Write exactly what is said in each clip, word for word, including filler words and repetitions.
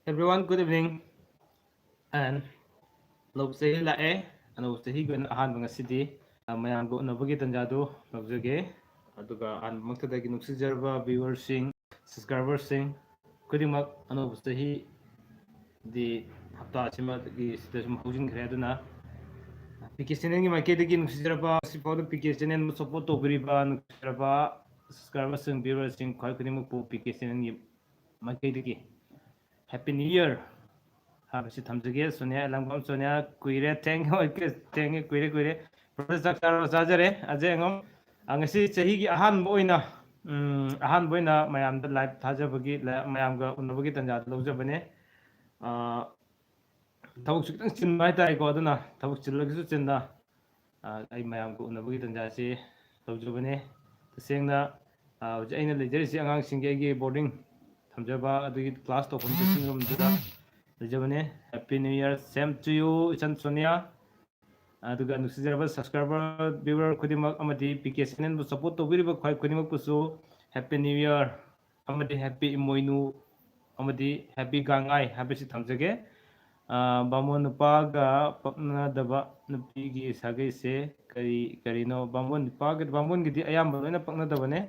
Everyone, good evening. And ꯑꯅꯧꯕ ꯆꯍꯤ ꯂꯥꯛꯑꯦ꯫ ꯑꯅꯧꯕ ꯆꯍꯤꯒꯤ ꯑꯣꯏꯅ ꯑꯍꯥꯟꯕ ꯉꯁꯤꯗꯤ, ꯑ, ꯃꯌꯥꯝꯒ ꯎꯅꯕꯒꯤ ꯇꯥꯟꯖꯥꯗꯨ ꯂꯧꯖꯒꯦ꯫ ꯑꯗꯨꯒ ꯑꯍꯥꯟꯕꯃꯛꯇꯗꯒꯤ ꯅꯨꯡꯁꯤꯖꯔꯕ viewerꯁꯤꯡ, subscriberꯁꯤꯡ ꯈꯨꯗꯤꯡꯃꯛ, ꯑꯅꯧꯕ ꯆꯍꯤꯗꯤ ꯍꯞꯇꯥ ꯑꯁꯤꯃꯒꯤ ꯁꯤꯗ ꯁꯨꯝ ꯍꯧꯖꯤꯟꯈ꯭ꯔꯦ꯫ ꯑꯗꯨꯅ ꯄꯤ ꯀꯦ channelꯒꯤ ꯃꯥꯏꯀꯩꯗꯒꯤ ꯅꯨꯡꯁꯤꯖꯔꯕ, ꯉꯁꯤꯐꯥꯎꯗ ꯄꯤ ꯀꯦ channelꯕꯨ support ꯇꯧꯕꯤꯔꯤꯕ ꯅꯨꯡꯁꯤꯖꯔꯕ subscriberꯁꯤꯡ, viewerꯁꯤꯡ ꯈ꯭ꯋꯥꯏ ꯈꯨꯗꯤꯡꯃꯛꯄꯨ ꯄꯤ ꯀꯦ channelꯒꯤ ꯃꯥꯏꯀꯩꯗꯒꯤ Happy New Year ꯍꯥꯏꯕꯁꯤ ꯊꯝꯖꯒꯦ꯫ ꯁꯣꯅꯤꯌꯥ ꯂꯪꯕꯝ, ꯁꯣꯅꯤꯌꯥ, ꯀꯨꯏꯔꯦ꯫ Thank you, okay, thank you, ꯀꯨꯏꯔꯦ, ꯀꯨꯏꯔꯦ꯫ Brother, ꯆꯥꯛ ꯆꯥꯔꯕ? ꯆꯥꯖꯔꯦ꯫ ꯑꯖꯦ ꯑꯉꯝ, ꯑ, ꯉꯁꯤ ꯆꯍꯤꯒꯤ ꯑꯍꯥꯟꯕ ꯑꯣꯏꯅ, ꯎꯝ, ꯑꯍꯥꯟꯕ ꯑꯣꯏꯅ ꯃꯌꯥꯝꯗ live ꯊꯥꯖꯕꯒꯤ, ꯂ-, ꯃꯌꯥꯝꯒ ꯎꯅꯕꯒꯤ ꯇꯥꯟꯖꯥꯗꯨ ꯂꯧꯖꯕꯅꯦ꯫ ꯑ, ꯊꯕꯛꯁꯨ ꯈꯤꯇꯪ ꯆꯤꯟꯕ ꯍꯥꯏꯇꯥꯔꯦꯀꯣ, ꯑꯗꯨꯅ ꯊꯕꯛ ꯆꯤꯜꯂꯒꯁꯨ ꯆꯤꯟꯅ, ꯑ, ꯑꯩ ꯃꯌꯥꯝꯒ ꯎꯅꯕꯒꯤ ꯇꯥꯟꯖꯥꯁꯤ ꯂꯧꯖꯕꯅꯦ꯫ ꯇꯁꯦꯡꯅ, ꯑ, ꯍꯧꯖꯤꯛ ꯑꯩꯅ ꯂꯩꯖꯔꯤꯁꯤ ꯑꯉꯥꯡꯁꯤꯡꯒꯤ ꯑꯩꯒꯤ boarding ꯊꯝꯖꯕ, ꯑꯗꯨꯒꯤ class ꯇꯧꯐꯝ ꯆꯠꯐꯝꯗꯨꯗ ꯂꯩꯖꯕꯅꯦ꯫ Happy New Year, same to you, ꯏꯆꯟ ꯁꯣꯅꯤꯌꯥ꯫ ꯑꯗꯨꯒ ꯅꯨꯡꯁꯤꯖꯔꯕ subscriber, viewer ꯈꯨꯗꯤꯡꯃꯛ ꯑꯃꯗꯤ ꯄꯤ ꯀꯦ channelꯕꯨ support ꯇꯧꯕꯤꯔꯤꯕ ꯈ꯭ꯋꯥꯏ ꯈꯨꯗꯤꯡꯃꯛꯄꯨꯁꯨ Happy New Year ꯑꯃꯗꯤ Happy ꯏꯃꯣꯏꯅꯨ ꯑꯃꯗꯤ Happy ꯒꯥꯡꯉꯥꯏ ꯍꯥꯏꯕꯁꯤ ꯊꯝꯖꯒꯦ꯫ ꯑ, ꯕꯥꯃꯣꯟ ꯅꯨꯄꯥꯒ ꯄꯛꯅꯗꯕ ꯅꯨꯄꯤꯒꯤ ꯁꯥꯒꯩꯁꯦ ꯀꯔꯤ, ꯀꯔꯤꯅꯣ? ꯕꯥꯃꯣꯟ ꯅꯨꯄꯥꯒ, ꯕꯥꯃꯣꯟꯒꯤꯗꯤ ꯑꯌꯥꯝꯕ ꯂꯣꯏꯅ ꯄꯛꯅꯗꯕꯅꯦ꯫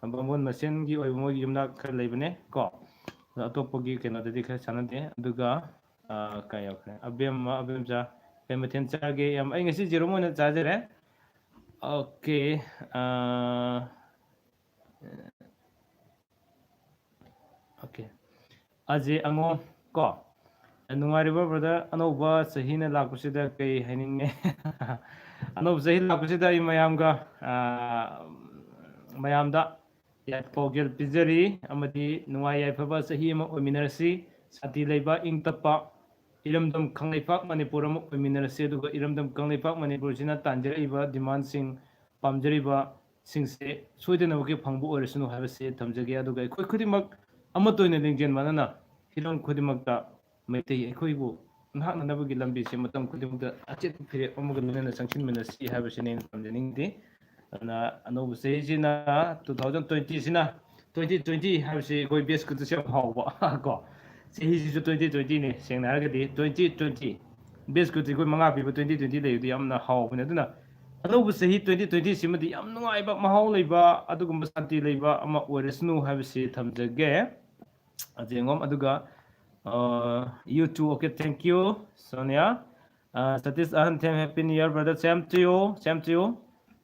ꯕꯥꯃꯣꯟ ꯃꯁꯦꯟꯒꯤ ꯑꯣꯏꯕ ꯃꯣꯏꯒꯤ ꯌꯨꯝꯅꯥꯛ ꯈꯔ ꯂꯩꯕꯅꯦ ꯀꯣ꯫ ꯑꯗꯣ ꯑꯇꯣꯞꯄꯒꯤ ꯀꯩꯅꯣꯗꯗꯤ ꯈꯔ ꯆꯥꯟꯅꯗꯦ꯫ ꯑꯗꯨꯒ, ꯑ, ꯀꯩ ꯌꯥꯎꯈ꯭ꯔꯦ? ꯑꯕꯦꯝꯃ, ꯑꯕꯦꯝꯆꯥ, ꯀꯩ ꯃꯊꯦꯜ ꯆꯥꯒꯦ? ꯌꯥꯝ, ꯑꯩ ꯉꯁꯤ ꯌꯦꯔꯨꯝ ꯑꯣꯏꯅ ꯆꯥꯖꯔꯦ꯫ Okay, ꯑ, okay. ꯑꯖꯦ ꯑꯉꯣꯝ ꯀꯣ, ꯅꯨꯡꯉꯥꯏꯔꯤꯕ brother? ꯑꯅꯧꯕ ꯆꯍꯤꯅ ꯂꯥꯛꯄꯁꯤꯗ ꯀꯩ ꯍꯥꯏꯅꯤꯡꯉꯦ? ꯑꯅꯧꯕ ꯆꯍꯤ ꯂꯥꯛꯄꯁꯤꯗ ꯑꯩ ꯃꯌꯥꯝꯒ, ꯑ, ꯃꯌꯥꯝꯗ ꯌꯥꯏꯐ ꯄꯥꯎꯖꯦꯜ ꯄꯤꯖꯔꯤ ꯑꯃꯗꯤ ꯅꯨꯡꯉꯥꯏ ꯌꯥꯏꯐꯕ ꯆꯍꯤ ꯑꯃ ꯑꯣꯏꯃꯤꯟꯅꯔꯁꯤ꯫ ꯁꯥꯟꯇꯤ ꯂꯩꯕ, ꯏꯪ ꯇꯞꯄ, ꯏꯔꯝꯗꯝ ꯀꯪꯂꯩꯄꯥꯛ ꯃꯅꯤꯄꯨꯔ ꯑꯃ ꯑꯣꯏꯃꯤꯟꯅꯔꯁꯤ꯫ ꯑꯗꯨꯒ ꯏꯔꯝꯗꯝ ꯀꯪꯂꯩꯄꯥꯛ ꯃꯅꯤꯄꯨꯔꯁꯤꯅ ꯇꯥꯟꯖꯔꯛꯏꯕ demandꯁꯤꯡ, ꯄꯥꯝꯖꯔꯤꯕꯁꯤꯡꯁꯦ ꯁꯣꯏꯗꯅꯃꯛꯀꯤ ꯐꯪꯕ ꯑꯣꯏꯔꯁꯅꯨ ꯍꯥꯏꯕꯁꯤ ꯊꯝꯖꯒꯦ꯫ ꯑꯗꯨꯒ ꯑꯩꯈꯣꯏ ꯈꯨꯗꯤꯡꯃꯛ ꯑꯃꯠꯇ ꯑꯣꯏꯅ ꯂꯤꯡꯖꯦꯜ ꯃꯥꯟꯅꯅ ꯍꯤꯔꯝ ꯈꯨꯗꯤꯡꯃꯛꯇ ꯃꯩꯇꯩ ꯑꯩꯈꯣꯏꯕꯨ ꯉꯥꯛꯅꯅꯕꯒꯤ ꯂꯝꯕꯤꯁꯦ ꯃꯇꯝ ꯈꯨꯗꯤꯡꯃꯛꯇ ꯑꯆꯦꯠꯄ ꯐꯤꯔꯦꯞ ꯑꯃꯒ ꯂꯣꯏꯅꯅ ꯆꯪꯁꯤꯟꯃꯤꯟꯅꯁꯤ ꯍꯥꯏꯕꯁꯤꯅꯤ ꯑꯩꯅ ꯊꯝꯖꯅꯤꯡꯉꯤꯗꯤ꯫ ꯑꯗꯨꯅ ꯑꯅꯧꯕ ꯆꯍꯤꯁꯤꯅ, two thousand twentyꯁꯤꯅ, twenty twenty ꯍꯥꯏꯕꯁꯤ ꯑꯩꯈꯣꯏ batch ꯈꯛꯇꯁꯨ ꯌꯥꯝ ꯍꯥꯎꯕ ꯀꯣ꯫ ꯆꯍꯤꯁꯤꯁꯨ twenty twenty ꯅꯦ꯫ ꯁꯦꯡꯅ ꯍꯥꯏꯔꯒꯗꯤ twenty twenty, ꯕꯦꯁ ꯀꯨꯇꯤ ꯑꯩꯈꯣꯏ ꯃꯉꯥ ꯄꯤꯕ twenty twenty ꯂꯩꯕꯗꯤ ꯌꯥꯝꯅ ꯍꯥꯎꯕꯅꯦ꯫ ꯑꯗꯨꯅ ꯑꯅꯧꯕ ꯆꯍꯤ twenty twenty ꯁꯤꯃꯗꯤ ꯌꯥꯝ ꯅꯨꯡꯉꯥꯏꯕ, ꯃꯍꯥꯎ ꯂꯩꯕ, ꯑꯗꯨꯒꯨꯝꯕ ꯁꯥꯟꯇꯤ ꯂꯩꯕ ꯑꯃ ꯑꯣꯏꯔꯁꯅꯨ ꯍꯥꯏꯕꯁꯤ ꯊꯝꯖꯒꯦ꯫ ꯑꯖꯦꯡꯉꯣꯝ, ꯑꯗꯨꯒ, uh, you too, okay, thank you, Sonia. Uh, Satish Ahan Them, Happy New Year, brother. Same to you, same to you.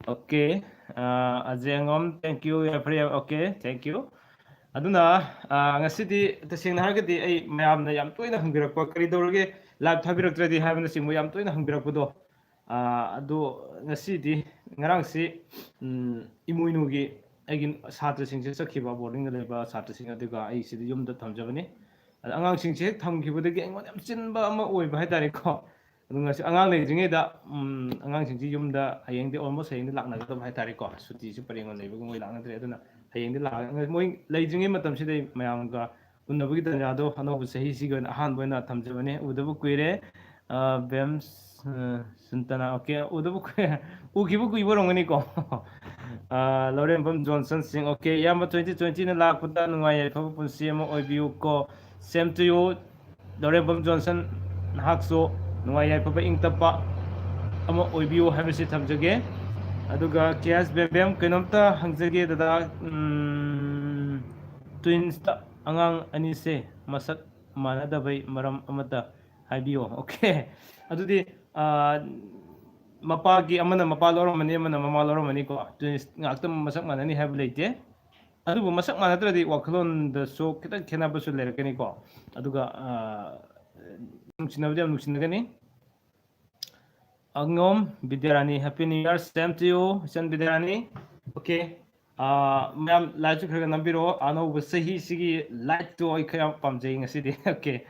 Okay. Uh, Ajengom, thank you. Every, okay, thank you. ꯑꯗꯨꯅ, ꯑ, ꯉꯁꯤꯗꯤ ꯇꯁꯦꯡꯅ ꯍꯥꯏꯔꯒꯗꯤ ꯑꯩ ꯃꯌꯥꯝꯅ ꯌꯥꯝ ꯇꯣꯏꯅ ꯍꯪꯕꯤꯔꯛꯄ, "ꯀꯔꯤ ꯇꯧꯔꯒꯦ live ꯊꯥꯕꯤꯔꯛꯇ꯭ꯔꯗꯤ?" ꯍꯥꯏꯕꯅꯆꯤꯡꯕ ꯌꯥꯝ ꯇꯣꯏꯅ ꯍꯪꯕꯤꯔꯛꯄꯗꯣ꯫ ꯑ, ꯑꯗꯣ ꯉꯁꯤꯗꯤ, ꯉꯔꯥꯡꯁꯤ, ꯎꯝ, ꯏꯃꯣꯏꯅꯨꯒꯤ ꯑꯩꯒꯤ ꯁꯥꯇ꯭ꯔꯁꯤꯡꯁꯦ ꯆꯠꯈꯤꯕ, boarding ꯗ ꯂꯩꯕ ꯁꯥꯇ꯭ꯔꯁꯤꯡ, ꯑꯗꯨꯒ ꯑꯩ ꯁꯤꯗ ꯌꯨꯝꯗ ꯊꯝꯖꯕꯅꯤ꯫ ꯑꯗ ꯑꯉꯥꯡꯁꯤꯡꯁꯦ ꯍꯦꯛ ꯊꯝꯈꯤꯕꯗꯒꯤ ꯑꯩꯉꯣꯟꯗ ꯌꯥꯝ ꯆꯤꯟꯕ ꯑꯃ ꯑꯣꯏꯕ ꯍꯥꯏꯇꯥꯔꯦꯀꯣ꯫ ꯑꯗꯨ ꯉꯁꯤ ꯑꯉꯥꯡ ꯂꯩꯇ꯭ꯔꯤꯉꯩꯗ, ꯎꯝ, ꯑꯉꯥꯡꯁꯤꯡꯁꯤ ꯌꯨꯝꯗ ꯍꯌꯦꯡꯗꯤ almost ꯍꯌꯦꯡꯗꯤ ꯂꯥꯛꯅꯒꯗꯕ ꯍꯥꯏꯇꯥꯔꯦꯀꯣ꯫ ꯁꯨꯇꯤꯁꯨ ꯄꯔꯦꯡ ꯑꯣꯏꯅ ꯂꯩꯕꯒꯤ ꯃꯣꯏ ꯂꯥꯛꯅꯗ꯭ꯔꯦ꯫ ꯑꯗꯨꯅ ꯍꯌꯦꯡꯗꯤ ꯂꯥꯛꯑꯒ ꯃꯣꯏ ꯂꯩꯇ꯭ꯔꯤꯉꯩ ꯃꯇꯝꯁꯤꯗ ꯑꯩ ꯃꯌꯥꯝꯒ ꯎꯅꯕꯒꯤ ꯇꯥꯟꯖꯥꯗꯣ ꯑꯅꯧꯕ ꯆꯍꯤꯁꯤꯒꯤ ꯑꯣꯏꯅ ꯑꯍꯥꯟꯕ ꯑꯣꯏꯅ ꯊꯝꯖꯕꯅꯦ꯫ ꯎꯗꯕ ꯀꯨꯏꯔꯦ꯫ ꯑ, ꯕꯦꯝꯁ, ꯑ, ꯁꯨꯟꯇꯅꯥ, okay, ꯎꯗꯕ ꯀꯨꯏ-, ꯎꯈꯤꯕ ꯀꯨꯏꯕ ꯑꯣꯏꯔꯝꯒꯅꯤꯀꯣ꯫ ꯑ, ꯂꯧꯔꯦꯝꯕꯝ ꯖꯣꯟꯁꯟ ꯁꯤꯡ, okay, ꯏꯌꯥꯝꯕ, twenty twenty ꯅ ꯂꯥꯛꯄꯗ ꯅꯨꯡꯉꯥꯏ ꯌꯥꯏꯐꯕ ꯄꯨꯟꯁꯤ ꯑꯃ ꯑꯣꯏꯕꯤꯌꯨꯀꯣ꯫ Same to you, Laurembam Johnson, ꯅꯍꯥꯛꯁꯨ ꯅꯨꯡꯉꯥꯏ ꯌꯥꯏꯐꯕ ꯏꯪ ꯇꯞꯄ ꯑꯃ ꯑꯣꯏꯕꯤꯌꯨ ꯍꯥꯏꯕꯁꯤ ꯊꯝꯖꯒꯦ꯫ ꯑꯗꯨꯒ ꯀꯦ ꯑꯦꯁ ꯕꯦꯝꯕꯦꯝ, ꯀꯩꯅꯣꯝꯇ ꯍꯪꯖꯒꯦ ꯗꯗꯥ, ꯎꯝ, twins ꯇ ꯑꯉꯥꯡ ꯑꯅꯤꯁꯦ ꯃꯁꯛ ꯃꯥꯟꯅꯗꯕꯩ ꯃꯔꯝ ꯑꯃꯇ ꯍꯥꯏꯕꯤꯌꯣ꯫ Okay, ꯑꯗꯨꯗꯤ, ꯑ, ꯃꯄꯥꯒꯤ, ꯑꯃꯅ ꯃꯄꯥ ꯂꯧꯔꯝꯃꯅꯤ, ꯑꯃꯅ ꯃꯃꯥ ꯂꯧꯔꯝꯃꯅꯤꯀꯣ꯫ Twins ꯉꯥꯛꯇ ꯃꯁꯛ ꯃꯥꯟꯅꯅꯤ ꯍꯥꯏꯕ ꯂꯩꯇꯦ꯫ ꯑꯗꯨꯕꯨ ꯃꯁꯛ ꯃꯥꯟꯅꯗ꯭ꯔꯗꯤ ꯋꯥꯈꯜꯂꯣꯟꯗꯁꯨ ꯈꯤꯇꯪ ꯈꯦꯠꯅꯕꯁꯨ ꯂꯩꯔꯛꯀꯅꯤꯀꯣ꯫ ꯑꯗꯨꯒ, ꯑ, ꯅꯨꯡꯁꯤꯅꯕꯗꯤ ꯌꯥꯝ ꯅꯨꯡꯁꯤꯅꯒꯅꯤ꯫ ꯑꯉꯣꯝ ꯕꯤꯗ꯭ꯌꯥꯔꯥꯅꯤ, Happy New Year, same to you, ꯏꯆꯟ ꯕꯤꯗ꯭ꯌꯥꯔꯥꯅꯤ꯫ Okay, ꯑ, ꯃꯌꯥꯝ like ꯁꯨ ꯈꯔ ꯈꯔ ꯅꯝꯕꯤꯔꯛꯑꯣ꯫ ꯑꯅꯧꯕ ꯆꯍꯤꯁꯤꯒꯤ like ꯇꯣ ꯑꯩ ꯈꯔ ꯌꯥꯝ ꯄꯥꯝꯖꯩ ꯉꯁꯤꯗꯤ꯫ Okay,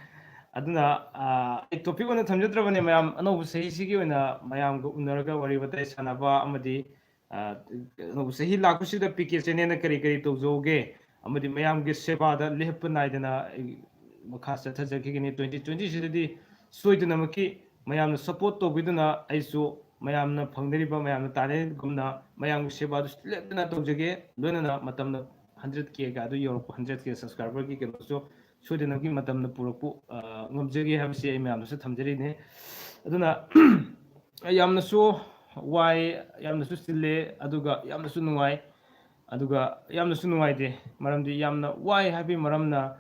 ꯑꯗꯨꯅ, ꯑ, ꯑꯩ topic ꯑꯣꯏꯅ ꯊꯝꯖꯗ꯭ꯔꯕꯅꯦ ꯃꯌꯥꯝ꯫ ꯑꯅꯧꯕ ꯆꯍꯤꯁꯤꯒꯤ ꯑꯣꯏꯅ ꯃꯌꯥꯝꯒ ꯎꯅꯔꯒ ꯋꯥꯔꯤ ꯋꯥꯇꯥꯏ ꯁꯥꯟꯅꯕ ꯑꯃꯗꯤ, ꯑ, ꯑꯅꯧꯕ ꯆꯍꯤ ꯂꯥꯛꯄꯁꯤꯗ ꯄꯤ ꯀꯦ channel ꯅ ꯀꯔꯤ ꯀꯔꯤ ꯇꯧꯖꯧꯒꯦ ꯑꯃꯗꯤ ꯃꯌꯥꯝꯒꯤ ꯁꯦꯕꯥꯗ ꯂꯦꯞꯄ ꯅꯥꯏꯗꯅ ꯑꯩ ꯃꯈꯥ ꯆꯠꯊꯖꯈꯤꯒꯅꯤ꯫ Twenty twenty ꯁꯤꯗꯗꯤ ꯁꯣꯏꯗꯅꯃꯛꯀꯤ ꯃꯌꯥꯝꯅ support ꯇꯧꯕꯤꯗꯨꯅ ꯑꯩꯁꯨ ꯃꯌꯥꯝꯅ ꯐꯪꯅꯔꯤꯕ, ꯃꯌꯥꯝꯅ ꯇꯥꯟꯅꯔꯤꯒꯨꯝꯅ ꯃꯌꯥꯝꯒꯤ ꯁꯦꯕꯥꯗꯨꯁꯨ ꯂꯦꯞꯇꯅ ꯇꯧꯖꯒꯦ꯫ ꯂꯣꯏꯅꯅ ꯃꯇꯝꯅ ꯍꯟꯗ꯭ꯔꯦꯠ ꯀꯦꯒ ꯑꯗꯨ ꯌꯧꯔꯛꯄ, ꯍꯟꯗ꯭ꯔꯦꯠ ꯀꯦ ꯁꯕꯁꯀ꯭ꯔꯥꯏꯕꯔꯒꯤ ꯀꯩꯅꯣꯁꯨ ꯁꯣꯏꯗꯅꯒꯤ ꯃꯇꯝꯅ ꯄꯨꯔꯛꯄ, ꯑ, ꯉꯝꯖꯒꯦ ꯍꯥꯏꯕꯁꯤ ꯑꯩ ꯃꯌꯥꯝꯗꯁꯨ ꯊꯝꯖꯔꯤꯅꯦ꯫ ꯑꯗꯨꯅ ꯌꯥꯝꯅꯁꯨ ꯋꯥꯏ, ꯌꯥꯝꯅꯁꯨ ꯆꯤꯜꯂꯦ, ꯑꯗꯨꯒ ꯌꯥꯝꯅꯁꯨ ꯅꯨꯡꯉꯥꯏ, ꯑꯗꯨꯒ ꯌꯥꯝꯅꯁꯨ ꯅꯨꯡꯉꯥꯏꯇꯦ꯫ ꯃꯔꯝꯗꯤ ꯌꯥꯝꯅ ꯋꯥꯏ ꯍꯥꯏꯕꯒꯤ ꯃꯔꯝꯅ,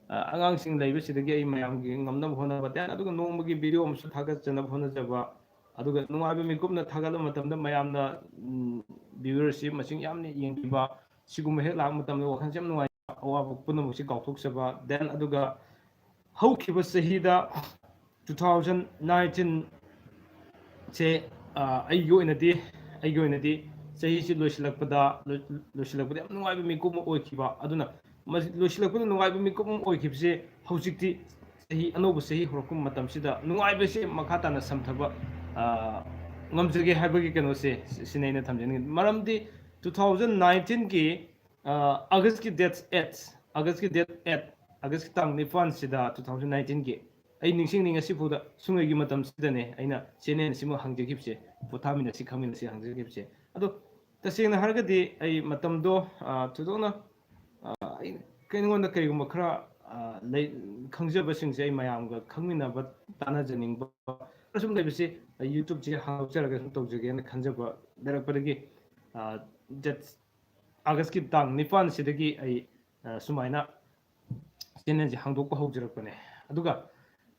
ꯑ, ꯑꯉꯥꯡꯁꯤꯡ ꯂꯩꯕꯁꯤꯗꯒꯤ ꯑꯩ ꯃꯌꯥꯝꯒꯤ ꯉꯝꯅꯕ ꯍꯣꯠꯅꯕ, then ꯑꯗꯨꯒ ꯅꯣꯡꯃꯒꯤ ꯚꯤꯗꯤꯑꯣ ꯑꯃꯁꯨ ꯊꯥꯒꯠꯆꯅꯕ ꯍꯣꯠꯅꯖꯕ, ꯑꯗꯨꯒ ꯅꯨꯡꯉꯥꯏꯕ ꯃꯤꯀꯨꯞꯅ ꯊꯥꯒꯠꯂꯕ ꯃꯇꯝꯗ ꯃꯌꯥꯝꯅ, ꯎꯝ, viewership ꯃꯁꯤꯡ ꯌꯥꯝꯅ ꯌꯦꯡꯕꯤꯕ, ꯁꯤꯒꯨꯝꯕ ꯍꯦꯛ ꯂꯥꯛꯄ ꯃꯇꯝꯗ ꯋꯥꯈꯜꯁꯦ ꯌꯥꯝ ꯅꯨꯡꯉꯥꯏ, ꯑꯋꯥꯕ ꯄꯨꯝꯅꯃꯛꯁꯤ ꯀꯥꯎꯊꯣꯛꯆꯕ꯫ Then ꯑꯗꯨꯒ ꯍꯧꯈꯤꯕ ꯆꯍꯤꯗ two thousand nineteen ꯁꯦ, ꯑ, ꯑꯩꯒꯤ ꯑꯣꯏꯅꯗꯤ, ꯑꯩꯒꯤ ꯑꯣꯏꯅꯗꯤ ꯆꯍꯤꯁꯤ ꯂꯣꯏꯁꯤꯜꯂꯛꯄꯗ, ꯂꯣꯏ-, ꯂꯣꯏꯁꯤꯜꯂꯛꯄꯗ ꯌꯥꯝ ꯅꯨꯡꯉꯥꯏꯕ ꯃꯤꯀꯨꯞ ꯑꯃ ꯑꯣꯏꯈꯤꯕ꯫ ꯑꯗꯨꯅ ꯃꯁꯤ ꯂꯣꯏꯁꯤꯜꯂꯛꯄꯗ ꯅꯨꯡꯉꯥꯏꯕ ꯃꯤꯀꯨꯞ ꯑꯃ ꯑꯣꯏꯈꯤꯕꯁꯦ ꯍꯧꯖꯤꯛꯇꯤ ꯆꯍꯤ, ꯑꯅꯧꯕ ꯆꯍꯤ ꯍꯧꯔꯛꯄ ꯃꯇꯝꯁꯤꯗ ꯅꯨꯡꯉꯥꯏꯕꯁꯦ ꯃꯈꯥ ꯇꯥꯅ ꯁꯝꯊꯕ, ꯑ, ꯉꯝꯖꯒꯦ ꯍꯥꯏꯕꯒꯤ ꯀꯩꯅꯣꯁꯦ ꯁꯤ-, ꯁꯤꯅ ꯑꯩꯅ ꯊꯝꯖꯅꯤꯡꯉꯤ꯫ ꯃꯔꯝꯗꯤ two thousand nineteenꯒꯤ, ꯑ, Augustꯀꯤ date eight, Augustꯀꯤ date eight, Augustꯀꯤ ꯇꯥꯡ ꯅꯤꯄꯥꯟꯁꯤꯗ two thousand nineteenꯒꯤ ꯑꯩ ꯅꯤꯡꯁꯤꯡꯅꯤꯡ ꯉꯁꯤꯐꯥꯎꯗ ꯁꯨꯡꯉꯩꯒꯤ ꯃꯇꯝꯁꯤꯗꯅꯦ ꯑꯩꯅ channel ꯑꯁꯤꯃ ꯍꯥꯡꯖꯈꯤꯕꯁꯦ, ꯄꯣꯊꯥꯃꯤꯟꯅꯁꯤ ꯈꯪꯃꯤꯟꯅꯁꯤ ꯍꯥꯡꯖꯈꯤꯕꯁꯦ꯫ ꯑꯗꯣ ꯇꯁꯦꯡꯅ ꯍꯥꯏꯔꯒꯗꯤ ꯑꯩ ꯃꯇꯝꯗꯣ, ꯑ, ꯊꯣꯏꯗꯣꯛꯅ, ꯑ, ꯑꯩ, ꯑꯩꯉꯣꯟꯗ ꯀꯔꯤꯒꯨꯝꯕ ꯈꯔ, ꯑ, ꯂꯩ-, ꯈꯪꯖꯕꯁꯤꯡꯁꯦ ꯑꯩ ꯃꯌꯥꯝꯒ ꯈꯪꯃꯤꯟꯅꯕ, ꯇꯥꯟꯅꯖꯅꯤꯡꯕ ꯈꯔ ꯁꯨꯝ ꯂꯩꯕꯁꯤ, ꯑ, YouTubeꯁꯦ ꯍꯥꯡꯗꯣꯛꯆꯔꯒ ꯁꯨꯝ ꯇꯧꯖꯒꯦꯅ ꯈꯟꯖꯕ ꯂꯩꯔꯛꯄꯗꯒꯤ, ꯑ, date Augustꯀꯤ ꯇꯥꯡ ꯅꯤꯄꯥꯟꯁꯤꯗꯒꯤ ꯑꯩ, ꯑ, ꯁꯨꯃꯥꯏꯅ channelꯁꯦ ꯍꯥꯡꯗꯣꯛꯄ ꯍꯧꯖꯔꯛꯄꯅꯦ꯫ ꯑꯗꯨꯒ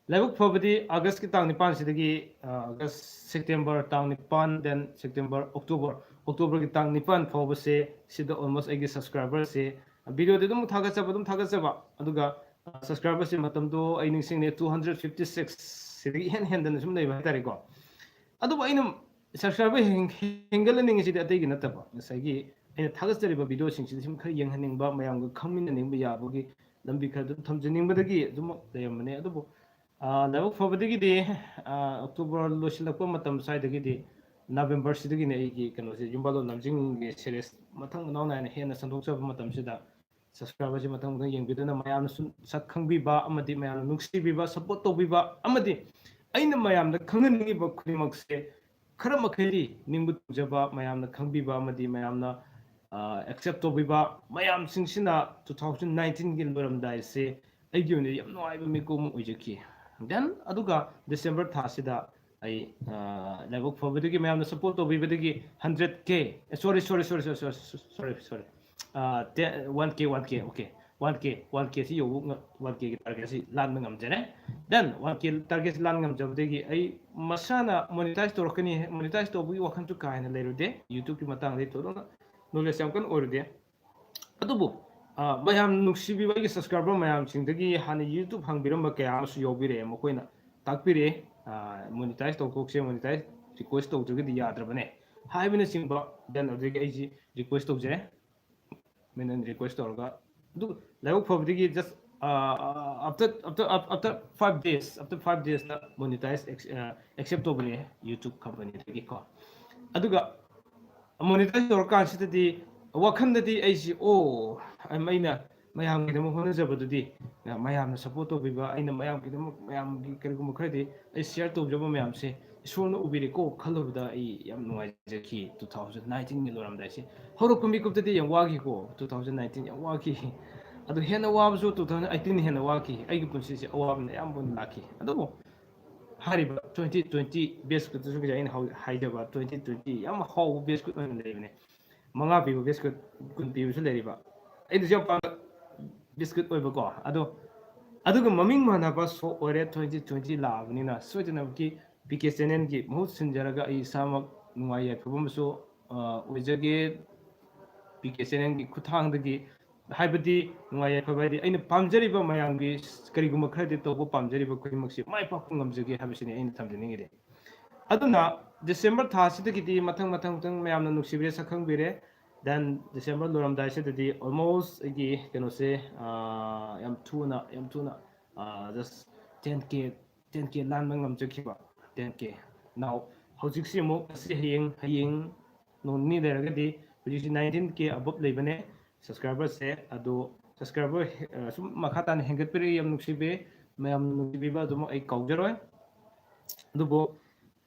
ꯂꯥꯏꯕꯛ ꯐꯕꯗꯤ Augustꯀꯤ ꯇꯥꯡ ꯅꯤꯄꯥꯟꯁꯤꯗꯒꯤ, ꯑ, August, September ꯇꯥꯡ ꯅꯤꯄꯥꯟ, then September, October, Octoberꯒꯤ ꯇꯥꯡ ꯅꯤꯄꯥꯟ ꯐꯥꯎꯕꯁꯦ ꯁꯤꯗ almost ꯑꯩꯒꯤ subscriberꯁꯦ, videoꯗꯤ ꯑꯗꯨꯝ ꯊꯥꯒꯠꯆꯕ, ꯑꯗꯨꯝ ꯊꯥꯒꯠꯆꯕ, ꯑꯗꯨꯒ, ꯑ, subscriberꯁꯦ ꯃꯇꯝꯗꯣ ꯑꯩ ꯅꯤꯡꯁꯤꯡꯉꯦ, two hundred fifty six, ꯁꯤꯗꯒꯤ ꯏꯍꯦꯟ ꯍꯦꯟꯗꯅ ꯁꯨꯝ ꯂꯩꯕ ꯍꯥꯏꯇꯥꯔꯦꯀꯣ꯫ ꯑꯗꯨꯕꯨ ꯑꯩꯅ subscriber ꯍꯦꯟ-, ꯍꯦꯟꯒꯠꯍꯟꯅꯤꯡꯉꯤꯁꯤꯗꯤ ꯑꯇꯩꯒꯤ ꯅꯠꯇꯕ, ꯉꯁꯥꯏꯒꯤ ꯑꯩꯅ ꯊꯥꯒꯠꯆꯔꯤꯕ videoꯁꯤꯡꯁꯤꯗꯤ ꯁꯨꯝ ꯈꯔ ꯌꯦꯡꯍꯟꯅꯤꯡꯕ, ꯃꯌꯥꯝꯒ ꯈꯪꯃꯤꯟꯅꯅꯤꯡꯕ ꯌꯥꯕꯒꯤ ꯂꯝꯕꯤ ꯈꯔ ꯑꯗꯨꯝ ꯊꯝꯖꯅꯤꯡꯕꯗꯒꯤ ꯑꯗꯨꯃꯛ ꯂꯩꯔꯝꯕꯅꯦ꯫ ꯑꯗꯨꯕꯨ, ꯑ, ꯂꯥꯏꯕꯛ ꯐꯕꯗꯒꯤꯗꯤ, ꯑ, October ꯂꯣꯏꯁꯤꯜꯂꯛꯄ ꯃꯇꯝ ꯁ꯭ꯋꯥꯏꯗꯒꯤꯗꯤ Novemberꯁꯤꯗꯒꯤꯅꯦ ꯑꯩꯒꯤ ꯀꯩꯅꯣꯁꯦ, ꯌꯨꯝꯕꯥꯜꯂꯣꯟ ꯂꯝꯖꯤꯡꯒꯤ series ꯃꯊꯪ ꯃꯅꯥꯎ ꯅꯥꯏꯅ ꯍꯦꯟꯅ ꯁꯟꯗꯣꯛꯆꯕ ꯃꯇꯝꯁꯤꯗ subscriberꯁꯤ ꯃꯊꯪ ꯃꯊꯪ ꯌꯦꯡꯕꯤꯗꯨꯅ ꯃꯌꯥꯝꯅ ꯁꯨꯝ ꯁꯛ ꯈꯪꯕꯤꯕ ꯑꯃꯗꯤ ꯃꯌꯥꯝꯅ ꯅꯨꯡꯁꯤꯕꯤꯕ, support ꯇꯧꯕꯤꯕ ꯑꯃꯗꯤ ꯑꯩꯅ ꯃꯌꯥꯝꯗ ꯈꯪꯍꯟꯅꯤꯡꯉꯤꯕ ꯈꯨꯗꯤꯡꯃꯛꯁꯦ ꯈꯔ ꯃꯈꯩꯗꯤ ꯅꯤꯡꯕ ꯊꯨꯡꯖꯕ, ꯃꯌꯥꯝꯅ ꯈꯪꯕꯤꯕ ꯑꯃꯗꯤ ꯃꯌꯥꯝꯅ, ꯑꯦꯛꯁꯦꯞ ꯇꯧꯕꯤꯕ ꯃꯌꯥꯝꯁꯤꯡꯁꯤꯅ two thousand nineteen ꯒꯤ ꯂꯣꯏꯔꯝꯗꯥꯏꯁꯦ ꯑꯩꯒꯤ ꯑꯣꯏꯅꯗꯤ ꯌꯥꯝ ꯅꯨꯡꯉꯥꯏꯕ ꯃꯤꯀꯨꯞ ꯑꯃ ꯑꯣꯏꯖꯈꯤ꯫ Then ꯑꯗꯨꯒ December ꯊꯥꯁꯤꯗ ꯑꯩ ꯂꯥꯏꯕꯛ ꯐꯕꯗꯒꯤ ꯃꯌꯥꯝꯅ support ꯇꯧꯕꯤꯕꯗꯒꯤ hundred K, sorry sorry sorry sorry sorry sorry sorry, one K, one K, okay, one K, one K ꯁꯤ ꯌꯧꯕ, one K ꯒꯤ target ꯁꯤ ꯂꯥꯟꯕ ꯉꯝꯖꯔꯦ꯫ Then one K target ꯁꯤ ꯂꯥꯟ ꯉꯝꯖꯕꯗꯒꯤ ꯑꯩ ꯃꯁꯥꯅ ꯃꯣꯅꯤꯇꯥꯏꯁ ꯇꯧꯔꯛꯀꯅꯤ, ꯃꯣꯅꯤꯇꯥꯏꯁ ꯇꯧꯕꯒꯤ ꯋꯥꯈꯜꯁꯨ ꯀꯥ ꯍꯦꯟꯅ ꯂꯩꯔꯨꯗꯦ꯫ YouTube ꯀꯤ ꯃꯇꯥꯡꯗ ꯊꯣꯏꯗꯣꯛꯅ knowledge ꯌꯥꯝ ꯀꯟꯅ ꯑꯣꯏꯔꯨꯗꯦ꯫ ꯑꯗꯨꯕꯨ ꯃꯌꯥꯝ ꯅꯨꯡꯁꯤꯕꯤꯕ ꯑꯩꯒꯤ subscriber ꯃꯌꯥꯝꯁꯤꯡꯗꯒꯤ ꯍꯥꯟꯅ YouTube ꯍꯥꯡꯕꯤꯔꯝꯕ ꯀꯌꯥ ꯑꯃꯁꯨ ꯌꯥꯎꯕꯤꯔꯛꯑꯦ꯫ ꯃꯈꯣꯏꯅ ꯇꯥꯛꯄꯤꯔꯛꯑꯦ, ꯃꯣꯅꯤꯇꯥꯏꯁ ꯇꯧꯊꯣꯛꯁꯦ, ꯃꯣꯅꯤꯇꯥꯏꯁ ꯔꯤꯀ꯭ꯋꯦꯁ ꯇꯧꯗ꯭ꯔꯒꯗꯤ ꯌꯥꯗ꯭ꯔꯕꯅꯦ ꯍꯥꯏꯕꯅꯆꯤꯡꯕ꯫ Then ꯑꯗꯨꯗꯒꯤ ꯑꯩꯁꯤ ꯔꯤꯀ꯭ꯋꯦꯁ ꯇꯧꯖꯔꯦ, ꯃꯦꯟ ꯔꯤꯀ꯭ꯋꯦꯁ ꯇꯧꯔꯒ꯫ ꯑꯗꯨ ꯂꯥꯏꯕꯛ ꯐꯕꯗꯒꯤ just after after after five days, after five days ꯇ ꯃꯣꯅꯤꯇꯥꯏꯁ ꯑꯦꯛꯁꯦꯞ ꯇꯧꯕꯅꯦ YouTube company ꯗꯒꯤꯀꯣ꯫ ꯑꯗꯨꯒ ꯃꯣꯅꯤꯇꯥꯏꯁ ꯇꯧꯔꯀꯥꯟꯁꯤꯗꯗꯤ ꯋꯥꯈꯜꯗꯗꯤ ꯑꯩꯁꯤ, ꯑꯣ, ꯑꯩꯅ ꯃꯌꯥꯝꯒꯤꯗꯃꯛ ꯍꯣꯠꯅꯖꯕꯗꯨꯗꯤ, ꯃꯌꯥꯝꯅ ꯁꯞꯄꯣꯔꯠ ꯇꯧꯕꯤꯕ, ꯑꯩꯅ ꯃꯌꯥꯝꯒꯤꯗꯃꯛ, ꯃꯌꯥꯝꯒꯤ ꯀꯔꯤꯒꯨꯝꯕ ꯈꯔꯗꯤ ꯑꯩ ꯁꯤꯌꯔ ꯇꯧꯖꯕ ꯃꯌꯥꯝꯁꯦ ꯏꯁꯣꯔꯅ ꯎꯕꯤꯔꯦꯀꯣ ꯈꯜꯂꯨꯕꯗ ꯑꯩ ꯌꯥꯝ ꯅꯨꯡꯉꯥꯏꯖꯈꯤ꯫ Two thousand nineteen ꯒꯤ ꯂꯣꯏꯔꯝꯗꯥꯏꯁꯦ, ꯍꯧꯔꯛꯄ ꯃꯤꯀꯨꯞꯇꯗꯤ ꯌꯥꯝ ꯋꯥꯈꯤꯀꯣ, two thousand nineteen ꯌꯥꯝ ꯋꯥꯈꯤ꯫ ꯑꯗꯨ ꯍꯦꯟꯅ ꯋꯥꯕꯁꯨ two thousand eighteen ꯍꯦꯟꯅ ꯋꯥꯈꯤ꯫ ꯑꯩꯒꯤ ꯄꯨꯟꯁꯤꯁꯦ ꯑꯋꯥꯕꯅ ꯑꯌꯥꯝꯕ ꯑꯣꯏꯅ ꯂꯥꯛꯈꯤ꯫ ꯑꯗꯨꯕꯨ ꯍꯥꯏꯔꯤꯕ twenty twenty batch ꯀꯨꯠꯇꯁꯨ ꯉꯁꯥꯏ ꯑꯩꯅ ꯍꯧ-, ꯍꯥꯏꯖꯕ twenty twenty ꯌꯥꯝ ꯍꯥꯎꯕ batch ꯀꯨꯠ ꯑꯣꯏꯅ ꯂꯩꯕꯅꯦ꯫ ꯃꯉꯥ ꯄꯤꯕ batch ꯀꯨꯠ, ꯀꯨꯟ ꯄꯤꯕꯁꯨ ꯂꯩꯔꯤꯕ꯫ ꯑꯩꯅꯁꯨ ꯌꯥꯝ ꯄꯥꯝꯕ batch ꯀꯨꯠ ꯑꯣꯏꯕꯀꯣ꯫ ꯑꯗꯣ ꯑꯗꯨꯒ ꯃꯃꯤꯡ ꯃꯥꯟꯅꯕ show ꯑꯣꯏꯔꯦ, twenty twenty ꯂꯥꯛꯑꯕꯅꯤꯅ ꯁꯣꯏꯗꯅꯃꯛꯀꯤ ꯄꯤ ꯀꯦ channel ꯒꯤ ꯃꯍꯨꯠ ꯁꯤꯟꯖꯔꯒ ꯑꯩ ꯏꯁꯥꯃꯛ ꯅꯨꯡꯉꯥꯏ ꯌꯥꯏꯐꯕ ꯑꯃꯁꯨ, ꯑ, ꯑꯣꯏꯖꯒꯦ꯫ ꯄꯤ ꯀꯦ channel ꯒꯤ ꯈꯨꯠꯊꯥꯡꯗꯒꯤ, ꯍꯥꯏꯕꯗꯤ ꯅꯨꯡꯉꯥꯏ ꯌꯥꯏꯐꯕ ꯍꯥꯏꯗꯤ ꯑꯩꯅ ꯄꯥꯝꯖꯔꯤꯕ ꯃꯌꯥꯝꯒꯤ ꯀꯔꯤꯒꯨꯝꯕ ꯈꯔꯗꯤ ꯇꯧꯕ ꯄꯥꯝꯖꯔꯤꯕ ꯈꯨꯗꯤꯡꯃꯛꯁꯤ ꯃꯥꯏ ꯄꯥꯛꯄ ꯉꯝꯖꯒꯦ ꯍꯥꯏꯕꯁꯤꯅꯤ ꯑꯩꯅ ꯊꯝꯖꯅꯤꯡꯉꯤꯗꯤ꯫ ꯑꯗꯨꯅ December ꯊꯥꯁꯤꯗꯒꯤꯗꯤ ꯃꯊꯪ ꯃꯊꯪ ꯃꯊꯪ ꯃꯌꯥꯝꯅ ꯅꯨꯡꯁꯤꯕꯤꯔꯦ, ꯁꯛꯈꯪꯕꯤꯔꯦ꯫ Then December ꯂꯣꯏꯔꯝꯗꯥꯏꯁꯤꯗꯗꯤ almost ꯑꯩꯒꯤ ꯀꯩꯅꯣꯁꯦ, ꯑ, ꯌꯥꯝ ꯊꯨꯅ, ꯌꯥꯝ ꯊꯨꯅ, ꯑ, just ten K, ten K ꯂꯥꯟꯕ ꯉꯝꯖꯈꯤꯕ, ten K꯫ Now ꯍꯧꯖꯤꯛꯁꯤ ꯑꯃꯨꯛ ꯉꯁꯤ, ꯍꯌꯦꯡ, ꯍꯌꯦꯡ ꯅꯣꯡ ꯅꯤꯅꯤ ꯂꯩꯔꯒꯗꯤ ꯍꯧꯖꯤꯛꯁꯤ nineteen K above ꯂꯩꯕꯅꯦ subscriber ꯁꯦ꯫ ꯑꯗꯣ subscriber, ꯑ, ꯁꯨꯝ ꯃꯈꯥ ꯇꯥꯅ ꯍꯦꯟꯒꯠꯄꯤꯔꯛꯏ, ꯌꯥꯝ ꯅꯨꯡꯁꯤꯕꯤ꯫ ꯃꯌꯥꯝ ꯅꯨꯡꯁꯤꯕꯤꯕ ꯑꯗꯨꯃꯛ ꯑꯩ ꯀꯥꯎꯖꯔꯣꯏ꯫ ꯑꯗꯨꯕꯨ,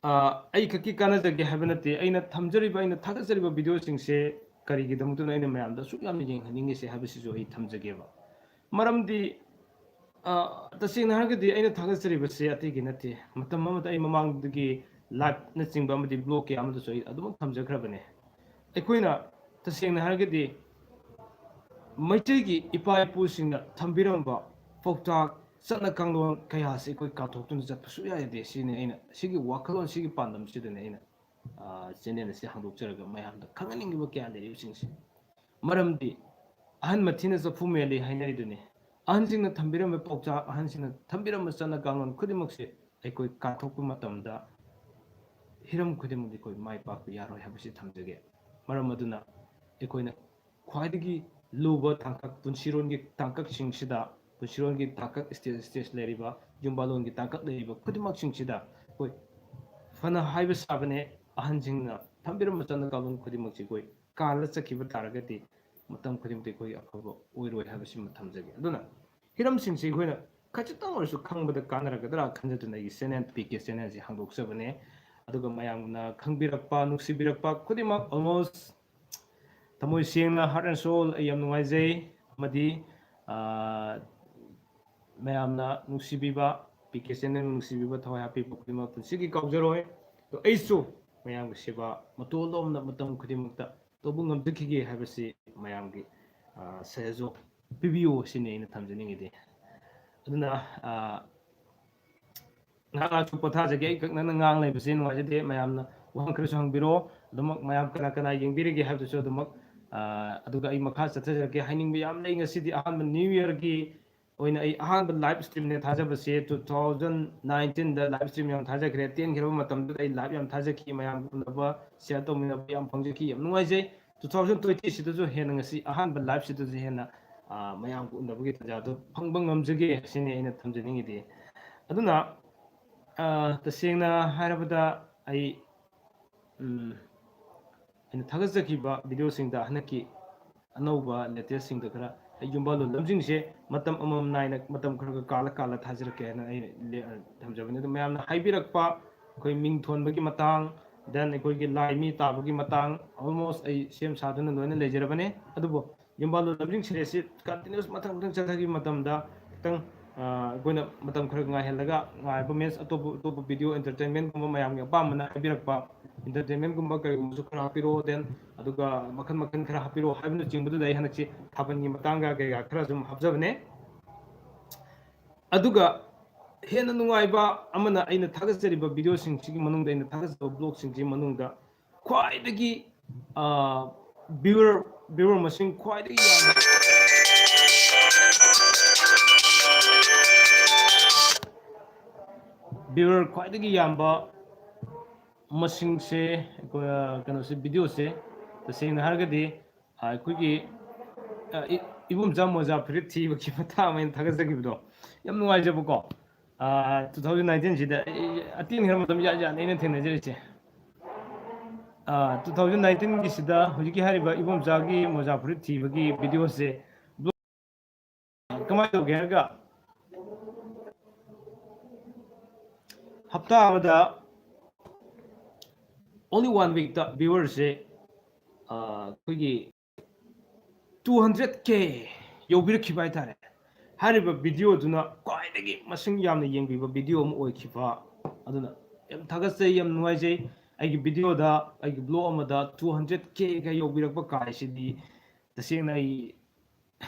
ꯑ, ꯑꯩ ꯈꯛꯀꯤ ꯀꯥꯟꯅꯖꯒꯦ ꯍꯥꯏꯕ ꯅꯠꯇꯦ꯫ ꯑꯩꯅ ꯊꯝꯖꯔꯤꯕ, ꯑꯩꯅ ꯊꯥꯒꯠꯆꯔꯤꯕ video ꯁꯤꯡꯁꯦ ꯀꯔꯤꯒꯤꯗꯃꯛꯇꯅꯣ ꯑꯩꯅ ꯃꯌꯥꯝꯗ ꯑꯁꯨꯛ ꯌꯥꯝꯅ ꯌꯦꯡꯍꯟꯅꯤꯡꯉꯤꯁꯦ ꯍꯥꯏꯕꯁꯤꯁꯨ ꯑꯩ ꯊꯝꯖꯒꯦꯕ꯫ ꯃꯔꯝꯗꯤ, ꯑ, ꯇꯁꯦꯡꯅ ꯍꯥꯏꯔꯒꯗꯤ ꯑꯩꯅ ꯊꯥꯒꯠꯆꯔꯤꯕꯁꯦ ꯑꯇꯩꯒꯤ ꯅꯠꯇꯦ꯫ ꯃꯇꯝ ꯑꯃꯗ ꯑꯩ ꯃꯃꯥꯡꯗꯒꯤ live-ꯅꯆꯤꯡꯕ ꯑꯃꯗꯤ blog ꯀꯌꯥ ꯑꯃꯗꯁꯨ ꯑꯩ ꯑꯗꯨꯃꯛ ꯊꯝꯖꯈ꯭ꯔꯕꯅꯦ꯫ ꯑꯩꯈꯣꯏꯅ ꯇꯁꯦꯡꯅ ꯍꯥꯏꯔꯒꯗꯤ ꯃꯩꯇꯩꯒꯤ ꯏꯄꯥ ꯏꯄꯨꯁꯤꯡꯅ ꯊꯝꯕꯤꯔꯝꯕ ꯄꯥꯎꯇꯥꯛ, ꯆꯠꯅ ꯀꯥꯡꯂꯣꯟ ꯀꯌꯥꯁꯤ ꯑꯩꯈꯣꯏ ꯀꯥꯎꯊꯣꯛꯇꯨꯅ ꯆꯠꯄ ꯁꯨꯛꯌꯥ ꯌꯥꯗꯦ꯫ ꯁꯤꯅꯤ ꯑꯩꯅ, ꯁꯤꯒꯤ ꯋꯥꯈꯜꯂꯣꯟ, ꯁꯤꯒꯤ ꯄꯥꯟꯗꯝꯁꯤꯗꯅꯦ ꯑꯩꯅ, ꯑ, channel ꯑꯁꯤ ꯍꯥꯡꯗꯣꯛꯆꯔꯒ ꯃꯌꯥꯝꯗ ꯈꯪꯍꯟꯅꯤꯡꯉꯤꯕ ꯀꯌꯥ ꯂꯩꯔꯤꯕꯁꯤꯡꯁꯦ꯫ ꯃꯔꯝꯗꯤ ꯑꯍꯟ ꯃꯊꯤꯅ ꯆꯐꯨ ꯃꯦꯜꯂꯤ ꯍꯥꯏꯅꯔꯤꯗꯨꯅꯤ꯫ ꯑꯍꯟꯁꯤꯡꯅ ꯊꯝꯕꯤꯔꯝꯕ ꯄꯥꯎꯇꯥꯛ, ꯑꯍꯟꯁꯤꯡꯅ ꯊꯝꯕꯤꯔꯝꯕ ꯆꯠꯅ ꯀꯥꯡꯂꯣꯟ ꯈꯨꯗꯤꯡꯃꯛꯁꯦ ꯑꯩꯈꯣꯏ ꯀꯥꯎꯊꯣꯛꯄ ꯃꯇꯝꯗ ꯍꯤꯔꯝ ꯈꯨꯗꯤꯡꯃꯛꯇ ꯑꯩꯈꯣꯏ ꯃꯥꯏ ꯄꯥꯛꯄ ꯌꯥꯔꯣꯏ ꯍꯥꯏꯕꯁꯤ ꯊꯝꯖꯒꯦ꯫ ꯃꯔꯝ ꯑꯗꯨꯅ ꯑꯩꯈꯣꯏꯅ ꯈ꯭ꯋꯥꯏꯗꯒꯤ ꯂꯨꯕ ꯇꯥꯡꯀꯛ, ꯄꯨꯟꯁꯤꯔꯣꯟꯒꯤ ꯇꯥꯡꯀꯛꯁꯤꯡꯁꯤꯗ, ꯄꯨꯟꯁꯤꯔꯣꯟꯒꯤ ꯇꯥꯡꯀꯛ, stage, stage ꯂꯩꯔꯤꯕ, ꯌꯨꯝꯕꯥꯂꯣꯟꯒꯤ ꯇꯥꯡꯀꯛ ꯂꯩꯔꯤꯕ ꯈꯨꯗꯤꯡꯃꯛꯁꯤꯡꯁꯤꯗ ꯑꯩꯈꯣꯏ ꯐꯅ ꯍꯥꯏꯕ ꯁꯥꯕꯅꯦ, ꯑꯍꯟꯁꯤꯡꯅ ꯊꯝꯕꯤꯔꯝꯕ ꯆꯠꯅ ꯀꯥꯡꯂꯣꯟ ꯈꯨꯗꯤꯡꯃꯛꯁꯤ ꯑꯩꯈꯣꯏ ꯀꯥꯜꯂ ꯆꯠꯈꯤꯕ ꯇꯥꯔꯒꯗꯤ ꯃꯇꯝ ꯈꯨꯗꯤꯡꯃꯛꯇ ꯑꯩꯈꯣꯏ ꯑꯐꯕ ꯑꯣꯏꯔꯣꯏ ꯍꯥꯏꯕꯁꯤꯃ ꯊꯝꯖꯒꯦ꯫ ꯑꯗꯨꯅ ꯍꯤꯔꯝꯁꯤꯡꯁꯤ ꯑꯩꯈꯣꯏꯅ ꯈꯖꯤꯛꯇꯪ ꯑꯣꯏꯔꯁꯨ ꯈꯪꯕꯗ ꯀꯥꯟꯅꯔꯒꯗ꯭ꯔꯥ ꯈꯟꯖꯗꯨꯅ ꯑꯩꯒꯤ channel, ꯄꯤ ꯀꯦ channelꯁꯤ ꯍꯥꯡꯗꯣꯛꯆꯕꯅꯦ꯫ ꯑꯗꯨꯒ ꯃꯌꯥꯝꯅ ꯈꯪꯕꯤꯔꯛꯄ, ꯅꯨꯡꯁꯤꯕꯤꯔꯛꯄ ꯈꯨꯗꯤꯡꯃꯛ almost ꯊꯃꯣꯏ ꯁꯦꯡꯅ, heart and soul, ꯑꯩ ꯌꯥꯝ ꯅꯨꯡꯉꯥꯏꯖꯩ꯫ ꯑꯃꯗꯤ, ꯑꯥ, ꯃꯌꯥꯝꯅ ꯅꯨꯡꯁꯤꯕꯤꯕ, ꯄꯤ ꯀꯦ channel ꯅꯨꯡꯁꯤꯕꯤꯕ, ꯊꯋꯥꯏ ꯍꯥꯞꯄꯤꯕ ꯈꯨꯗꯤꯡꯃꯛ ꯄꯨꯟꯁꯤꯒꯤ ꯀꯥꯎꯖꯔꯣꯏ꯫ ꯑꯗꯣ ꯑꯩꯁꯨ ꯃꯌꯥꯝꯒꯤ ꯁꯦꯕꯥ ꯃꯇꯣꯟ ꯂꯣꯝꯅ ꯃꯇꯝ ꯈꯨꯗꯤꯡꯃꯛꯇ ꯇꯧꯕ ꯉꯝꯖꯈꯤꯒꯦ ꯍꯥꯏꯕꯁꯤ ꯃꯌꯥꯝꯒꯤ, ꯑꯥ, ꯁꯍꯖꯣꯛ ꯄꯤꯕꯤꯌꯨ ꯁꯤꯅꯤ ꯑꯩꯅ ꯊꯝꯖꯅꯤꯡꯉꯤꯗꯤ꯫ ꯑꯗꯨꯅ, ꯑꯥ, ꯉꯥꯏꯍꯥꯛ ꯉꯥꯏꯍꯥꯛꯁꯨ ꯄꯣꯊꯥꯖꯒꯦ꯫ ꯑꯩ ꯈꯛ ꯅꯪꯅ ꯉꯥꯡ ꯂꯩꯕꯁꯦ ꯅꯨꯡꯉꯥꯏꯖꯗꯦ꯫ ꯃꯌꯥꯝꯅ ꯋꯥꯍꯪ ꯈꯔꯁꯨ ꯍꯪꯕꯤꯔꯣ꯫ ꯑꯗꯨꯃꯛ ꯃꯌꯥꯝ ꯀꯅꯥ ꯀꯅꯥ ꯌꯦꯡꯕꯤꯔꯤꯒꯦ ꯍꯥꯏꯕꯗꯨꯁꯨ ꯑꯗꯨꯃꯛ, ꯑꯥ, ꯑꯗꯨꯒ ꯑꯩ ꯃꯈꯥ ꯆꯠꯊꯖꯔꯛꯀꯦ꯫ ꯍꯥꯏꯅꯤꯡꯕ ꯌꯥꯝ ꯂꯩ꯫ ꯉꯁꯤꯗꯤ ꯑꯍꯥꯟꯕ New Yearꯒꯤ ꯑꯣꯏꯅ ꯑꯩ ꯑꯍꯥꯟꯕ live streamꯅꯦ ꯊꯥꯖꯕꯁꯦ꯫ Two thousand nineteenꯗ live stream ꯌꯥꯝ ꯊꯥꯖꯈ꯭ꯔꯦ꯫ ꯇꯦꯟꯈ꯭ꯔꯕ ꯃꯇꯝꯗꯨꯗ ꯑꯩ live ꯌꯥꯝ ꯊꯥꯖꯈꯤ꯫ ꯃꯌꯥꯝ ꯎꯅꯕ, share ꯇꯧꯃꯤꯟꯅꯕ ꯌꯥꯝ ꯐꯪꯖꯈꯤ꯫ ꯌꯥꯝ ꯅꯨꯡꯉꯥꯏꯖꯩ꯫ Two thousand twentyꯁꯤꯗꯁꯨ ꯍꯦꯟꯅ ꯉꯁꯤ ꯑꯍꯥꯟꯕ liveꯁꯤꯗꯁꯨ ꯍꯦꯟꯅ, ꯑꯥ, ꯃꯌꯥꯝꯒ ꯎꯅꯕꯒꯤ ꯇꯥꯟꯖꯥꯗꯨ ꯐꯪꯕ ꯉꯝꯖꯒꯦ ꯁꯤꯅꯤ ꯑꯩꯅ ꯊꯝꯖꯅꯤꯡꯉꯤꯗꯤ꯫ ꯑꯗꯨꯅ, ꯑꯥ, ꯇꯁꯦꯡꯅ ꯍꯥꯏꯔꯕꯗ ꯑꯩ, ꯎꯝ, ꯑꯩꯅ ꯊꯥꯒꯠꯆꯈꯤꯕ videoꯁꯤꯡꯗ ꯍꯟꯗꯛꯀꯤ ꯑꯅꯧꯕ latestꯁꯤꯡꯗ ꯈꯔ ꯑꯩ ꯌꯨꯝꯕꯥꯜꯂꯣꯟ ꯂꯝꯖꯤꯡꯁꯦ ꯃꯇꯝ ꯑꯃꯃꯝ ꯅꯥꯏꯅ ꯃꯇꯝ ꯈꯔ ꯈꯔ ꯀꯥꯜꯂ ꯀꯥꯜꯂ ꯊꯥꯖꯔꯛꯀꯦ ꯍꯥꯏꯅ ꯑꯩ ꯂꯦ-, ꯊꯝꯖꯕꯅꯤ꯫ ꯑꯗꯨ ꯃꯌꯥꯝꯅ ꯍꯥꯏꯕꯤꯔꯛꯄ ꯑꯩꯈꯣꯏ ꯃꯤꯡ ꯊꯣꯟꯕꯒꯤ ꯃꯇꯥꯡ, then ꯑꯩꯈꯣꯏꯒꯤ ꯂꯥꯏ ꯃꯤ ꯇꯥꯕꯒꯤ ꯃꯇꯥꯡ almost ꯑꯩ ꯁꯦꯝ ꯁꯥꯗꯨꯅ ꯂꯣꯏꯅ ꯂꯩꯖꯔꯕꯅꯦ꯫ ꯑꯗꯨꯕꯨ ꯌꯨꯝꯕꯥꯜꯂꯣꯟ ꯂꯝꯖꯤꯡ series ꯁꯤ continuous ꯃꯊꯪ ꯃꯊꯪ ꯆꯠꯊꯈꯤꯕ ꯃꯇꯝꯗ ꯈꯤꯇꯪ, ꯑ, ꯑꯩꯈꯣꯏꯅ ꯃꯇꯝ ꯈꯔ ꯉꯥꯏꯍꯜꯂꯒ ꯉꯥꯏꯕ means ꯑꯇꯣꯞꯄ ꯑꯇꯣꯞꯄ video entertainment ꯀꯨꯝꯕ ꯃꯌꯥꯝꯒꯤ ꯑꯄꯥꯝꯕꯅ ꯍꯥꯏꯕꯤꯔꯛꯄ entertainment ꯀꯨꯝꯕ ꯀꯔꯤꯒꯨꯝꯕꯁꯨ ꯈꯔ ꯍꯥꯞꯄꯤꯔꯛꯑꯣ, then ꯑꯗꯨꯒ ꯃꯈꯜ ꯃꯈꯜ ꯈꯔ ꯍꯥꯞꯄꯤꯔꯛꯑꯣ ꯍꯥꯏꯕꯅꯆꯤꯡꯕꯗꯨꯗ ꯑꯩ ꯍꯟꯗꯛꯁꯤ ꯊꯥꯕꯜꯒꯤ ꯃꯇꯥꯡꯒ ꯀꯩꯀꯥ ꯈꯔ ꯁꯨꯝ ꯍꯥꯞꯆꯕꯅꯦ꯫ ꯑꯗꯨꯒ ꯍꯦꯟꯅ ꯅꯨꯡꯉꯥꯏꯕ ꯑꯃꯅ ꯑꯩꯅ ꯊꯥꯒꯠꯆꯔꯤꯕ video ꯁꯤꯡꯁꯤꯒꯤ ꯃꯅꯨꯡꯗ, ꯑꯩꯅ ꯊꯥꯒꯠꯆꯕ vlog ꯁꯤꯡꯁꯤꯒꯤ ꯃꯅꯨꯡꯗ ꯈ꯭ꯋꯥꯏꯗꯒꯤ, ꯑ, viewer, viewer ꯃꯁꯤꯡ ꯈ꯭ꯋꯥꯏꯗꯒꯤ ꯌꯥꯝꯕ, viewer ꯈ꯭ꯋꯥꯏꯗꯒꯤ ꯌꯥꯝꯕ ꯃꯁꯤꯡꯁꯦ, ꯑꯩꯈꯣꯏ, ꯑ, ꯀꯩꯅꯣꯁꯦ, video ꯁꯦ ꯇꯁꯦꯡꯅ ꯍꯥꯏꯔꯒꯗꯤ, ꯑ, ꯑꯩꯈꯣꯏꯒꯤ, ꯑ, ꯏ-, ꯏꯕꯣꯝꯆꯥ ꯃꯣꯖꯥ ꯐꯨꯔꯤꯠ ꯊꯤꯕꯒꯤ ꯃꯇꯥꯡ ꯑꯃ ꯑꯩꯅ ꯊꯥꯒꯠꯆꯈꯤꯕꯗꯣ, ꯌꯥꯝ ꯅꯨꯡꯉꯥꯏꯖꯕꯀꯣ꯫ ꯑ, two thousand nineteen ꯁꯤꯗ ꯑꯩ, ꯑꯩ ꯑꯇꯦꯟ ꯈꯔ ꯃꯇꯝ ꯌꯥꯠ ꯌꯥꯠꯅ ꯑꯩꯅ ꯊꯦꯡꯅꯖꯔꯤꯁꯦ꯫ ꯑ, two thousand nineteen ꯒꯤꯁꯤꯗ ꯍꯧꯖꯤꯛꯀꯤ ꯍꯥꯏꯔꯤꯕ ꯏꯕꯣꯝꯆꯥꯒꯤ ꯃꯣꯖꯥ ꯐꯨꯔꯤꯠ ꯊꯤꯕꯒꯤ video ꯁꯦ, ꯀꯃꯥꯏꯅ ꯇꯧꯒꯦ ꯍꯥꯏꯔꯒ, ꯍꯞꯇꯥ ꯑꯃꯗ only one week ꯇ viewer ꯁꯦ, ꯑ, ꯑꯩꯈꯣꯏꯒꯤ two hundred K ꯌꯧꯕꯤꯔꯛꯈꯤꯕ ꯍꯥꯏꯇꯥꯔꯦ꯫ ꯍꯥꯏꯔꯤꯕ video ꯗꯨꯅ ꯈ꯭ꯋꯥꯏꯗꯒꯤ ꯃꯁꯤꯡ ꯌꯥꯝꯅ ꯌꯦꯡꯕꯤꯕ video ꯑꯃ ꯑꯣꯏꯈꯤꯕ꯫ ꯑꯗꯨꯅ ꯌꯥꯝ ꯊꯥꯒꯠꯆꯩ, ꯌꯥꯝ ꯅꯨꯡꯉꯥꯏꯖꯩ꯫ ꯑꯩꯒꯤ video ꯗ, ꯑꯩꯒꯤ vlog ꯑꯃꯗ two hundred K ꯒ ꯌꯧꯕꯤꯔꯛꯄ ꯀꯥꯏꯁꯤꯗꯤ ꯇꯁꯦꯡꯅ ꯑꯩ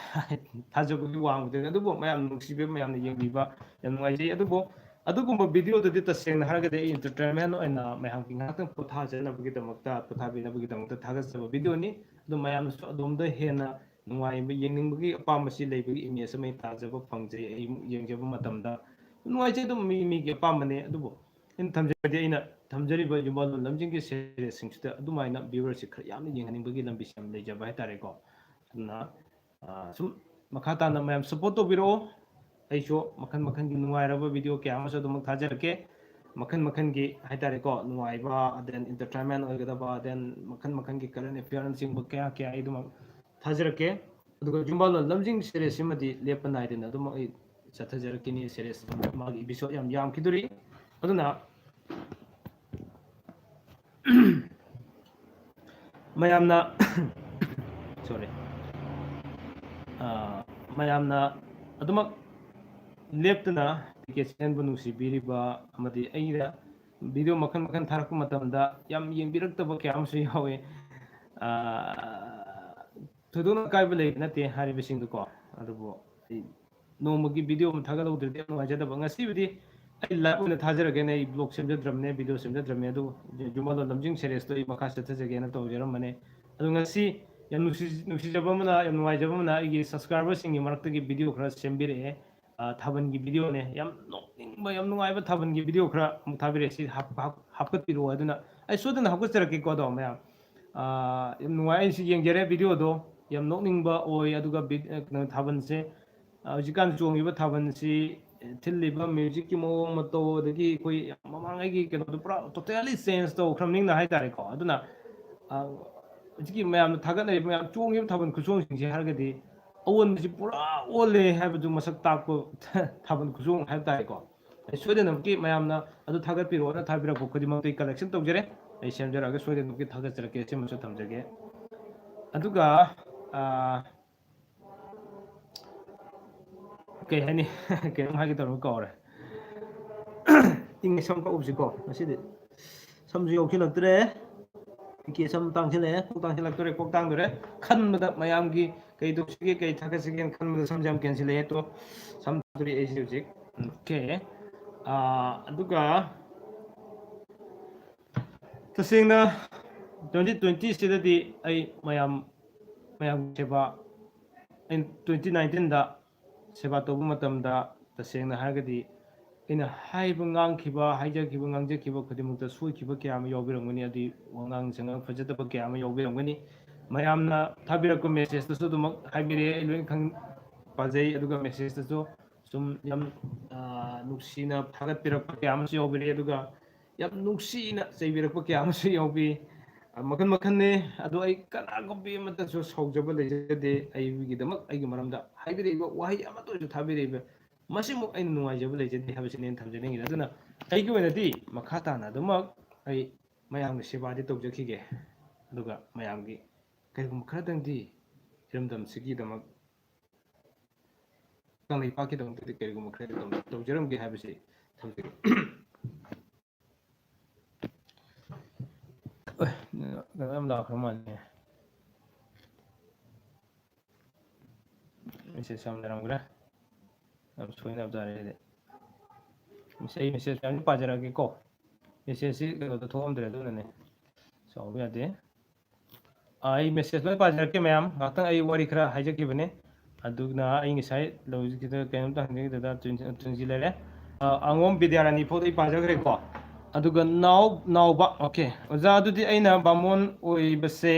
ꯊꯥꯖꯕꯒꯤ ꯋꯥꯡꯃꯗꯅꯤ꯫ ꯑꯗꯨꯕꯨ ꯃꯌꯥꯝ ꯅꯨꯡꯁꯤꯕꯤꯕ, ꯃꯌꯥꯝꯅ ꯌꯦꯡꯕꯤꯕ ꯌꯥꯝ ꯅꯨꯡꯉꯥꯏꯖꯩ꯫ ꯑꯗꯨꯕꯨ ꯑꯗꯨꯒꯨꯝꯕ video ꯗꯨꯗꯤ ꯇꯁꯦꯡꯅ ꯍꯥꯏꯔꯒꯗꯤ ꯑꯩ entertainment ꯑꯣꯏꯅ ꯃꯌꯥꯝꯒꯤ ꯉꯥꯏꯍꯥꯛꯇꯪ ꯄꯣꯊꯥꯖꯅꯕꯒꯤꯗꯃꯛꯇ, ꯄꯣꯊꯥꯕꯤꯅꯕꯒꯤꯗꯃꯛꯇ ꯊꯥꯒꯠꯆꯕ video ꯅꯤ꯫ ꯑꯗꯨ ꯃꯌꯥꯝꯅꯁꯨ ꯑꯗꯣꯝꯗ ꯍꯦꯟꯅ ꯅꯨꯡꯉꯥꯏꯕ, ꯌꯦꯡꯅꯤꯡꯕꯒꯤ ꯑꯄꯥꯝꯕꯁꯤ ꯂꯩꯕꯒꯤ image ꯑꯃ ꯑꯩ ꯇꯥꯖꯕ ꯐꯪꯖꯩ꯫ ꯑꯩ ꯌꯦꯡꯖꯕ ꯃꯇꯝꯗ ꯅꯨꯡꯉꯥꯏꯖꯩ꯫ ꯑꯗꯨꯝ ꯃꯤ ꯃꯤꯒꯤ ꯑꯄꯥꯝꯕꯅꯦ꯫ ꯑꯗꯨꯕꯨ ꯑꯩꯅ ꯊꯝꯖꯔꯗꯤ, ꯑꯩꯅ ꯊꯝꯖꯔꯤꯕ ꯌꯨꯝꯕꯥꯜꯂꯣꯟ ꯂꯝꯖꯤꯡꯒꯤ series ꯁꯤꯡꯁꯤꯗ ꯑꯗꯨꯃꯥꯏꯅ viewer ꯁꯤ ꯈꯔ ꯌꯥꯝꯅ ꯌꯦꯡꯍꯟꯅꯤꯡꯕꯒꯤ ꯂꯝꯕꯤꯁꯤ ꯌꯥꯝ ꯂꯩꯖꯕ ꯍꯥꯏꯇꯥꯔꯦꯀꯣ꯫ ꯑꯗꯨꯅ, ꯑ, ꯁꯨꯝ ꯃꯈꯥ ꯇꯥꯅ ꯃꯌꯥꯝ support ꯇꯧꯕꯤꯔꯛꯑꯣ꯫ ꯑꯩꯁꯨ ꯃꯈꯜ ꯃꯈꯜꯒꯤ ꯅꯨꯡꯉꯥꯏꯔꯕ video ꯀꯌꯥ ꯑꯃꯁꯨ ꯑꯗꯨꯃꯛ ꯊꯥꯖꯔꯛꯀꯦ꯫ ꯃꯈꯜ ꯃꯈꯜꯒꯤ ꯍꯥꯏꯇꯥꯔꯦꯀꯣ, ꯅꯨꯡꯉꯥꯏꯕ, then entertainment ꯑꯣꯏꯒꯗꯕ, then ꯃꯈꯜ ꯃꯈꯜꯒꯤ current affair ꯅꯆꯤꯡꯕ ꯀꯌꯥ ꯀꯌꯥ ꯑꯩ ꯑꯗꯨꯃꯛ ꯊꯥꯖꯔꯛꯀꯦ꯫ ꯑꯗꯨꯒ ꯌꯨꯝꯕꯥꯜꯂꯣꯟ ꯂꯝꯖꯤꯡ series ꯁꯤꯃꯗꯤ ꯂꯦꯞꯄ ꯅꯥꯏꯗꯅ ꯑꯗꯨꯃꯛ ꯑꯩ ꯆꯠꯊꯖꯔꯛꯀꯅꯤ꯫ Series ꯃꯥꯒꯤ episode ꯌꯥꯝ ꯌꯥꯝꯈꯤꯗꯣꯔꯤ꯫ ꯑꯗꯨꯅ ꯃꯌꯥꯝꯅ ꯁꯣꯔꯤ ꯃꯌꯥꯝꯅ ꯑꯗꯨꯃꯛ ꯂꯦꯞꯇꯅ ꯇꯤꯀꯦꯠ ꯁꯦꯟꯕꯨ ꯅꯨꯡꯁꯤꯕꯤꯔꯤꯕ ꯑꯃꯗꯤ ꯑꯩꯅ ꯚꯤꯗꯤꯑꯣ ꯃꯈꯜ ꯃꯈꯜ ꯊꯥꯔꯛꯄ ꯃꯇꯝꯗ ꯌꯥꯝ ꯌꯦꯡꯕꯤꯔꯛꯇꯕ ꯀꯌꯥ ꯑꯃꯁꯨ ꯌꯥꯎꯋꯤ꯫ ꯊꯣꯏꯗꯣꯛꯅ ꯑꯀꯥꯏꯕ ꯂꯩꯕ ꯅꯠꯇꯦ ꯍꯥꯏꯔꯤꯕꯁꯤꯡꯗꯨꯀꯣ꯫ ꯑꯗꯨꯕꯨ ꯑꯩ ꯅꯣꯡꯃꯒꯤ ꯚꯤꯗꯤꯑꯣ ꯑꯃ ꯊꯥꯒꯠꯍꯧꯗ꯭ꯔꯗꯤ ꯌꯥꯝ ꯅꯨꯡꯉꯥꯏꯖꯗꯕ꯫ ꯉꯁꯤꯕꯨꯗꯤ ꯑꯩ ꯂꯥꯏꯚ ꯑꯣꯏꯅ ꯊꯥꯖꯔꯒꯦꯅ ꯑꯩ ꯕ꯭ꯂꯣꯒ ꯁꯦꯝꯖꯗ꯭ꯔꯕꯅꯦ, ꯚꯤꯗꯤꯑꯣ ꯁꯦꯝꯖꯗ꯭ꯔꯕꯅꯦ꯫ ꯑꯗꯨ ꯖꯨꯃꯥꯂꯣ ꯂꯝꯖꯤꯡ ꯁꯦꯔꯦꯁꯇꯣ ꯑꯩ ꯃꯈꯥ ꯆꯠꯊꯖꯒꯦꯅ ꯇꯧꯖꯔꯝꯕꯅꯦ꯫ ꯑꯗꯨ ꯉꯁꯤ ꯌꯥꯝ ꯅꯨꯡꯁꯤ-, ꯅꯨꯡꯁꯤꯖꯕ ꯑꯃꯅ, ꯌꯥꯝ ꯅꯨꯡꯉꯥꯏꯖꯕ ꯑꯃꯅ ꯑꯩꯒꯤ ꯁꯕꯁꯀ꯭ꯔꯥꯏꯕꯔꯁꯤꯡꯒꯤ ꯃꯔꯛꯇꯒꯤ ꯚꯤꯗꯤꯑꯣ ꯈꯔ ꯁꯦꯝꯕꯤꯔꯛꯑꯦ꯫ ꯊꯥꯕꯜꯒꯤ ꯚꯤꯗꯤꯑꯣꯅꯦ, ꯌꯥꯝ ꯅꯣꯛꯅꯤꯡꯕ, ꯌꯥꯝ ꯅꯨꯡꯉꯥꯏꯕ ꯊꯥꯕꯜꯒꯤ ꯚꯤꯗꯤꯑꯣ ꯈꯔ ꯑꯃꯨꯛ ꯊꯥꯕꯤꯔꯛꯑꯦ꯫ ꯁꯤ ꯍꯥꯞꯀꯠꯄꯤꯔꯛꯑꯣ꯫ ꯑꯗꯨꯅ ꯑꯩ ꯁꯣꯏꯗꯅ ꯍꯥꯞꯀꯠꯆꯔꯛꯀꯦꯀꯣ꯫ ꯑꯗꯣ ꯃꯌꯥꯝ ꯌꯥꯝ ꯅꯨꯡꯉꯥꯏ꯫ ꯑꯩꯁꯨ ꯌꯦꯡꯖꯔꯦ ꯚꯤꯗꯤꯑꯣꯗꯣ, ꯌꯥꯝ ꯅꯣꯛꯅꯤꯡꯕ ꯑꯣꯏ꯫ ꯑꯗꯨꯒ ꯀꯩꯅꯣ, ꯊꯥꯕꯜꯁꯦ ꯍꯧꯖꯤꯛꯀꯥꯟ ꯆꯣꯡꯉꯤꯕ ꯊꯥꯕꯜꯁꯤ, ꯊꯤꯜꯂꯤꯕ ꯃ꯭ꯌꯨꯖꯤꯛꯀꯤ ꯃꯑꯣꯡ ꯃꯇꯧ, ꯑꯗꯒꯤ ꯑꯩꯈꯣꯏ ꯃꯃꯥꯡꯉꯩꯒꯤ ꯀꯩꯅꯣꯗꯣ ꯄꯨꯔꯥ ꯇꯣꯇꯦꯂꯤ ꯆꯦꯟꯖ ꯇꯧꯈ꯭ꯔꯕꯅꯤꯅ ꯍꯥꯏꯇꯥꯔꯦꯀꯣ꯫ ꯑꯗꯨꯅ ꯍꯧꯖꯤꯛꯀꯤ ꯃꯌꯥꯝꯅ ꯊꯥꯒꯠꯅꯔꯤꯕ ꯃꯌꯥꯝ ꯆꯣꯡꯉꯤꯕ ꯊꯥꯕꯜ ꯈꯨꯆꯣꯡꯁꯤꯡꯁꯦ ꯍꯥꯏꯔꯒꯗꯤ ꯑꯑꯣꯟꯕꯁꯤ ꯄꯨꯔꯥ ꯑꯣꯜꯂꯦ ꯍꯥꯏꯕꯗꯨ ꯃꯁꯛ ꯇꯥꯛꯄ ꯊꯥꯕꯜ ꯈꯨꯆꯣꯡ ꯍꯥꯏꯕ ꯇꯥꯔꯦꯀꯣ꯫ ꯑꯩ ꯁꯣꯏꯗꯅꯃꯛꯀꯤ ꯃꯌꯥꯝꯅ ꯑꯗꯨ ꯊꯥꯒꯠꯄꯤꯔꯛꯑꯣꯅ ꯊꯥꯕꯤꯔꯛꯄ ꯈꯨꯗꯤꯡꯃꯛꯇꯨ ꯑꯩ ꯀꯂꯦꯛꯁꯟ ꯇꯧꯖꯔꯦ꯫ ꯑꯩ ꯁꯦꯝꯖꯔꯛꯑꯒ ꯁꯣꯏꯗꯅꯃꯛꯀꯤ ꯊꯥꯒꯠꯆꯔꯛꯀꯦ꯫ ꯁꯤꯃꯁꯨ ꯊꯝꯖꯒꯦ꯫ ꯑꯗꯨꯒ ꯀꯩ ꯍꯥꯏꯅꯤ? ꯀꯩꯅꯣꯝ ꯍꯥꯏꯒꯦ ꯇꯧꯔꯒ ꯀꯥꯎꯔꯦ꯫ ꯏꯪꯉꯦ, ꯁꯝ ꯀꯛꯎꯁꯤꯀꯣ ꯉꯁꯤꯗꯤ꯫ ꯁꯝꯁꯨ ꯌꯧꯁꯤꯜꯂꯛꯇ꯭ꯔꯦ꯫ ꯏꯀꯦ ꯁꯝ ꯇꯥꯡꯁꯤꯜꯂꯛꯑꯦ, ꯀꯣꯛ ꯇꯥꯡꯁꯤꯜꯂꯛꯇꯣꯔꯦ, ꯀꯣꯛ ꯇꯥꯡꯗꯣꯔꯦ꯫ ꯈꯟꯕꯗ ꯃꯌꯥꯝꯒꯤ ꯀꯩ ꯇꯧꯁꯤꯒꯦ, ꯀꯩ ꯊꯥꯒꯠꯁꯤꯒꯦꯅ ꯈꯟꯕꯗ ꯁꯝꯁꯦ ꯌꯥꯝ ꯀꯦꯟꯁꯤꯜꯂꯛꯑꯦ꯫ ꯇꯣ, ꯁꯝ ꯊꯥꯗꯣꯔꯤ ꯑꯩꯁꯦ ꯍꯧꯖꯤꯛ꯫ ꯑꯣꯀꯦ꯫ ꯑꯗꯨꯒ ꯇꯁꯦꯡꯅ twenty twenty ꯁꯤꯗꯗꯤ ꯑꯩ ꯃꯌꯥꯝ, ꯃꯌꯥꯝꯒꯤ ꯁꯦꯕꯥ, ꯑꯩꯅ twenty nineteen ꯗ ꯁꯦꯕꯥ ꯇꯧꯕ ꯃꯇꯝꯗ, ꯇꯁꯦꯡꯅ ꯍꯥꯏꯔꯒꯗꯤ ꯑꯩꯅ ꯍꯥꯏꯕ, ꯉꯥꯡꯈꯤꯕ, ꯍꯥꯏꯖꯈꯤꯕ, ꯉꯥꯡꯖꯈꯤꯕ ꯈꯨꯗꯤꯡꯃꯛꯇ ꯁꯣꯏꯈꯤꯕ ꯀꯌꯥ ꯑꯃ ꯌꯥꯎꯕꯤꯔꯝꯒꯅꯤ꯫ ꯑꯗꯨꯒꯤ ꯋꯥꯉꯥꯡ ꯁꯉꯥꯡ ꯐꯖꯗꯕ ꯀꯌꯥ ꯑꯃ ꯌꯥꯎꯕꯤꯔꯝꯒꯅꯤ꯫ ꯃꯌꯥꯝꯅ ꯊꯥꯕꯤꯔꯛꯄ ꯃꯦꯁꯦꯖꯇꯁꯨ ꯑꯗꯨꯃꯛ ꯍꯥꯏꯕꯤꯔꯛꯑꯦ, ꯑꯩ ꯂꯣꯏꯅ ꯈꯪ-, ꯄꯥꯖꯩ꯫ ꯑꯗꯨꯒ ꯃꯦꯁꯦꯖꯇꯁꯨ ꯁꯨꯝ ꯌꯥꯝ, ꯑ, ꯅꯨꯡꯁꯤꯅ ꯊꯥꯒꯠꯄꯤꯔꯛꯄ ꯀꯌꯥ ꯑꯃꯁꯨ ꯌꯥꯎꯕꯤꯔꯛꯑꯦ꯫ ꯑꯗꯨꯒ ꯌꯥꯝ ꯅꯨꯡꯁꯤꯅ ꯆꯩꯕꯤꯔꯛꯄ ꯀꯌꯥ ꯑꯃꯁꯨ ꯌꯥꯎꯕꯤ꯫ ꯑ, ꯃꯈꯜ ꯃꯈꯜꯅꯤ꯫ ꯑꯗꯣ ꯑꯩ ꯀꯅꯥꯒꯨꯝꯕꯤ ꯑꯃꯠꯇꯁꯨ ꯁꯥꯎꯖꯕ ꯂꯩꯖꯗꯦ꯫ ꯑꯩꯒꯤꯗꯃꯛ, ꯑꯩꯒꯤ ꯃꯔꯝꯗ ꯍꯥꯏꯕꯤꯔꯛꯏꯕ ꯋꯥꯍꯩ ꯑꯃꯠꯇ ꯑꯣꯏꯔꯁꯨ ꯊꯥꯕꯤꯔꯛꯏꯕ, ꯃꯁꯤꯃꯨꯛ ꯑꯩꯅ ꯅꯨꯡꯉꯥꯏꯖꯕ ꯂꯩꯖꯗꯦ ꯍꯥꯏꯕꯁꯤꯅꯤ ꯑꯩꯅ ꯊꯝꯖꯅꯤꯡꯉꯤꯁꯦ꯫ ꯑꯗꯨꯅ ꯑꯩꯒꯤ ꯑꯣꯏꯅꯗꯤ ꯃꯈꯥ ꯇꯥꯅ ꯑꯗꯨꯃꯛ ꯑꯩ ꯃꯌꯥꯝꯒꯤ ꯁꯦꯕꯥꯗꯤ ꯇꯧꯖꯈꯤꯒꯦ꯫ ꯑꯗꯨꯒ ꯃꯌꯥꯝꯒꯤ ꯀꯔꯤꯒꯨꯝꯕ ꯈꯔꯗꯪꯗꯤ ꯏꯔꯝꯗꯝꯁꯤꯒꯤꯗꯃꯛ, ꯀꯪꯂꯩꯄꯥꯛꯀꯤꯗꯃꯛꯇꯗꯤ ꯀꯔꯤꯒꯨꯝꯕ ꯈꯔꯗꯤ ꯇꯧꯖꯔꯝꯒꯦ ꯍꯥꯏꯕꯁꯤ ꯊꯝꯖꯒꯦ꯫ ꯀꯩꯅꯣ ꯌꯥꯝ ꯂꯥꯛꯈ꯭ꯔ ꯃꯥꯜꯂꯦ꯫ ꯃꯦꯁꯦꯖ ꯌꯥꯝ ꯂꯩꯔꯝꯈ꯭ꯔꯦ꯫ ꯌꯥꯝ ꯁꯣꯏꯅꯕ ꯇꯥꯔꯦ ꯑꯩꯗꯤ꯫ ꯃꯁꯤ ꯑꯩ ꯃꯦꯁꯦꯖ ꯃꯌꯥꯝꯁꯤ ꯄꯥꯖꯔꯛꯑꯒꯦꯀꯣ꯫ ꯃꯦꯁꯦꯖꯁꯤ ꯀꯩꯅꯣꯗ ꯊꯣꯛꯑꯝꯗ꯭ꯔꯦ, ꯑꯗꯨꯅꯅꯦ꯫ ꯁꯥꯎꯕ ꯌꯥꯗꯦ꯫ ꯑꯥ, ꯑꯩ ꯃꯦꯁꯦꯖ ꯂꯣꯏ ꯄꯥꯖꯔꯛꯀꯦ ꯃꯌꯥꯝ꯫ ꯉꯥꯛꯇꯪ ꯑꯩ ꯋꯥꯔꯤ ꯈꯔ ꯍꯥꯏꯖꯈꯤꯕꯅꯦ꯫ ꯑꯗꯨꯅ ꯑꯩ ꯉꯁꯥꯏ ꯂꯧꯖꯈꯤꯗ ꯀꯩꯅꯣꯝꯇ ꯍꯪꯖꯈꯤꯗꯨꯗ ꯇꯨꯟ-, ꯇꯨꯟꯖꯤ ꯂꯩꯔꯦ꯫ ꯑꯥ, ꯑꯉꯣꯝ ꯕꯤꯗ꯭ꯌꯥꯔꯥꯅꯤ ꯐꯥꯎꯗ ꯑꯩ ꯄꯥꯖꯈ꯭ꯔꯦꯀꯣ꯫ ꯑꯗꯨꯒ ꯅꯥꯎ-, ꯅꯥꯎꯕ, ꯑꯣꯀꯦ꯫ ꯑꯣꯖꯥ, ꯑꯗꯨꯗꯤ ꯑꯩꯅ ꯕꯥꯃꯣꯟ ꯑꯣꯏꯕꯁꯦ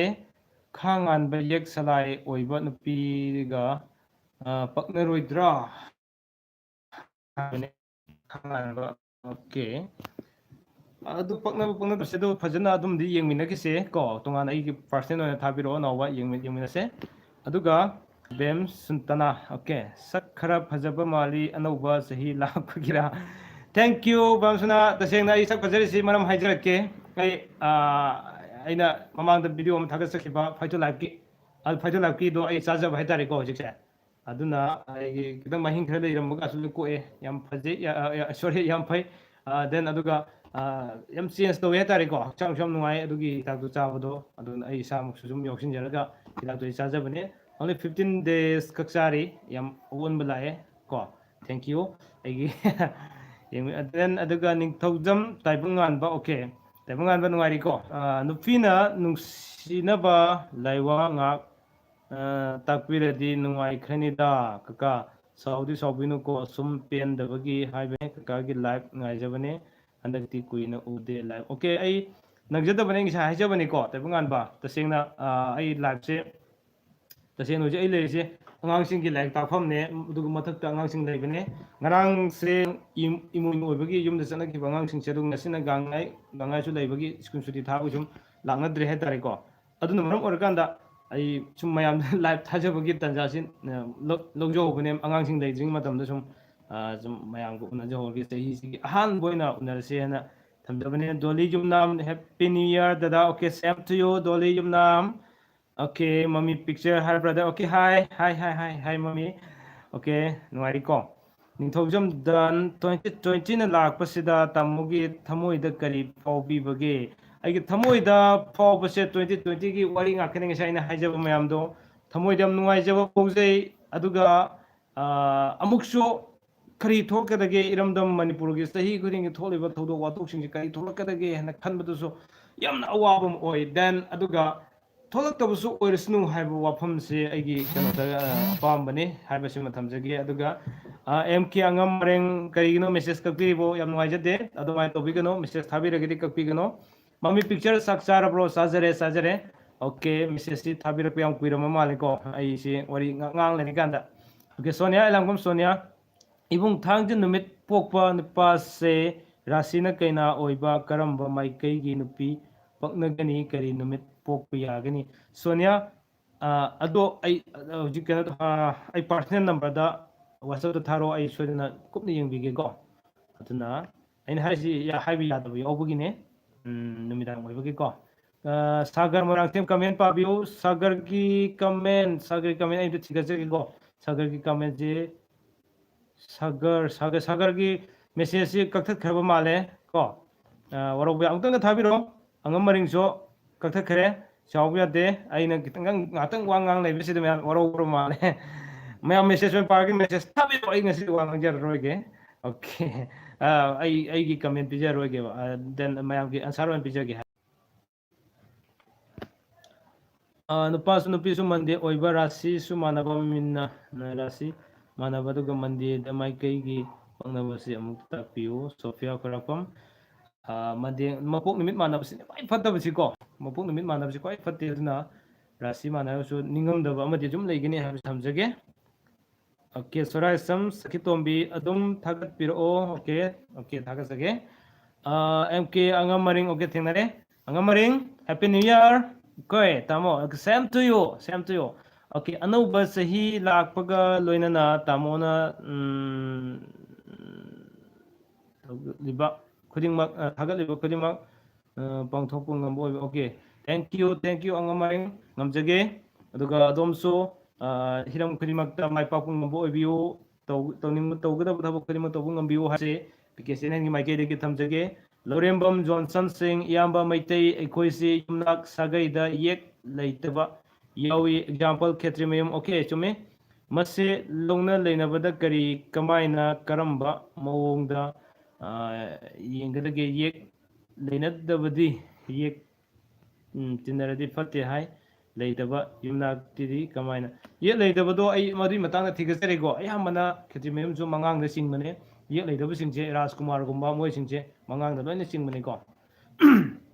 ꯈꯥ ꯉꯥꯟꯕ ꯌꯦꯛ ꯁꯂꯥꯏ ꯑꯣꯏꯕ ꯅꯨꯄꯤꯒ, ꯑꯥ, ꯄꯛꯅꯔꯣꯏꯗ꯭ꯔꯥ? ꯍꯥꯏꯕꯅꯦ꯫ ꯈꯥ ꯉꯥꯟꯕ, ꯑꯣꯀꯦ꯫ ꯑꯗꯨ ꯄꯛꯅꯕ ꯄꯛꯅꯗꯕꯁꯦ ꯑꯗꯨ ꯐꯖꯅ ꯑꯗꯨꯝꯗꯤ ꯌꯦꯡꯃꯤꯟꯅꯈꯤꯁꯦ ꯀꯣ꯫ ꯇꯣꯉꯥꯟꯅ ꯑꯩꯒꯤ personal ꯑꯣꯏꯅ ꯊꯥꯕꯤꯔꯛꯑꯣ, ꯅꯥꯎꯕ, ꯌꯦꯡꯃꯤ-, ꯌꯦꯡꯃꯤꯟꯅꯁꯦ꯫ ꯑꯗꯨꯒ ꯕꯦꯝ ꯁꯨꯟꯇꯅꯥ, ꯑꯣꯀꯦ꯫ ꯁꯛ ꯈꯔ ꯐꯖꯕ ꯃꯥꯜꯂꯤ, ꯑꯅꯧꯕ ꯆꯍꯤ ꯂꯥꯛꯄꯒꯤꯔꯥ? Thank you, ꯕꯦꯝ ꯁꯨꯟꯇꯅꯥ꯫ ꯇꯁꯦꯡꯅ ꯑꯩ ꯁꯛ ꯐꯖꯔꯤꯁꯤ ꯃꯔꯝ ꯍꯥꯏꯖꯔꯛꯀꯦ꯫ ꯑꯩ, ꯑꯥ, ꯑꯩꯅ ꯃꯃꯥꯡꯗ video ꯑꯃ ꯊꯥꯒꯠꯆꯈꯤꯕ ꯐꯥꯏꯇꯣ ꯂꯥꯏꯐꯀꯤ, ꯑꯗꯨ ꯐꯥꯏꯇꯣ ꯂꯥꯏꯐꯀꯤꯗꯣ ꯑꯩ ꯆꯥꯖꯕ ꯍꯥꯏꯇꯥꯔꯦꯀꯣ ꯍꯧꯖꯤꯛꯁꯦ꯫ ꯑꯗꯨꯅ ꯑꯩꯒꯤ ꯈꯤꯇꯪ ꯃꯍꯤꯡ ꯈꯔ ꯂꯩꯔꯝꯕꯒꯁꯨ ꯂꯣꯏ ꯀꯣꯛꯑꯦ꯫ ꯌꯥꯝ ꯐꯖꯩ, ꯑ, ꯑ, sorry, ꯌꯥꯝ ꯐꯩ꯫ ꯑ, then ꯑꯗꯨꯒ, ꯑ, ꯌꯥꯝ change ꯇꯧꯋꯦ ꯍꯥꯏꯇꯥꯔꯦꯀꯣ꯫ ꯍꯛꯆꯥꯡꯁꯨ ꯌꯥꯝ ꯅꯨꯡꯉꯥꯏ ꯑꯗꯨꯒꯤ ꯍꯤꯗꯥꯛꯇꯨ ꯆꯥꯕꯗꯣ꯫ ꯑꯗꯨꯅ ꯑꯩ ꯏꯁꯥꯃꯛꯁꯨ ꯁꯨꯝ ꯌꯥꯎꯁꯤꯟꯖꯔꯒ ꯍꯤꯗꯥꯛꯇꯣ ꯑꯩ ꯆꯥꯖꯕꯅꯦ꯫ Only fifteen days ꯈꯛ ꯆꯥꯔꯤ, ꯌꯥꯝ ꯑꯑꯣꯟꯕ ꯂꯥꯛꯑꯦ ꯀꯣ꯫ Thank you꯫ ꯑꯩꯒꯤ ꯌꯦꯡꯕꯤ-, then ꯑꯗꯨꯒ ꯅꯤꯡꯊꯧꯖꯝ ꯇꯥꯏꯕꯪꯉꯥꯟꯕ, ꯑꯣꯀꯦ꯫ ꯇꯥꯏꯕꯪꯉꯥꯟꯕ ꯅꯨꯡꯉꯥꯏꯔꯤꯀꯣ? ꯑ, ꯅꯨꯄꯤꯅ ꯅꯨꯡꯁꯤꯅꯕ ꯂꯥꯏꯋꯥ ꯉꯥꯛ ꯑ, ꯇꯥꯛꯄꯤꯔꯗꯤ ꯅꯨꯡꯉꯥꯏꯈ꯭ꯔꯅꯤꯗ, ꯀꯀꯥ꯫ ꯁꯥꯎꯗꯤ ꯁꯥꯎꯕꯤꯅꯨꯀꯣ, ꯁꯨꯝ ꯄꯦꯟꯗꯕꯒꯤ ꯍꯥꯏꯕꯅꯦ꯫ ꯀꯀꯥꯒꯤ live ꯉꯥꯏꯖꯕꯅꯦ꯫ ꯍꯟꯗꯛꯇꯤ ꯀꯨꯏꯅ ꯎꯗꯦ live꯫ ꯑꯣꯀꯦ, ꯑꯩ ꯅꯪꯖꯗꯕꯅꯦ, ꯑꯩ ꯉꯁꯥꯏ ꯍꯥꯏꯖꯕꯅꯤꯀꯣ, ꯇꯥꯏꯕꯪꯉꯥꯟꯕ꯫ ꯇꯁꯦꯡꯅ, ꯑ, ꯑꯩ liveꯁꯦ, ꯇꯁꯦꯡꯅ ꯍꯧꯖꯤꯛ ꯑꯩ ꯂꯩꯔꯤꯁꯦ ꯑꯉꯥꯡꯁꯤꯡꯒꯤ ꯂꯥꯏꯔꯤꯛ ꯇꯥꯛꯐꯝꯅꯦ, ꯑꯗꯨꯒ ꯃꯊꯛꯇ ꯑꯉꯥꯡꯁꯤꯡ ꯂꯩꯕꯅꯦ꯫ ꯉꯔꯥꯡꯁꯦ ꯏꯝ-, ꯏꯃꯣꯏꯅꯨ ꯑꯣꯏꯕꯒꯤ ꯌꯨꯝꯗ ꯆꯠꯅꯈꯤꯕ ꯑꯉꯥꯡꯁꯤꯡꯁꯦ, ꯑꯗꯨ ꯉꯁꯤꯅ ꯒꯥꯡꯉꯥꯏ, ꯒꯥꯡꯉꯥꯏꯁꯨ ꯂꯩꯕꯒꯤ ꯁ꯭ꯀꯨꯜ ꯁꯨꯇꯤ ꯊꯥꯕꯒꯤ ꯁꯨꯝ ꯂꯥꯛꯅꯗ꯭ꯔꯦ ꯍꯥꯏꯇꯥꯔꯦꯀꯣ꯫ ꯑꯗꯨꯅ ꯃꯔꯝ ꯑꯣꯏꯔꯀꯥꯟꯗ ꯑꯩ ꯁꯨꯝ ꯃꯌꯥꯝꯗ live ꯊꯥꯖꯕꯒꯤ ꯇꯥꯟꯖꯥꯁꯤ, ꯑ, ꯂꯧ-, ꯂꯧꯖꯍꯧꯕꯅꯦ꯫ ꯑꯉꯥꯡꯁꯤꯡ ꯂꯩꯇ꯭ꯔꯤꯉꯩ ꯃꯇꯝꯗ ꯁꯨꯝ, ꯑ, ꯁꯨꯝ ꯃꯌꯥꯝꯒ ꯎꯅꯖꯍꯧꯔꯒꯦ, ꯆꯍꯤꯁꯤꯒꯤ ꯑꯍꯥꯟꯕ ꯑꯣꯏꯅ ꯎꯅꯔꯁꯦ ꯍꯥꯏꯅ ꯊꯝꯖꯕꯅꯦ꯫ ꯗꯣꯂꯤ ꯌꯨꯝꯅꯥꯝ, Happy New Year ꯗꯗꯥ꯫ Okay, same to you, ꯗꯣꯂꯤ Yumnam. Okay, mommy picture, hi brother. Okay, hi, hi, hi, hi, hi, mommy. Okay, ꯅꯨꯡꯉꯥꯏꯔꯤꯀꯣ? ꯅꯤꯡꯊꯧꯖꯝ ꯗꯟ, twenty twenty ꯅ ꯂꯥꯛꯄꯁꯤꯗ ꯇꯥꯃꯣꯒꯤ ꯊꯃꯣꯏꯗ ꯀꯔꯤ ꯐꯥꯎꯕꯤꯕꯒꯦ? ꯑꯩꯒꯤ ꯊꯃꯣꯏꯗ ꯐꯥꯎꯕꯁꯦ twenty twenty ꯒꯤ ꯋꯥꯔꯤ ꯉꯥꯛꯇꯅꯤ, ꯉꯁꯥꯏ ꯑꯩꯅ ꯍꯥꯏꯖꯕ ꯃꯌꯥꯝꯗꯣ꯫ ꯊꯃꯣꯏꯗ ꯌꯥꯝ ꯅꯨꯡꯉꯥꯏꯖꯕ ꯐꯥꯎꯖꯩ꯫ ꯑꯗꯨꯒ, ꯑꯥ, ꯑꯃꯨꯛꯁꯨ ꯀꯔꯤ ꯊꯣꯛꯀꯗꯒꯦ? ꯏꯔꯝꯗꯝ ꯃꯅꯤꯄꯨꯔꯒꯤ ꯆꯍꯤ ꯈꯨꯗꯤꯡꯒꯤ ꯊꯣꯛꯂꯤꯕ ꯊꯧꯗꯣꯛ ꯋꯥꯊꯣꯛꯁꯤꯡꯁꯦ ꯀꯔꯤ ꯊꯣꯛꯂꯛꯀꯗꯒꯦ ꯍꯥꯏꯅ ꯈꯟꯕꯗꯁꯨ ꯌꯥꯝꯅ ꯑꯋꯥꯕ ꯑꯃ ꯑꯣꯏ꯫ Then ꯑꯗꯨꯒ ꯊꯣꯛꯂꯛꯇꯕꯁꯨ ꯑꯣꯏꯔꯁꯅꯨ ꯍꯥꯏꯕ ꯋꯥꯐꯝꯁꯦ ꯑꯩꯒꯤ ꯀꯩꯅꯣꯗ, ꯑ, ꯑꯄꯥꯝꯕꯅꯤ ꯍꯥꯏꯕꯁꯤꯃ ꯊꯝꯖꯒꯦ꯫ ꯑꯗꯨꯒ, ꯑ, M K ꯑꯉꯝ ꯃꯔꯦꯡ, ꯀꯔꯤꯒꯤꯅꯣ message ꯀꯛꯄꯤꯔꯤꯕꯣ? ꯌꯥꯝ ꯅꯨꯡꯉꯥꯏꯖꯗꯦ꯫ ꯑꯗꯨꯃꯥꯏꯅ ꯇꯧꯕꯤꯒꯅꯣ, message ꯊꯥꯕꯤꯔꯒꯗꯤ ꯀꯛꯄꯤꯒꯅꯣ꯫ Mommy picture, ꯆꯥꯛ ꯆꯥꯔꯕ꯭ꯔꯣ? ꯆꯥꯖꯔꯦ, ꯆꯥꯖꯔꯦ꯫ Okay, message ꯁꯤ ꯊꯥꯕꯤꯔꯛꯄ ꯌꯥꯝ ꯀꯨꯏꯔꯝꯃ ꯃꯥꯜꯂꯦꯀꯣ, ꯑꯩꯁꯦ ꯋꯥꯔꯤ ꯉꯥꯡ ꯉꯥꯡ ꯂꯩꯔꯤꯀꯥꯟꯗ꯫ Okay, ꯁꯣꯅꯤꯌꯥ, ꯑꯦꯂꯥꯡꯕꯝ ꯁꯣꯅꯤꯌꯥ꯫ ꯏꯕꯨꯡ, ꯊꯥꯡꯖ ꯅꯨꯃꯤꯠ ꯄꯣꯛꯄ ꯅꯨꯄꯥꯁꯦ ꯔꯥꯁꯤꯅ ꯀꯩꯅꯥ ꯑꯣꯏꯕ ꯀꯔꯝꯕ ꯃꯥꯏꯀꯩꯒꯤ ꯅꯨꯄꯤ ꯄꯛꯅꯒꯅꯤ? ꯀꯔꯤ ꯅꯨꯃꯤꯠ ꯄꯣꯛꯄ ꯌꯥꯒꯅꯤ? ꯁꯣꯅꯤꯌꯥ, ꯑ, ꯑꯗꯣ ꯑꯩ, ꯑ, ꯍꯧꯖꯤꯛ ꯀꯩꯅꯣ, ꯑ, ꯑꯩ personal number ꯗ WhatsApp ꯇ ꯊꯥꯔꯛꯑꯣ, ꯑꯩ ꯁꯣꯏꯗꯅ ꯀꯨꯞꯅ ꯌꯦꯡꯕꯤꯒꯦꯀꯣ꯫ ꯑꯗꯨꯅ ꯑꯩꯅ ꯍꯥꯏꯔꯤꯁꯤ ꯌꯥ-, ꯍꯥꯏꯕ ꯌꯥꯗꯕ ꯌꯥꯎꯕꯒꯤꯅꯦ, ꯎꯝ, ꯅꯨꯃꯤꯗꯥꯡ ꯑꯣꯏꯕꯒꯤꯀꯣ꯫ ꯑ, Sagar Moirangthem comment ꯄꯥꯕꯤꯌꯨ꯫ ꯁꯥꯒꯔꯒꯤ comment, ꯁꯥꯒꯔꯒꯤ comment ꯑꯩ ꯑꯝꯇ ꯊꯤꯒꯠꯆꯒꯦꯀꯣ꯫ ꯁꯥꯒꯔꯒꯤ comment ꯁꯦ ꯁꯥꯒꯔ, ꯁꯥꯒꯔ, ꯁꯥꯒꯔꯒꯤ message ꯁꯤ ꯀꯛꯊꯠꯈ꯭ꯔꯕ ꯃꯥꯜꯂꯦ ꯀꯣ꯫ ꯑ, ꯋꯥꯔꯧꯕ ꯌꯥ-, ꯑꯃꯨꯛꯇꯪꯒ ꯊꯥꯕꯤꯔꯛꯑꯣ꯫ ꯑꯉꯝ ꯃꯔꯤꯡꯁꯨ ꯀꯛꯊꯠꯈ꯭ꯔꯦ꯫ ꯁꯥꯎꯕ ꯌꯥꯗꯦ꯫ ꯑꯩꯅ ꯈꯤꯇꯪ ꯉꯥꯛꯇꯪ ꯋꯥ ꯉꯥꯡ ꯂꯩꯕꯁꯤꯗ ꯃꯌꯥꯝ ꯋꯥꯔꯧꯕ ꯃꯥꯜꯂꯦ꯫ ꯃꯌꯥꯝ message ꯑꯣꯏꯅ ꯄꯥꯔꯒ message ꯊꯥꯕꯤꯔꯛꯑꯣ꯫ ꯑꯩ ꯉꯁꯤ ꯋꯥ ꯉꯥꯡꯖꯔꯔꯣꯏꯒꯦ꯫ Okay꯫ ꯑ, ꯑꯩ, ꯑꯩꯒꯤ comment ꯄꯤꯖꯔꯔꯣꯏꯒꯦꯕ꯫ ꯑ, then ꯃꯌꯥꯝꯒꯤ answer ꯑꯣꯏꯅ ꯄꯤꯖꯒꯦ꯫ ꯑ, ꯅꯨꯄꯥꯁꯨ ꯅꯨꯄꯤꯁꯨ Monday ꯑꯣꯏꯕ, ꯔꯥꯁꯤꯁꯨ ꯃꯥꯟꯅꯕ, ꯃꯤꯟꯅ ꯔꯥꯁꯤ ꯃꯥꯟꯅꯕ, ꯑꯗꯨꯒ Monday ꯗ ꯃꯥꯏꯀꯩꯒꯤ ꯄꯛꯅꯕꯁꯤ ꯑꯃꯨꯛ ꯇꯥꯛꯄꯤꯌꯨ꯫ ꯁꯣꯐꯤꯌꯥ ꯈ꯭ꯋꯥꯏꯔꯥꯛꯄꯝ, ꯑ, Monday, ꯃꯄꯣꯛ ꯅꯨꯃꯤꯠ ꯃꯥꯟꯅꯕꯁꯤꯅꯦ ꯈ꯭ꯋꯥꯏ ꯐꯠꯇꯕꯁꯤꯀꯣ꯫ ꯃꯄꯣꯛ ꯅꯨꯃꯤꯠ ꯃꯥꯟꯅꯕꯁꯤ ꯈ꯭ꯋꯥꯏ ꯐꯠꯇꯦ꯫ ꯑꯗꯨꯅ ꯔꯥꯁꯤ ꯃꯥꯟꯅꯔꯁꯨ ꯅꯤꯡꯉꯝꯗꯕ ꯑꯃꯗꯤ ꯑꯗꯨꯝ ꯂꯩꯒꯅꯤ ꯍꯥꯏꯕꯁꯤ ꯊꯝꯖꯒꯦ꯫ Okay, ꯁꯣꯔꯥꯏꯁꯝ ꯁꯈꯤꯇꯣꯝꯕꯤ ꯑꯗꯨꯝ ꯊꯥꯒꯠꯄꯤꯔꯛꯑꯣ꯫ Okay, okay, ꯊꯥꯒꯠꯆꯒꯦ꯫ ꯑ, M K ꯑꯉꯝ ꯃꯔꯤꯡ, okay, ꯊꯦꯡꯅꯔꯦ꯫ ꯑꯉꯝ ꯃꯔꯤꯡ, Happy New Year꯫ Okay, ꯇꯥꯃꯣ, same to you, same to you꯫ Okay, ꯑꯅꯧꯕ ꯆꯍꯤ ꯂꯥꯛꯄꯒ ꯂꯣꯏꯅꯅ ꯇꯥꯃꯣꯅ, ꯎꯝ, ꯇꯧꯔꯤꯕ ꯈꯨꯗꯤꯡꯃꯛ, ꯑ, ꯊꯥꯒꯠꯂꯤꯕ ꯈꯨꯗꯤꯡꯃꯛ, ꯑ, ꯄꯥꯡꯊꯣꯛꯄ ꯉꯝꯕ ꯑꯣꯏꯕ꯫ Okay, thank you, thank you, ꯑꯉꯝ ꯑꯔꯤꯡ, ꯉꯝꯖꯒꯦ꯫ ꯑꯗꯨꯒ ꯑꯗꯣꯝꯁꯨ, ꯑ, ꯍꯤꯔꯝ ꯈꯨꯗꯤꯡꯃꯛꯇ ꯃꯥꯏ ꯄꯥꯛꯄ ꯉꯝꯕ ꯑꯣꯏꯕꯤꯌꯨ꯫ ꯇꯧ-, ꯇꯧꯅꯤꯡꯕ, ꯇꯧꯒꯗꯕ ꯊꯕꯛ ꯈꯨꯗꯤꯡꯃꯛ ꯇꯧꯕ ꯉꯝꯕꯤꯌꯨ ꯍꯥꯏꯁꯦ ꯄꯤ ꯀꯦ ꯁꯤ ꯑꯦꯟ ꯑꯦꯟꯒꯤ ꯃꯥꯏꯀꯩꯗꯒꯤ ꯊꯝꯖꯒꯦ꯫ ꯂꯧꯔꯦꯝꯕꯝ ꯖꯣꯟꯁꯟ ꯁꯤꯡ, ꯏꯌꯥꯝꯕ ꯃꯩꯇꯩ ꯑꯩꯈꯣꯏꯁꯤ ꯌꯨꯝꯅꯥꯛ ꯁꯥꯒꯩꯗ ꯌꯦꯛ ꯂꯩꯇꯕ ꯌꯥꯎꯏ꯫ Example, ꯈꯦꯇ꯭ꯔꯤꯃꯌꯨꯝ꯫ Okay, ꯆꯨꯝꯃꯤ꯫ ꯃꯁꯦ ꯂꯧꯅ ꯂꯩꯅꯕꯗ ꯀꯔꯤ, ꯀꯃꯥꯏꯅ, ꯀꯔꯝꯕ ꯃꯑꯣꯡꯗ, ꯑ, ꯌꯦꯡꯒꯗꯒꯦ? ꯌꯦꯛ ꯂꯩꯅꯗꯕꯗꯤ ꯌꯦꯛ, ꯎꯝ, ꯇꯤꯟꯅꯔꯗꯤ ꯐꯠꯇꯦ ꯍꯥꯏ꯫ ꯂꯩꯇꯕ ꯌꯨꯝꯅꯥꯛꯇꯤꯗꯤ ꯀꯃꯥꯏꯅ? ꯌꯦꯛ ꯂꯩꯇꯕꯗꯣ ꯑꯩ ꯃꯗꯨꯒꯤ ꯃꯇꯥꯡꯗ ꯊꯤꯒꯠꯆꯔꯤꯀꯣ꯫ ꯑꯌꯥꯝꯕꯅ ꯈꯦꯇ꯭ꯔꯤꯃꯌꯨꯝꯁꯨ ꯃꯉꯥꯡꯗ ꯆꯤꯡꯕꯅꯦ꯫ ꯌꯦꯛ ꯂꯩꯇꯕꯁꯤꯡꯁꯦ ꯔꯥꯖꯀꯨꯃꯥꯔꯒꯨꯝꯕ ꯃꯣꯏꯁꯤꯡꯁꯦ ꯃꯉꯥꯡꯗ ꯂꯣꯏꯅ ꯆꯤꯡꯕꯅꯤꯀꯣ꯫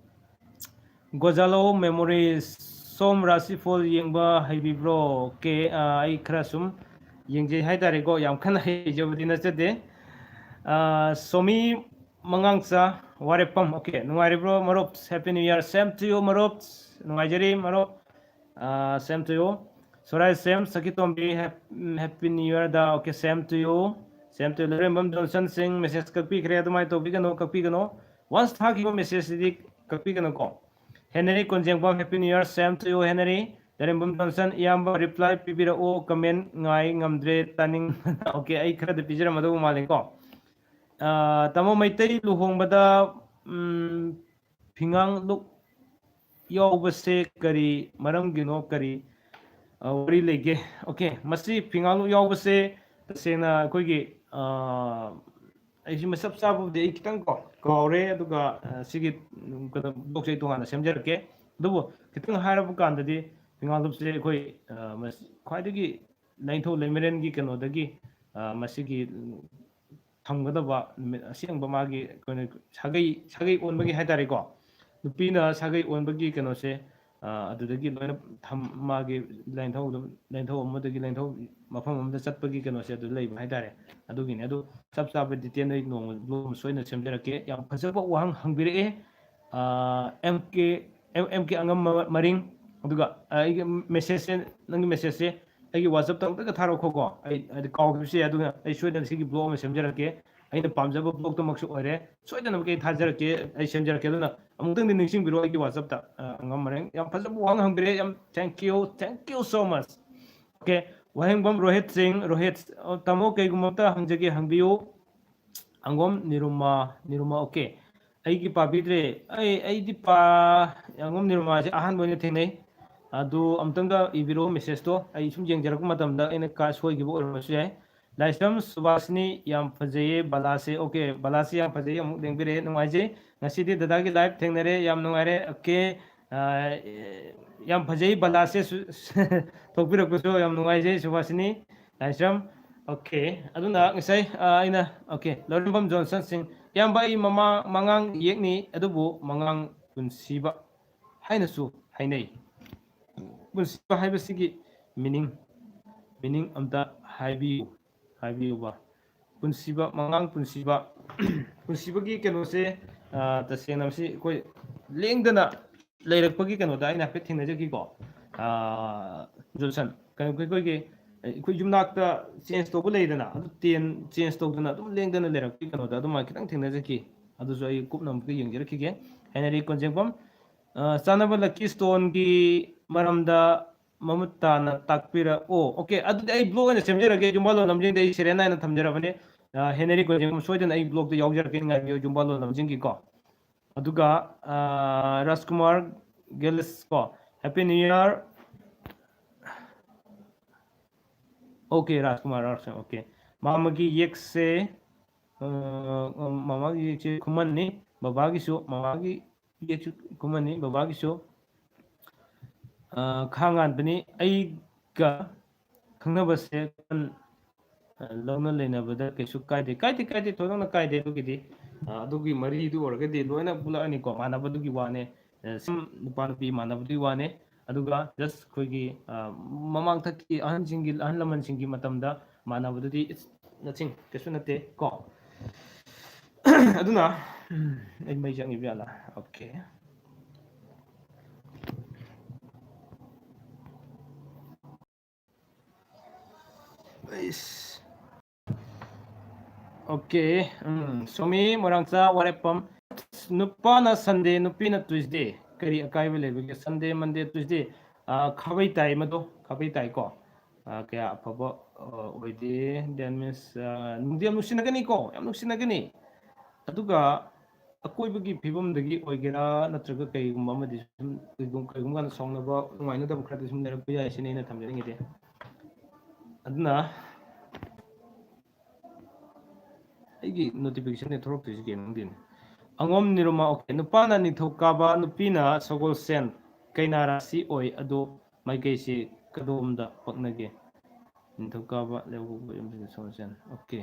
ꯒꯣꯖꯥꯂꯣ ꯃꯦꯃꯣꯔꯤꯁ, ꯁꯣꯝ ꯔꯥꯁꯤꯐꯣꯜ ꯌꯦꯡꯕ ꯍꯩꯕꯤꯕ꯭ꯔꯣ? Okay, ꯑ, ꯑꯩ ꯈꯔ ꯁꯨꯝ ꯌꯦꯡꯖꯩ ꯍꯥꯏꯇꯥꯔꯦꯀꯣ, ꯌꯥꯝ ꯀꯟꯅ ꯍꯩꯖꯕꯗꯤ ꯅꯠꯆꯗꯦ꯫ ꯑ, ꯁꯣꯃꯤ ꯃꯉꯥꯡꯆꯥ ꯋꯥꯔꯦꯞꯐꯝ, okay, ꯅꯨꯡꯉꯥꯏꯔꯤꯕ꯭ꯔꯣ ꯃꯔꯨꯞ? Happy New Year, same to you ꯃꯔꯨꯞ꯫ ꯅꯨꯡꯉꯥꯏꯖꯔꯤ ꯃꯔꯨꯞ꯫ ꯑ, same to you꯫ ꯁꯣꯔꯥꯏ ꯁꯦꯝ ꯁꯈꯤꯇꯣꯝꯕꯤ, hap-, Happy New Year ꯗ, okay, same to you, same to you꯫ ꯂꯩꯔꯦꯝꯕꯝ ꯖꯣꯟꯁꯟ ꯁꯤꯡ message ꯀꯛꯄꯤꯈ꯭ꯔꯦ, ꯑꯗꯨꯃꯥꯏꯅ ꯇꯧꯕꯤꯒꯅꯨ, ꯀꯛꯄꯤꯒꯅꯨ꯫ Once ꯊꯥꯈꯤꯕ message ꯁꯤꯗꯤ ꯀꯛꯄꯤꯒꯅꯨꯀꯣ꯫ ꯍꯦꯅꯔꯤ ꯀꯣꯟꯖꯦꯡꯕꯝ, Happy New Year, same to you, ꯍꯦꯅꯔꯤ꯫ ꯂꯩꯔꯦꯝꯕꯝ ꯖꯣꯟꯁꯟ, ꯏꯌꯥꯝꯕ reply ꯄꯤꯕꯤꯔꯛꯑꯣ, comment ꯉꯥꯏ ꯉꯝꯗ꯭ꯔꯦ, ꯇꯥꯅꯤꯡꯕꯅ꯫ Okay, ꯑꯩ ꯈꯔꯗꯤ ꯄꯤꯖꯔꯝꯃꯗꯧꯕ ꯃꯥꯜꯂꯦꯀꯣ꯫ ꯑ, ꯇꯥꯃꯣ ꯃꯩꯇꯩ ꯂꯨꯍꯣꯡꯕꯗ, ꯎꯝ, ꯐꯤꯉꯥꯡꯂꯨꯛ ꯌꯥꯎꯕꯁꯦ ꯀꯔꯤ ꯃꯔꯝꯒꯤꯅꯣ, ꯀꯔꯤ, ꯑ, ꯋꯥꯔꯤ ꯂꯩꯒꯦ? Okay, ꯃꯁꯤ ꯐꯤꯉꯥꯡꯂꯨꯛ ꯌꯥꯎꯕꯁꯦ ꯇꯁꯦꯡꯅ ꯑꯩꯈꯣꯏꯒꯤ, ꯑ, ꯑꯩꯁꯤ ꯃꯁꯞ ꯆꯥꯕꯕꯨꯗꯤ ꯑꯩ ꯈꯤꯇꯪ ꯀꯣ ꯀꯥꯎꯔꯦ, ꯑꯗꯨꯒ, ꯑ, ꯁꯤꯒꯤ, ꯎꯝ, ꯀꯩꯅꯣ, blog ꯁꯦ ꯑꯩ ꯇꯣꯉꯥꯟꯅ ꯁꯦꯝꯖꯔꯛꯀꯦ꯫ ꯑꯗꯨꯕꯨ ꯈꯤꯇꯪ ꯍꯥꯏꯔꯕ ꯀꯥꯟꯗꯗꯤ ꯐꯤꯉꯥꯡꯂꯨꯛꯁꯦ ꯑꯩꯈꯣꯏ, ꯑ, ꯃꯁ-, ꯈ꯭ꯋꯥꯏꯗꯒꯤ ꯂꯥꯏꯅꯤꯡꯊꯧ ꯂꯩꯃꯔꯦꯟꯒꯤ ꯀꯩꯅꯣꯗꯒꯤ, ꯑ, ꯃꯁꯤꯒꯤ, ꯎꯝ, ꯊꯝꯒꯗꯕ ꯅꯨꯃꯤꯠ ꯑꯁꯦꯡꯕ ꯃꯥꯒꯤ ꯑꯩꯈꯣꯏꯅ ꯁꯥꯒꯩ, ꯁꯥꯒꯩ ꯑꯣꯟꯕꯒꯤ ꯍꯥꯏꯇꯥꯔꯦꯀꯣ, ꯅꯨꯄꯤꯅ ꯁꯥꯒꯩ ꯑꯣꯟꯕꯒꯤ ꯀꯩꯅꯣꯁꯦ, ꯑ, ꯑꯗꯨꯗꯒꯤ ꯂꯣꯏꯅ ꯊꯝ-, ꯃꯥꯒꯤ ꯂꯥꯏꯅꯤꯡꯊꯧꯗ, ꯂꯥꯏꯅꯤꯡꯊꯧ ꯑꯃꯗꯒꯤ ꯂꯥꯏꯅꯤꯡꯊꯧ ꯃꯐꯝ ꯑꯃꯗ ꯆꯠꯄꯒꯤ ꯀꯩꯅꯣꯁꯦ ꯑꯗꯨ ꯂꯩꯕ ꯍꯥꯏꯇꯥꯔꯦ꯫ ꯑꯗꯨꯒꯤꯅꯤ꯫ ꯑꯗꯨ ꯆꯞ ꯆꯥꯕ detail ꯑꯩ ꯅꯣꯡꯃ blog ꯑꯃ ꯁꯣꯏꯗꯅ ꯁꯦꯝꯖꯔꯛꯀꯦ꯫ ꯌꯥꯝ ꯐꯖꯕ ꯋꯥꯍꯪ ꯍꯪꯕꯤꯔꯛꯑꯦ, ꯑ, ꯑꯦꯝ ꯀꯦ, ꯑꯦꯝ, ꯑꯦꯝ ꯀꯦ ꯑꯉꯝ ꯃ-, ꯃꯔꯤꯡ꯫ ꯑꯗꯨꯒ, ꯑ, ꯑꯩꯒꯤ message ꯁꯦ, ꯅꯪꯒꯤ message ꯁꯦ ꯑꯩꯒꯤ WhatsApp ꯇ ꯑꯃꯨꯛꯇꯒ ꯊꯥꯔꯛꯈꯣꯀꯣ꯫ ꯑꯩ, ꯍꯥꯏꯗꯤ, ꯀꯥꯎꯈꯤꯕꯁꯨ ꯌꯥꯏ, ꯑꯗꯨꯅ ꯑꯩ ꯁꯣꯏꯗꯅ ꯁꯤꯒꯤ blog ꯑꯃ ꯁꯦꯝꯖꯔꯛꯀꯦ꯫ ꯑꯩꯅ ꯄꯥꯝꯖꯕ ꯕ꯭ꯂꯣꯛꯇꯨꯃꯛꯁꯨ ꯑꯣꯏꯔꯦ꯫ ꯁꯣꯏꯗꯅꯃꯛꯀꯤ ꯑꯩ ꯊꯥꯖꯔꯛꯀꯦ, ꯑꯩ ꯁꯦꯝꯖꯔꯛꯀꯦ꯫ ꯑꯗꯨꯅ ꯑꯃꯨꯛꯇꯪꯗꯤ ꯅꯤꯡꯁꯤꯡꯕꯤꯔꯣ ꯑꯩꯒꯤ WhatsApp-ꯇ꯫ ꯑ, ꯑꯉꯝ ꯃꯔꯦꯡ ꯌꯥꯝ ꯐꯖꯕ ꯋꯥꯍꯪ ꯍꯪꯕꯤꯔꯦ, ꯌꯥꯝ thank you, thank you so much꯫ Okay, ꯋꯥꯍꯦꯡꯕꯝ ꯔꯣꯍꯤꯠ ꯁꯤꯡ, ꯔꯣꯍꯤꯠ, ꯑ, ꯇꯥꯃꯣ, ꯀꯩꯒꯨꯝꯕ ꯑꯝꯇ ꯍꯪꯖꯒꯦ, ꯍꯪꯕꯤꯌꯨ꯫ ꯑꯪꯒꯣꯝ ꯅꯤꯔꯨꯃꯥ, ꯅꯤꯔꯨꯃꯥ, okay꯫ ꯑꯩꯒꯤ ꯄꯥꯕꯤꯗ꯭ꯔꯦ꯫ ꯑꯩ, ꯑꯩꯗꯤ ꯄꯥ-, ꯑꯪꯒꯣꯝ ꯅꯤꯔꯨꯃꯥꯁꯦ ꯑꯍꯥꯟꯕ ꯑꯣꯏꯅ ꯊꯦꯡꯅꯩ꯫ ꯑꯗꯨ ꯑꯝꯇꯪꯒ ꯏꯕꯤꯔꯛꯑꯣ message-ꯇꯣ꯫ ꯑꯩ ꯁꯨꯝ ꯌꯦꯡꯖꯔꯛꯄ ꯃꯇꯝꯗ ꯑꯩꯅ ꯀꯥ-, ꯁꯣꯏꯈꯤꯕ ꯑꯣꯏꯔꯝꯕꯁꯨ ꯌꯥꯏ꯫ ꯂꯥꯏꯁ꯭ꯔꯝ ꯁꯨꯕꯥꯁꯤꯅꯤ, ꯌꯥꯝ ꯐꯖꯩꯌꯦ ꯕꯂꯥꯁꯦ꯫ Okay, ꯕꯂꯥꯁꯦ ꯌꯥꯝ ꯐꯖꯩ, ꯑꯃꯨꯛ ꯂꯦꯡꯕꯤꯔꯛꯑꯦ, ꯅꯨꯡꯉꯥꯏꯖꯩ꯫ ꯉꯁꯤꯗꯤ ꯗꯗꯥꯒꯤ live ꯊꯦꯡꯅꯔꯦ, ꯌꯥꯝ ꯅꯨꯡꯉꯥꯏꯔꯦ꯫ Okay, ꯑ, ꯌꯥꯝ ꯐꯖꯩ ꯕꯂꯥꯁꯦ, ꯁꯨ-, ꯊꯣꯛꯄꯤꯔꯛꯄꯁꯨ ꯌꯥꯝ ꯅꯨꯡꯉꯥꯏꯖꯩ ꯁꯨꯕꯥꯁꯤꯅꯤ꯫ ꯂꯥꯏꯁ꯭ꯔꯝ, okay꯫ ꯑꯗꯨꯅ ꯉꯁꯥꯏ, ꯑ, ꯑꯩꯅ, okay, ꯂꯧꯔꯦꯝꯕꯝ ꯖꯣꯟꯁꯟ ꯁꯤꯡ, ꯏꯌꯥꯝꯕ, ꯑꯩ ꯃꯃꯥ-, ꯃꯉꯥꯡ ꯌꯦꯛꯅꯤ, ꯑꯗꯨꯕꯨ ꯃꯉꯥꯡ ꯄꯨꯟꯁꯤꯕ ꯍꯥꯏꯅꯁꯨ ꯍꯥꯏꯅꯩ꯫ ꯄꯨꯟꯁꯤꯕ ꯍꯥꯏꯕꯁꯤꯒꯤ meaning, meaning ꯑꯝꯇ ꯍꯥꯏꯕꯤꯌꯨ, ꯍꯥꯏꯕꯤꯌꯨꯕ꯫ ꯄꯨꯟꯁꯤꯕ, ꯃꯉꯥꯡ ꯄꯨꯟꯁꯤꯕ꯫ ꯄꯨꯟꯁꯤꯕꯒꯤ ꯀꯩꯅꯣꯁꯦ, ꯑ, ꯇꯁꯦꯡꯅ ꯃꯁꯤ ꯑꯩꯈꯣꯏ ꯂꯦꯡꯗꯅ ꯂꯩꯔꯛꯄꯒꯤ ꯀꯩꯅꯣꯗ ꯑꯩꯅ ꯍꯥꯏꯐꯦꯠ ꯊꯦꯡꯅꯖꯈꯤꯀꯣ꯫ ꯑ, ꯖꯣꯟꯁꯟ, ꯀꯩꯅꯣ, ꯑꯩꯈꯣꯏꯒꯤ, ꯑꯩꯈꯣꯏ ꯌꯨꯝꯅꯥꯛꯇ change ꯇꯧꯕ ꯂꯩꯗꯅ, ꯑꯗꯨ ꯇꯦꯟ change ꯇꯧꯗꯅ ꯑꯗꯨꯝ ꯂꯦꯡꯗꯅ ꯂꯩꯔꯛꯄꯒꯤ ꯀꯩꯅꯣꯗ ꯑꯗꯨꯃꯥꯏꯅ ꯈꯤꯇꯪ ꯊꯦꯡꯅꯖꯈꯤ꯫ ꯑꯗꯨꯁꯨ ꯑꯩ ꯀꯨꯞꯅ ꯑꯃꯨꯛꯀ ꯌꯦꯡꯖꯔꯛꯈꯤꯒꯦ꯫ ꯍꯦꯅꯔꯤ ꯀꯣꯟꯖꯦꯡꯕꯝ, ꯑ, ꯆꯥꯅꯕ lucky stone-ꯒꯤ ꯃꯔꯝꯗ ꯃꯃꯨꯠ ꯇꯥꯅ ꯇꯥꯛꯄꯤꯔꯛꯑꯣ꯫ Okay, ꯑꯗꯨꯗꯤ ꯑꯩ blog ꯑꯣꯏꯅ ꯁꯦꯝꯖꯔꯒꯦ꯫ ꯌꯨꯝꯕꯥꯂꯣꯟ ꯂꯝꯖꯤꯡꯗ ꯑꯩ serial ꯅꯥꯏꯅ ꯊꯝꯖꯔꯕꯅꯦ꯫ ꯑ, ꯍꯦꯅꯔꯤ ꯀꯣꯟꯖꯦꯡꯕꯝ ꯁꯣꯏꯗꯅ ꯑꯩ blog-ꯇ ꯌꯥꯎꯖꯔꯛꯀꯦ, ꯉꯥꯏꯕꯤꯌꯨ, ꯌꯨꯝꯕꯥꯂꯣꯟ ꯂꯝꯖꯤꯡꯒꯤꯀꯣ꯫ ꯑꯗꯨꯒ, ꯑ, ꯔꯥꯖꯀꯨꯃꯥꯔ ꯒꯦꯂꯤꯁ ꯀꯣ, Happy New Year꯫ Okay, ꯔꯥꯖꯀꯨꯃꯥꯔ, ꯔꯥꯖꯀꯨꯃꯥꯔ, okay꯫ ꯃꯥꯃꯒꯤ ꯌꯦꯛꯁꯦ, ꯑ, ꯃꯃꯥꯒꯤ ꯌꯦꯛꯁꯦ ꯈꯨꯃꯟꯅꯤ, ꯕꯕꯥꯒꯤꯁꯨ, ꯃꯃꯥꯒꯤ ꯌꯦꯛꯁꯨ ꯈꯨꯃꯟꯅꯤ, ꯕꯕꯥꯒꯤꯁꯨ, ꯑ, ꯈꯥ ꯉꯥꯟꯕꯅꯤ꯫ ꯑꯩꯒ ꯈꯪꯅꯕꯁꯦ, ꯑ, ꯂꯧꯅ ꯂꯩꯅꯕꯗ ꯀꯩꯁꯨ ꯀꯥꯏꯗꯦ꯫ ꯀꯥꯏꯗꯦ, ꯀꯥꯏꯗꯦ, ꯊꯣꯏꯗꯣꯛꯅ ꯀꯥꯏꯗꯦ꯫ ꯑꯗꯨꯒꯤꯗꯤ, ꯑ, ꯑꯗꯨꯒꯤ ꯃꯔꯤꯗꯨ ꯑꯣꯏꯔꯒꯗꯤ ꯂꯣꯏꯅ ꯄꯨꯜꯂꯛꯑꯅꯤꯀꯣ, ꯃꯥꯟꯅꯕꯗꯨꯒꯤ ꯋꯥꯅꯦ꯫ ꯑ, ꯁꯨꯝ ꯅꯨꯄꯥ ꯅꯨꯄꯤ ꯃꯥꯟꯅꯕꯗꯨꯒꯤ ꯋꯥꯅꯦ꯫ ꯑꯗꯨꯒ just ꯑꯩꯈꯣꯏꯒꯤ, ꯑ, ꯃꯃꯥꯡꯊꯛꯀꯤ ꯑꯍꯟꯁꯤꯡꯒꯤ, ꯑꯍꯜ ꯂꯃꯟꯁꯤꯡꯒꯤ ꯃꯇꯝꯗ ꯃꯥꯟꯅꯕꯗꯨꯗꯤ it's nothing, ꯀꯩꯁꯨ ꯅꯠꯇꯦ ꯀꯣ꯫ ꯑꯗꯨꯅ, ꯎꯝ, ꯑꯩ ꯃꯩ ꯆꯪꯉꯤꯕ ꯌꯥꯠꯂꯥ? Okay꯫ ꯑꯩꯁ꯫ Okay. ꯎꯝ, ꯁꯣꯃꯤ ꯃꯣꯏꯔꯥꯡꯆꯥ ꯋꯥꯔꯦꯞꯄꯝ, ꯅꯨꯄꯥꯅ Sunday, ꯅꯨꯄꯤꯅ Tuesday, ꯀꯔꯤ ꯑꯀꯥꯏꯕ ꯂꯩꯕꯒꯦ? Sunday, Monday, Tuesday, ꯑ, ꯈꯥꯕꯩ ꯇꯥꯏ ꯃꯗꯣ, ꯈꯥꯕꯩ ꯇꯥꯏꯀꯣ꯫ ꯑ, ꯀꯌꯥ ꯑꯐꯕ, ꯑ, ꯑꯣꯏꯗꯦ꯫ That means, ꯑ, ꯅꯨꯡꯗꯤ ꯌꯥꯝ ꯅꯨꯡꯁꯤꯅꯒꯅꯤꯀꯣ, ꯌꯥꯝ ꯅꯨꯡꯁꯤꯅꯒꯅꯤ꯫ ꯑꯗꯨꯒ ꯑꯀꯣꯏꯕꯒꯤ ꯐꯤꯕꯝꯗꯒꯤ ꯑꯣꯏꯒꯦꯔꯥ, ꯅꯠꯇ꯭ꯔꯒ ꯀꯩꯒꯨꯝꯕ ꯑꯃꯗꯤ ꯁꯨꯝ, ꯀꯩꯒꯨꯝ-, ꯀꯩꯒꯨꯝꯕ ꯀꯥꯟꯗ ꯁꯥꯎꯅꯕ, ꯅꯨꯡꯉꯥꯏꯅꯗꯕ ꯈꯔꯗꯤ ꯁꯨꯝ ꯂꯩꯔꯛꯄ ꯌꯥꯏ ꯁꯤꯅꯤ ꯑꯩꯅ ꯊꯝꯖꯅꯤꯡꯉꯤꯗꯤ꯫ ꯑꯗꯨꯅ ꯑꯩꯒꯤ notification ꯊꯣꯛꯂꯛꯇꯣꯏꯁꯤ ꯀꯩꯅꯣ ꯈꯪꯗꯦꯅꯦ꯫ ꯑꯉꯣꯝ ꯅꯤꯔꯨꯃꯥ, okay꯫ ꯅꯨꯄꯥꯅ ꯅꯤꯡꯊꯧꯀꯥꯕ, ꯅꯨꯄꯤꯅ ꯁꯒꯣꯜꯁꯦꯟ, ꯀꯩꯅꯥ ꯔꯥꯁꯤ ꯑꯣꯏ, ꯑꯗꯣ ꯃꯥꯏꯀꯩꯁꯤ ꯀꯗꯣꯝꯗ ꯄꯛꯅꯒꯦ? ꯅꯤꯡꯊꯧꯀꯥꯕ, ꯂꯩꯕꯥꯛꯄꯣꯛꯄ, ꯌꯨꯝꯁꯀꯩꯁ, ꯁꯒꯣꯜꯁꯦꯟ꯫ Okay꯫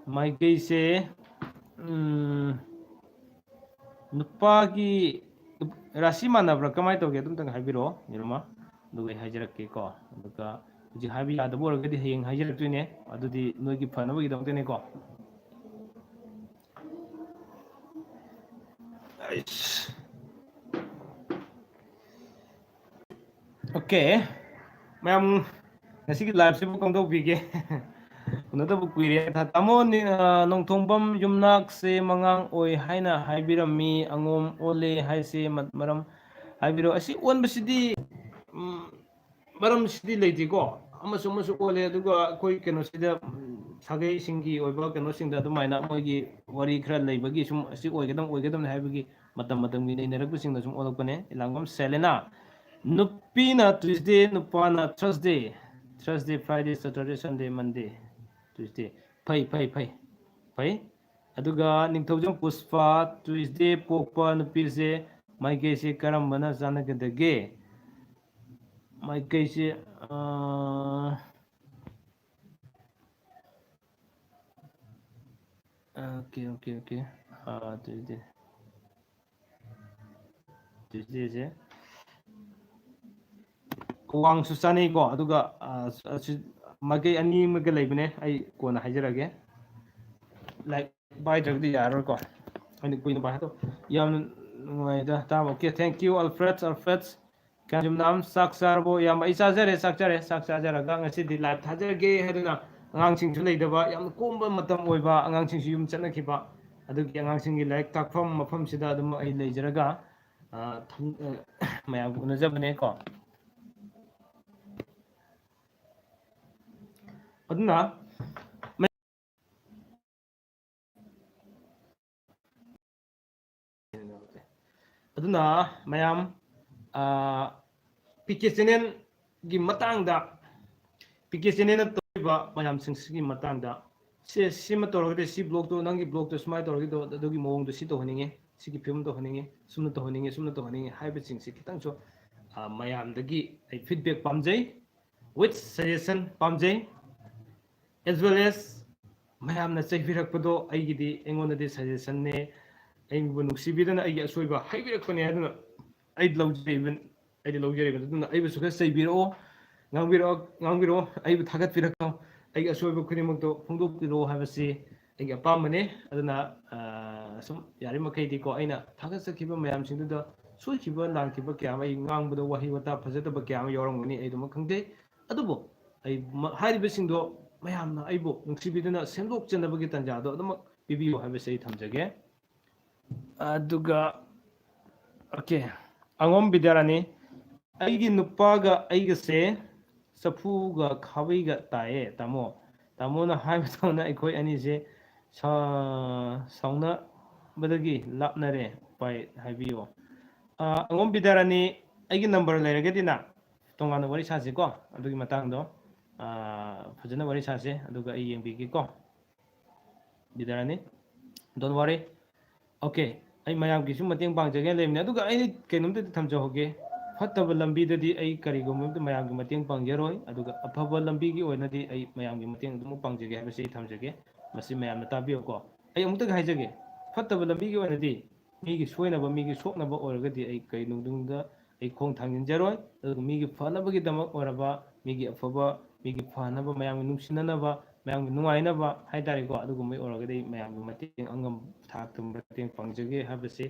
ꯃꯥꯏꯀꯩꯁꯦ, ꯎꯝ, ꯅꯨꯄꯥꯒꯤ ꯔꯥꯁꯤ ꯃꯥꯟꯅꯕ꯭ꯔꯥ? ꯀꯃꯥꯏꯅ ꯇꯧꯒꯦ? ꯑꯗꯨꯝꯇꯪ ꯍꯥꯏꯕꯤꯔꯛꯑꯣ, ꯅꯤꯔꯨꯃꯥ꯫ ꯑꯗꯨꯒ ꯑꯩ ꯍꯥꯏꯖꯔꯛꯀꯦꯀꯣ꯫ ꯑꯗꯨꯒ ꯍꯧꯖꯤꯛ ꯍꯥꯏꯕ ꯌꯥꯗꯕ ꯑꯣꯏꯔꯒꯗꯤ ꯍꯌꯦꯡ ꯍꯥꯏꯖꯔꯛꯇꯣꯏꯅꯦ꯫ ꯑꯗꯨꯗꯤ ꯅꯣꯏꯒꯤ ꯐꯅꯕꯒꯤꯗꯃꯛꯇꯅꯦꯀꯣ꯫ ꯑꯩꯁ꯫ Okay꯫ ꯃꯌꯥꯝ, ꯉꯁꯤꯒꯤ live ꯁꯤꯕꯨ ꯀꯝꯗꯧꯕꯤꯒꯦ? ꯎꯅꯗꯕ ꯀꯨꯏꯔꯦ꯫ ꯇꯥꯃꯣ ꯅꯤ-, ꯑ, ꯅꯣꯡꯊꯣꯡꯕꯝ ꯌꯨꯝꯅꯥꯛꯁꯦ ꯃꯉꯥꯡ ꯑꯣꯏ ꯍꯥꯏꯅ ꯍꯥꯏꯕꯤꯔꯝꯃꯤ, ꯑꯉꯣꯝ ꯑꯣꯜꯂꯦ ꯍꯥꯏꯁꯦ ꯃ-, ꯃꯔꯝ ꯍꯥꯏꯕꯤꯔꯣ꯫ ꯑꯁꯤ ꯑꯣꯟꯕꯁꯤꯗꯤ, ꯎꯝ, ꯃꯔꯝꯁꯤꯗꯤ ꯂꯩꯇꯦꯀꯣ꯫ ꯑꯃꯁꯨ ꯑꯃꯁꯨ ꯑꯣꯜꯂꯦ, ꯑꯗꯨꯒ ꯑꯩꯈꯣꯏ ꯀꯩꯅꯣꯁꯤꯗ, ꯎꯝ, ꯁꯥꯒꯩꯁꯤꯡꯒꯤ ꯑꯣꯏꯕ ꯀꯩꯅꯣꯁꯤꯡꯗ ꯑꯗꯨꯃꯥꯏꯅ ꯃꯣꯏꯒꯤ ꯋꯥꯔꯤ ꯈꯔ ꯂꯩꯕꯒꯤ ꯁꯨꯝ ꯑꯁꯤ ꯑꯣꯏꯒꯗꯕ, ꯑꯣꯏꯒꯗꯕꯅꯤ ꯍꯥꯏꯕꯒꯤ ꯃꯇꯝ ꯃꯇꯝꯒꯤ ꯅꯩꯅꯔꯛꯄꯁꯤꯡꯅ ꯁꯨꯝ ꯑꯣꯜꯂꯛꯄꯅꯦ꯫ ꯏꯂꯥꯡꯕꯝ ꯁꯦꯂꯦꯅꯥ, ꯅꯨꯄꯤꯅ Tuesday, ꯅꯨꯄꯥꯅ Thursday, Thursday, Friday, Saturday, Sunday, Monday, Tuesday꯫ ꯐꯩ, ꯐꯩ, ꯐꯩ, ꯐꯩ꯫ ꯑꯗꯨꯒ ꯅꯤꯡꯊꯧꯖꯝ ꯄꯨꯁꯄꯥ, Tuesday ꯄꯣꯛꯄ ꯅꯨꯄꯤꯁꯦ ꯃꯥꯏꯀꯩꯁꯦ ꯀꯔꯝꯕꯅ ꯆꯥꯟꯅꯒꯗꯒꯦ? ꯃꯥꯏꯀꯩꯁꯦ, ꯑ, okay, okay, okay꯫ ꯑ, Tuesday꯫ Tuesdayꯁꯦ ꯋꯥꯡꯁꯨ ꯆꯥꯅꯩꯀꯣ, ꯑꯗꯨꯒ, ꯑ, ꯑꯁꯤ ꯃꯥꯏꯀꯩ ꯑꯅꯤ ꯑꯃꯒ ꯂꯩꯕꯅꯦ, ꯑꯩ ꯀꯣꯟꯅ ꯍꯥꯏꯖꯔꯛꯑꯒꯦ꯫ Live ꯄꯥꯏꯗ꯭ꯔꯒꯗꯤ ꯌꯥꯔꯔꯣꯏꯀꯣ, ꯑꯩꯅ ꯀꯨꯏꯅ ꯄꯥꯏ-, ꯑꯗꯣ ꯌꯥꯝꯅ ꯅꯨꯡꯉꯥꯏꯗ ꯇꯥꯕ꯫ Okay, thank you, Alfred, Alfred꯫ Kanchipuram, ꯆꯥꯛ ꯆꯥꯔꯕꯣ? ꯏꯌꯥꯝꯕ, ꯑꯩ ꯆꯥꯖꯔꯦ, ꯆꯥꯛ ꯆꯥꯔꯦ꯫ ꯆꯥꯛ ꯆꯥꯖꯔꯒ ꯉꯁꯤꯗꯤ live ꯊꯥꯖꯔꯒꯦ ꯍꯥꯏꯗꯨꯅ ꯑꯉꯥꯡꯁꯤꯡꯁꯨ ꯂꯩꯇꯕ, ꯌꯥꯝꯅ ꯀꯣꯝꯕ ꯃꯇꯝ ꯑꯣꯏꯕ, ꯑꯉꯥꯡꯁꯤꯡꯁꯨ ꯌꯨꯝ ꯆꯠꯅꯈꯤꯕ, ꯑꯗꯨꯒꯤ ꯑꯉꯥꯡꯁꯤꯡꯒꯤ ꯂꯥꯏꯔꯤꯛ ꯇꯥꯛꯐꯝ ꯃꯐꯝꯁꯤꯗ ꯑꯗꯨꯝ ꯑꯩ ꯂꯩꯖꯔꯒ, ꯑ, ꯊꯝ-, ꯑ, ꯃꯌꯥꯝꯒ ꯎꯅꯖꯕꯅꯦ ꯀꯣ꯫ ꯑꯗꯨꯅ ꯑꯗꯨꯅ ꯃꯌꯥꯝ, ꯑ, ꯄꯤ ꯀꯦ channel ꯒꯤ ꯃꯇꯥꯡꯗ, ꯄꯤ ꯀꯦ channel ꯅ ꯇꯧꯔꯤꯕ ꯃꯌꯥꯝꯁꯤꯡꯁꯤꯒꯤ ꯃꯇꯥꯡꯗ, ꯁꯤ, ꯁꯤꯃ ꯇꯧꯔꯒꯗꯤ, ꯁꯤ vlog ꯇꯣ, ꯅꯪꯒꯤ vlog ꯇꯣ ꯁꯨꯃꯥꯏꯅ ꯇꯧꯔꯒꯗꯤ, ꯑꯗꯨꯒꯤ ꯃꯑꯣꯡꯗꯣ ꯁꯤ ꯇꯧꯍꯟꯅꯤꯡꯉꯤ, ꯁꯤꯒꯤ ꯐꯤꯕꯝ ꯇꯧꯍꯟꯅꯤꯡꯉꯤ, ꯁꯨꯝꯅ ꯇꯧꯍꯟꯅꯤꯡꯉꯤ, ꯁꯨꯝꯅ ꯇꯧꯍꯟꯅꯤꯡꯉꯤ ꯍꯥꯏꯕꯁꯤꯡꯁꯦ ꯈꯤꯇꯪꯁꯨ, ꯑ, ꯃꯌꯥꯝꯗꯒꯤ ꯑꯩ feedback ꯄꯥꯝꯖꯩ, with suggestion ꯄꯥꯝꯖꯩ, as well as ꯃꯌꯥꯝꯅ ꯆꯩꯕꯤꯔꯛꯄꯗꯣ ꯑꯩꯒꯤꯗꯤ, ꯑꯩꯉꯣꯟꯗꯗꯤ suggestion ꯅꯦ, ꯑꯩꯕꯨ ꯅꯨꯡꯁꯤꯕꯤꯗꯅ ꯑꯩꯒꯤ ꯑꯁꯣꯏꯕ ꯍꯥꯏꯕꯤꯔꯛꯄꯅꯦ꯫ ꯑꯗꯨꯅ ꯑꯩ ꯂꯧꯖꯔꯤꯕ, ꯑꯩꯗꯤ ꯂꯧꯖꯔꯤꯕꯅꯤ꯫ ꯑꯗꯨꯅ ꯑꯩꯕꯨꯁꯨ ꯈꯔ ꯆꯩꯕꯤꯔꯛꯑꯣ, ꯉꯥꯡꯕꯤꯔꯛꯑꯣ, ꯉꯥꯡꯕꯤꯔꯛꯑꯣ, ꯑꯩꯕꯨ ꯊꯥꯒꯠꯄꯤꯔꯛꯑꯣ꯫ ꯑꯩꯒꯤ ꯑꯁꯣꯏꯕ ꯈꯨꯗꯤꯡꯃꯛꯇꯣ ꯐꯣꯡꯗꯣꯛꯄꯤꯔꯛꯑꯣ ꯍꯥꯏꯕꯁꯤ ꯑꯩꯒꯤ ꯑꯄꯥꯝꯕꯅꯦ꯫ ꯑꯗꯨꯅ, ꯑ, ꯁꯨꯝ ꯌꯥꯔꯤꯃꯈꯩꯗꯤꯀꯣ, ꯑꯩꯅ ꯊꯥꯒꯠꯆꯈꯤꯕ ꯃꯌꯥꯝꯁꯤꯡꯗꯨꯗ ꯁꯣꯏꯈꯤꯕ ꯂꯥꯟꯈꯤꯕ ꯀꯌꯥ ꯑꯃ, ꯑꯩ ꯉꯥꯡꯕꯗ ꯋꯥꯍꯩ ꯋꯥꯇꯥ ꯐꯖꯗꯕ ꯀꯌꯥ ꯑꯃ ꯌꯥꯎꯔꯝꯒꯅꯤ, ꯑꯩ ꯑꯗꯨꯃꯛ ꯈꯪꯖꯩ꯫ ꯑꯗꯨꯕꯨ ꯑꯩ ꯃ-, ꯍꯥꯏꯔꯤꯕꯁꯤꯡꯗꯣ ꯃꯌꯥꯝꯅ ꯑꯩꯕꯨ ꯅꯨꯡꯁꯤꯕꯤꯗꯨꯅ ꯁꯦꯝꯗꯣꯛꯆꯅꯕꯒꯤ ꯇꯥꯟꯖꯥꯗꯣ ꯑꯗꯨꯃꯛ ꯄꯤꯕꯤꯌꯨ ꯍꯥꯏꯕꯁꯦ ꯑꯩ ꯊꯝꯖꯒꯦ꯫ ꯑꯗꯨꯒ, okay, ꯑꯉꯣꯝ ꯕꯤꯗ꯭ꯌꯥꯔꯥꯅꯤ, "ꯑꯩꯒꯤ ꯅꯨꯄꯥꯒ ꯑꯩꯒꯁꯦ ꯆꯐꯨꯒ ꯈꯥꯕꯩꯒ ꯇꯥꯏꯌꯦ ꯇꯥꯃꯣ꯫ ꯇꯥꯃꯣꯅ ꯍꯥꯏꯕꯗꯧꯅ ꯑꯩꯈꯣꯏ ꯑꯅꯤꯁꯦ ꯁꯥ-, ꯁꯥꯎꯅꯕꯗꯒꯤ ꯂꯥꯞꯅꯔꯦ, ꯎꯄꯥꯏ ꯍꯥꯏꯕꯤꯌꯣ꯫" ꯑ, ꯑꯉꯣꯝ ꯕꯤꯗ꯭ꯌꯥꯔꯥꯅꯤ, ꯑꯩꯒꯤ number ꯂꯩꯔꯒꯗꯤꯅ ꯇꯣꯉꯥꯟꯅ ꯋꯥꯔꯤ ꯁꯥꯁꯤꯀꯣ, ꯑꯗꯨꯒꯤ ꯃꯇꯥꯡꯗꯣ, ꯑ, ꯐꯖꯅ ꯋꯥꯔꯤ ꯁꯥꯁꯦ, ꯑꯗꯨꯒ ꯑꯩ ꯌꯦꯡꯕꯤꯒꯦꯀꯣ꯫ ꯕꯤꯗ꯭ꯌꯥꯔꯥꯅꯤ, don't worry. Okay, ꯑꯩ ꯃꯌꯥꯝꯒꯤꯁꯨ ꯃꯇꯦꯡ ꯄꯥꯡꯖꯒꯦꯅ ꯂꯩꯕꯅꯦ꯫ ꯑꯗꯨꯒ ꯑꯩ ꯀꯩꯅꯣꯝꯇꯗꯤ ꯊꯝꯖꯍꯧꯒꯦ꯫ ꯐꯠꯇꯕ ꯂꯝꯕꯤꯗꯗꯤ ꯑꯩ ꯀꯔꯤꯒꯨꯝꯕ ꯑꯃꯠꯇ ꯃꯌꯥꯝꯒꯤ ꯃꯇꯦꯡ ꯄꯥꯡꯖꯔꯣꯏ꯫ ꯑꯗꯨꯒ ꯑꯐꯕ ꯂꯝꯕꯤꯒꯤ ꯑꯣꯏꯅꯗꯤ ꯑꯩ ꯃꯌꯥꯝꯒꯤ ꯃꯇꯦꯡ ꯑꯗꯨꯃꯛ ꯄꯥꯡꯖꯒꯦ ꯍꯥꯏꯕꯁꯤ ꯑꯩ ꯊꯝꯖꯒꯦ꯫ ꯃꯁꯤ ꯃꯌꯥꯝꯅ ꯇꯥꯕꯤꯌꯨꯀꯣ꯫ ꯑꯩ ꯑꯃꯨꯛꯇꯒ ꯍꯥꯏꯖꯒꯦ, ꯐꯠꯇꯕ ꯂꯝꯕꯤꯒꯤ ꯑꯣꯏꯅꯗꯤ, ꯃꯤꯒꯤ ꯁꯣꯏꯅꯕ, ꯃꯤꯒꯤ ꯁꯣꯛꯅꯕ ꯑꯣꯏꯔꯒꯗꯤ ꯑꯩ ꯀꯔꯤ ꯅꯨꯡꯗꯨꯡꯗ ꯑꯩ ꯈꯣꯡ ꯊꯥꯡꯖꯤꯟꯖꯔꯣꯏ꯫ ꯑꯗꯨꯒ ꯃꯤꯒꯤ ꯐꯅꯕꯒꯤꯗꯃꯛ ꯑꯣꯏꯔꯕ, ꯃꯤꯒꯤ ꯑꯐꯕ, ꯃꯤꯒꯤ ꯐꯅꯕ, ꯃꯌꯥꯝꯒꯤ ꯅꯨꯡꯁꯤꯅꯅꯕ, ꯃꯌꯥꯝꯒꯤ ꯅꯨꯡꯉꯥꯏꯅꯕ ꯍꯥꯏꯇꯥꯔꯦꯀꯣ, ꯑꯗꯨꯒꯨꯝꯕꯒꯤ ꯑꯣꯏꯔꯒꯗꯤ ꯑꯩ ꯃꯌꯥꯝꯒꯤ ꯃꯇꯦꯡ ꯑꯉꯝ ꯊꯥꯛꯇ ꯃꯇꯦꯡ ꯄꯥꯡꯖꯒꯦ ꯍꯥꯏꯕꯁꯤ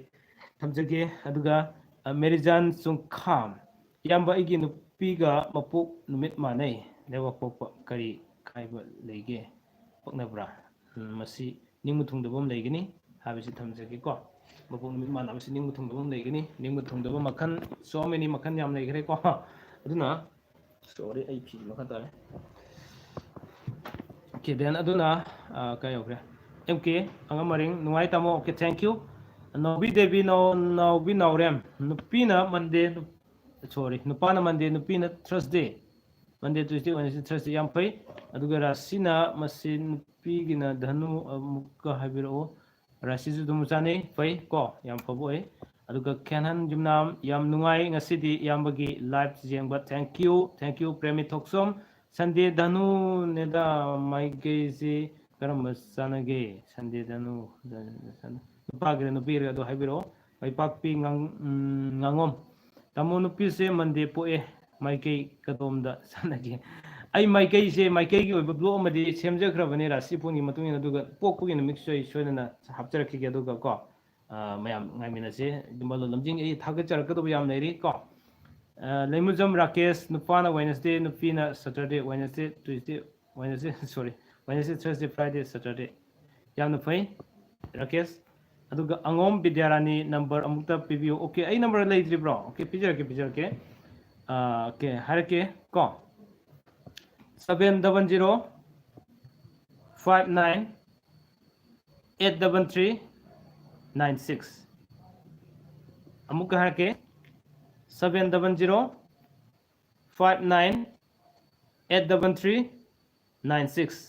ꯊꯝꯖꯒꯦ꯫ ꯑꯗꯨꯒ, ꯑ, ꯃꯦꯔꯤꯖꯥꯟ ꯆꯨꯡꯈꯥꯝ, "ꯏꯌꯥꯝꯕ, ꯑꯩꯒꯤ ꯅꯨꯄꯤꯒ ꯃꯄꯣꯛ ꯅꯨꯃꯤꯠ ꯃꯥꯟꯅꯩ, ꯂꯩꯕꯥꯛꯄꯣꯛꯄ, ꯀꯔꯤ ꯍꯥꯏꯕ ꯂꯩꯒꯦ? ꯄꯛꯅꯕ꯭ꯔꯥ? ꯎꯝ, ꯃꯁꯤ ꯅꯤꯡꯕ ꯊꯨꯡꯗꯕ ꯑꯃ ꯂꯩꯒꯅꯤ ꯍꯥꯏꯕꯁꯤ ꯊꯝꯖꯒꯦꯀꯣ꯫ ꯃꯄꯣꯛ ꯅꯨꯃꯤꯠ ꯃꯥꯟꯅꯕꯁꯤ ꯅꯤꯡꯕ ꯊꯨꯡꯗꯕ ꯑꯃ ꯂꯩꯒꯅꯤ꯫ ꯅꯤꯡꯕ ꯊꯨꯡꯗꯕ ꯃꯈꯜ so many ꯃꯈꯜ ꯌꯥꯝ ꯂꯩꯈ꯭ꯔꯦꯀꯣ꯫ ꯑꯗꯨꯅ, sorry, ꯑꯩ ꯐꯤ ꯃꯈꯥ ꯇꯥꯔꯦ꯫ Okay, then ꯑꯗꯨꯅ, ꯑ, ꯀꯥꯏ ꯌꯧꯈ꯭ꯔꯦ? ꯑꯦꯝ ꯀꯦ ꯑꯉꯝ ꯑꯔꯤꯡ, ꯅꯨꯡꯉꯥꯏ ꯇꯥꯃꯣ꯫ Okay, thank you꯫ ꯅꯥꯎꯕꯤ ꯗꯦꯕꯤ, ꯅꯥꯎ-, ꯅꯥꯎꯕꯤ ꯅꯥꯎꯔꯦꯝ, ꯅꯨꯄꯤꯅ Monday, ꯅꯨ-, sorry, ꯅꯨꯄꯥꯅ Monday, ꯅꯨꯄꯤꯅ Thursday꯫ Monday, Tuesday, Wednesday, Thursday ꯌꯥꯝ ꯐꯩ꯫ ꯑꯗꯨꯒ ꯔꯥꯁꯤꯅ ꯃꯁꯤ ꯅꯨꯄꯤꯒꯤꯅ ꯙꯅꯨ ꯑꯃꯨꯛꯀ ꯍꯥꯏꯕꯤꯔꯛꯑꯣ꯫ ꯔꯥꯁꯤꯁꯨ ꯑꯗꯨꯝ ꯆꯥꯅꯩ, ꯐꯩ ꯀꯣ, ꯌꯥꯝ ꯐꯕ ꯑꯣꯏ꯫ ꯑꯗꯨꯒ ꯈꯦꯟꯍꯟ ꯌꯨꯝꯅꯥꯝ, ꯌꯥꯝ ꯅꯨꯡꯉꯥꯏ ꯉꯁꯤꯗꯤ ꯏꯌꯥꯝꯕꯒꯤ live ꯌꯦꯡꯕ꯫ Thank you, thank you, Premi Thokchom. Sunday ꯙꯅꯨꯅꯦꯗ ꯃꯥꯏꯀꯩꯁꯤ ꯀꯔꯝꯕ ꯆꯥꯟꯅꯒꯦ? Sunday ꯙꯅꯨ, ꯅꯨꯄꯥꯒꯤꯔ ꯅꯨꯄꯤꯒꯤꯔ ꯑꯗꯨ ꯍꯥꯏꯕꯤꯔꯛꯑꯣ꯫ ꯃꯩꯄꯥꯛꯄꯤ ꯉꯥꯡ-, ꯎꯝ, ꯉꯥꯉꯣꯝ꯫ ꯇꯥꯃꯣ, ꯅꯨꯄꯤꯁꯦ Monday ꯄꯣꯛꯑꯦ, ꯃꯥꯏꯀꯩ ꯀꯗꯣꯝꯗ ꯆꯥꯟꯅꯒꯦ? ꯑꯩ ꯃꯥꯏꯀꯩꯁꯦ, ꯃꯥꯏꯀꯩꯒꯤ ꯑꯣꯏꯕ blog ꯑꯃꯗꯤ ꯁꯦꯝꯖꯈ꯭ꯔꯕꯅꯤ ꯔꯥꯁꯤ ꯐꯣꯟꯒꯤ ꯃꯇꯨꯡ ꯏꯟꯅ, ꯑꯗꯨꯒ ꯄꯣꯛꯄꯒꯤ ꯅꯨꯃꯤꯠꯁꯨ ꯑꯩ ꯁꯣꯏꯗꯅ ꯍꯥꯞꯆꯔꯛꯈꯤꯒꯦ꯫ ꯑꯗꯨꯒ ꯀꯣ, ꯑ, ꯃꯌꯥꯝ ꯉꯥꯏꯃꯤꯟꯅꯁꯦ꯫ ꯌꯨꯝꯕꯥꯜꯂꯣꯟ ꯂꯝꯖꯤꯡ ꯑꯩ ꯊꯥꯒꯠꯆꯔꯛꯀꯗꯕ ꯌꯥꯝ ꯂꯩꯔꯤ ꯀꯣ꯫ ꯑ, ꯂꯩꯃꯨꯖꯝ ꯔꯥꯀꯦꯁ, ꯅꯨꯄꯥꯅ Wednesday, ꯅꯨꯄꯤꯅ Saturday, Wednesday, Tuesday, Wednesday, sorry, Wednesday, Thursday, Friday, Saturday꯫ ꯌꯥꯝꯅ ꯐꯩ, ꯔꯥꯀꯦꯁ꯫ ꯑꯗꯨꯒ ꯑꯉꯣꯝ ꯕꯤꯗ꯭ꯌꯥꯔꯥꯅꯤ, number ꯑꯃꯨꯛꯇ ꯄꯤꯕꯤꯌꯨ꯫ Okay, ꯑꯩ number ꯂꯩꯇ꯭ꯔꯤꯕ꯭ꯔꯣ? Okay, ꯄꯤꯖꯔꯛꯀꯦ, ꯄꯤꯖꯔꯛꯀꯦ꯫ ꯑ, okay, ꯍꯥꯏꯔꯛꯀꯦ ꯀꯣ꯫ Seven double zero five nine eight double three nine six꯫ ꯑꯃꯨꯛꯀ ꯍꯥꯏꯔꯛꯀꯦ, seven double zero five nine eight double three nine six꯫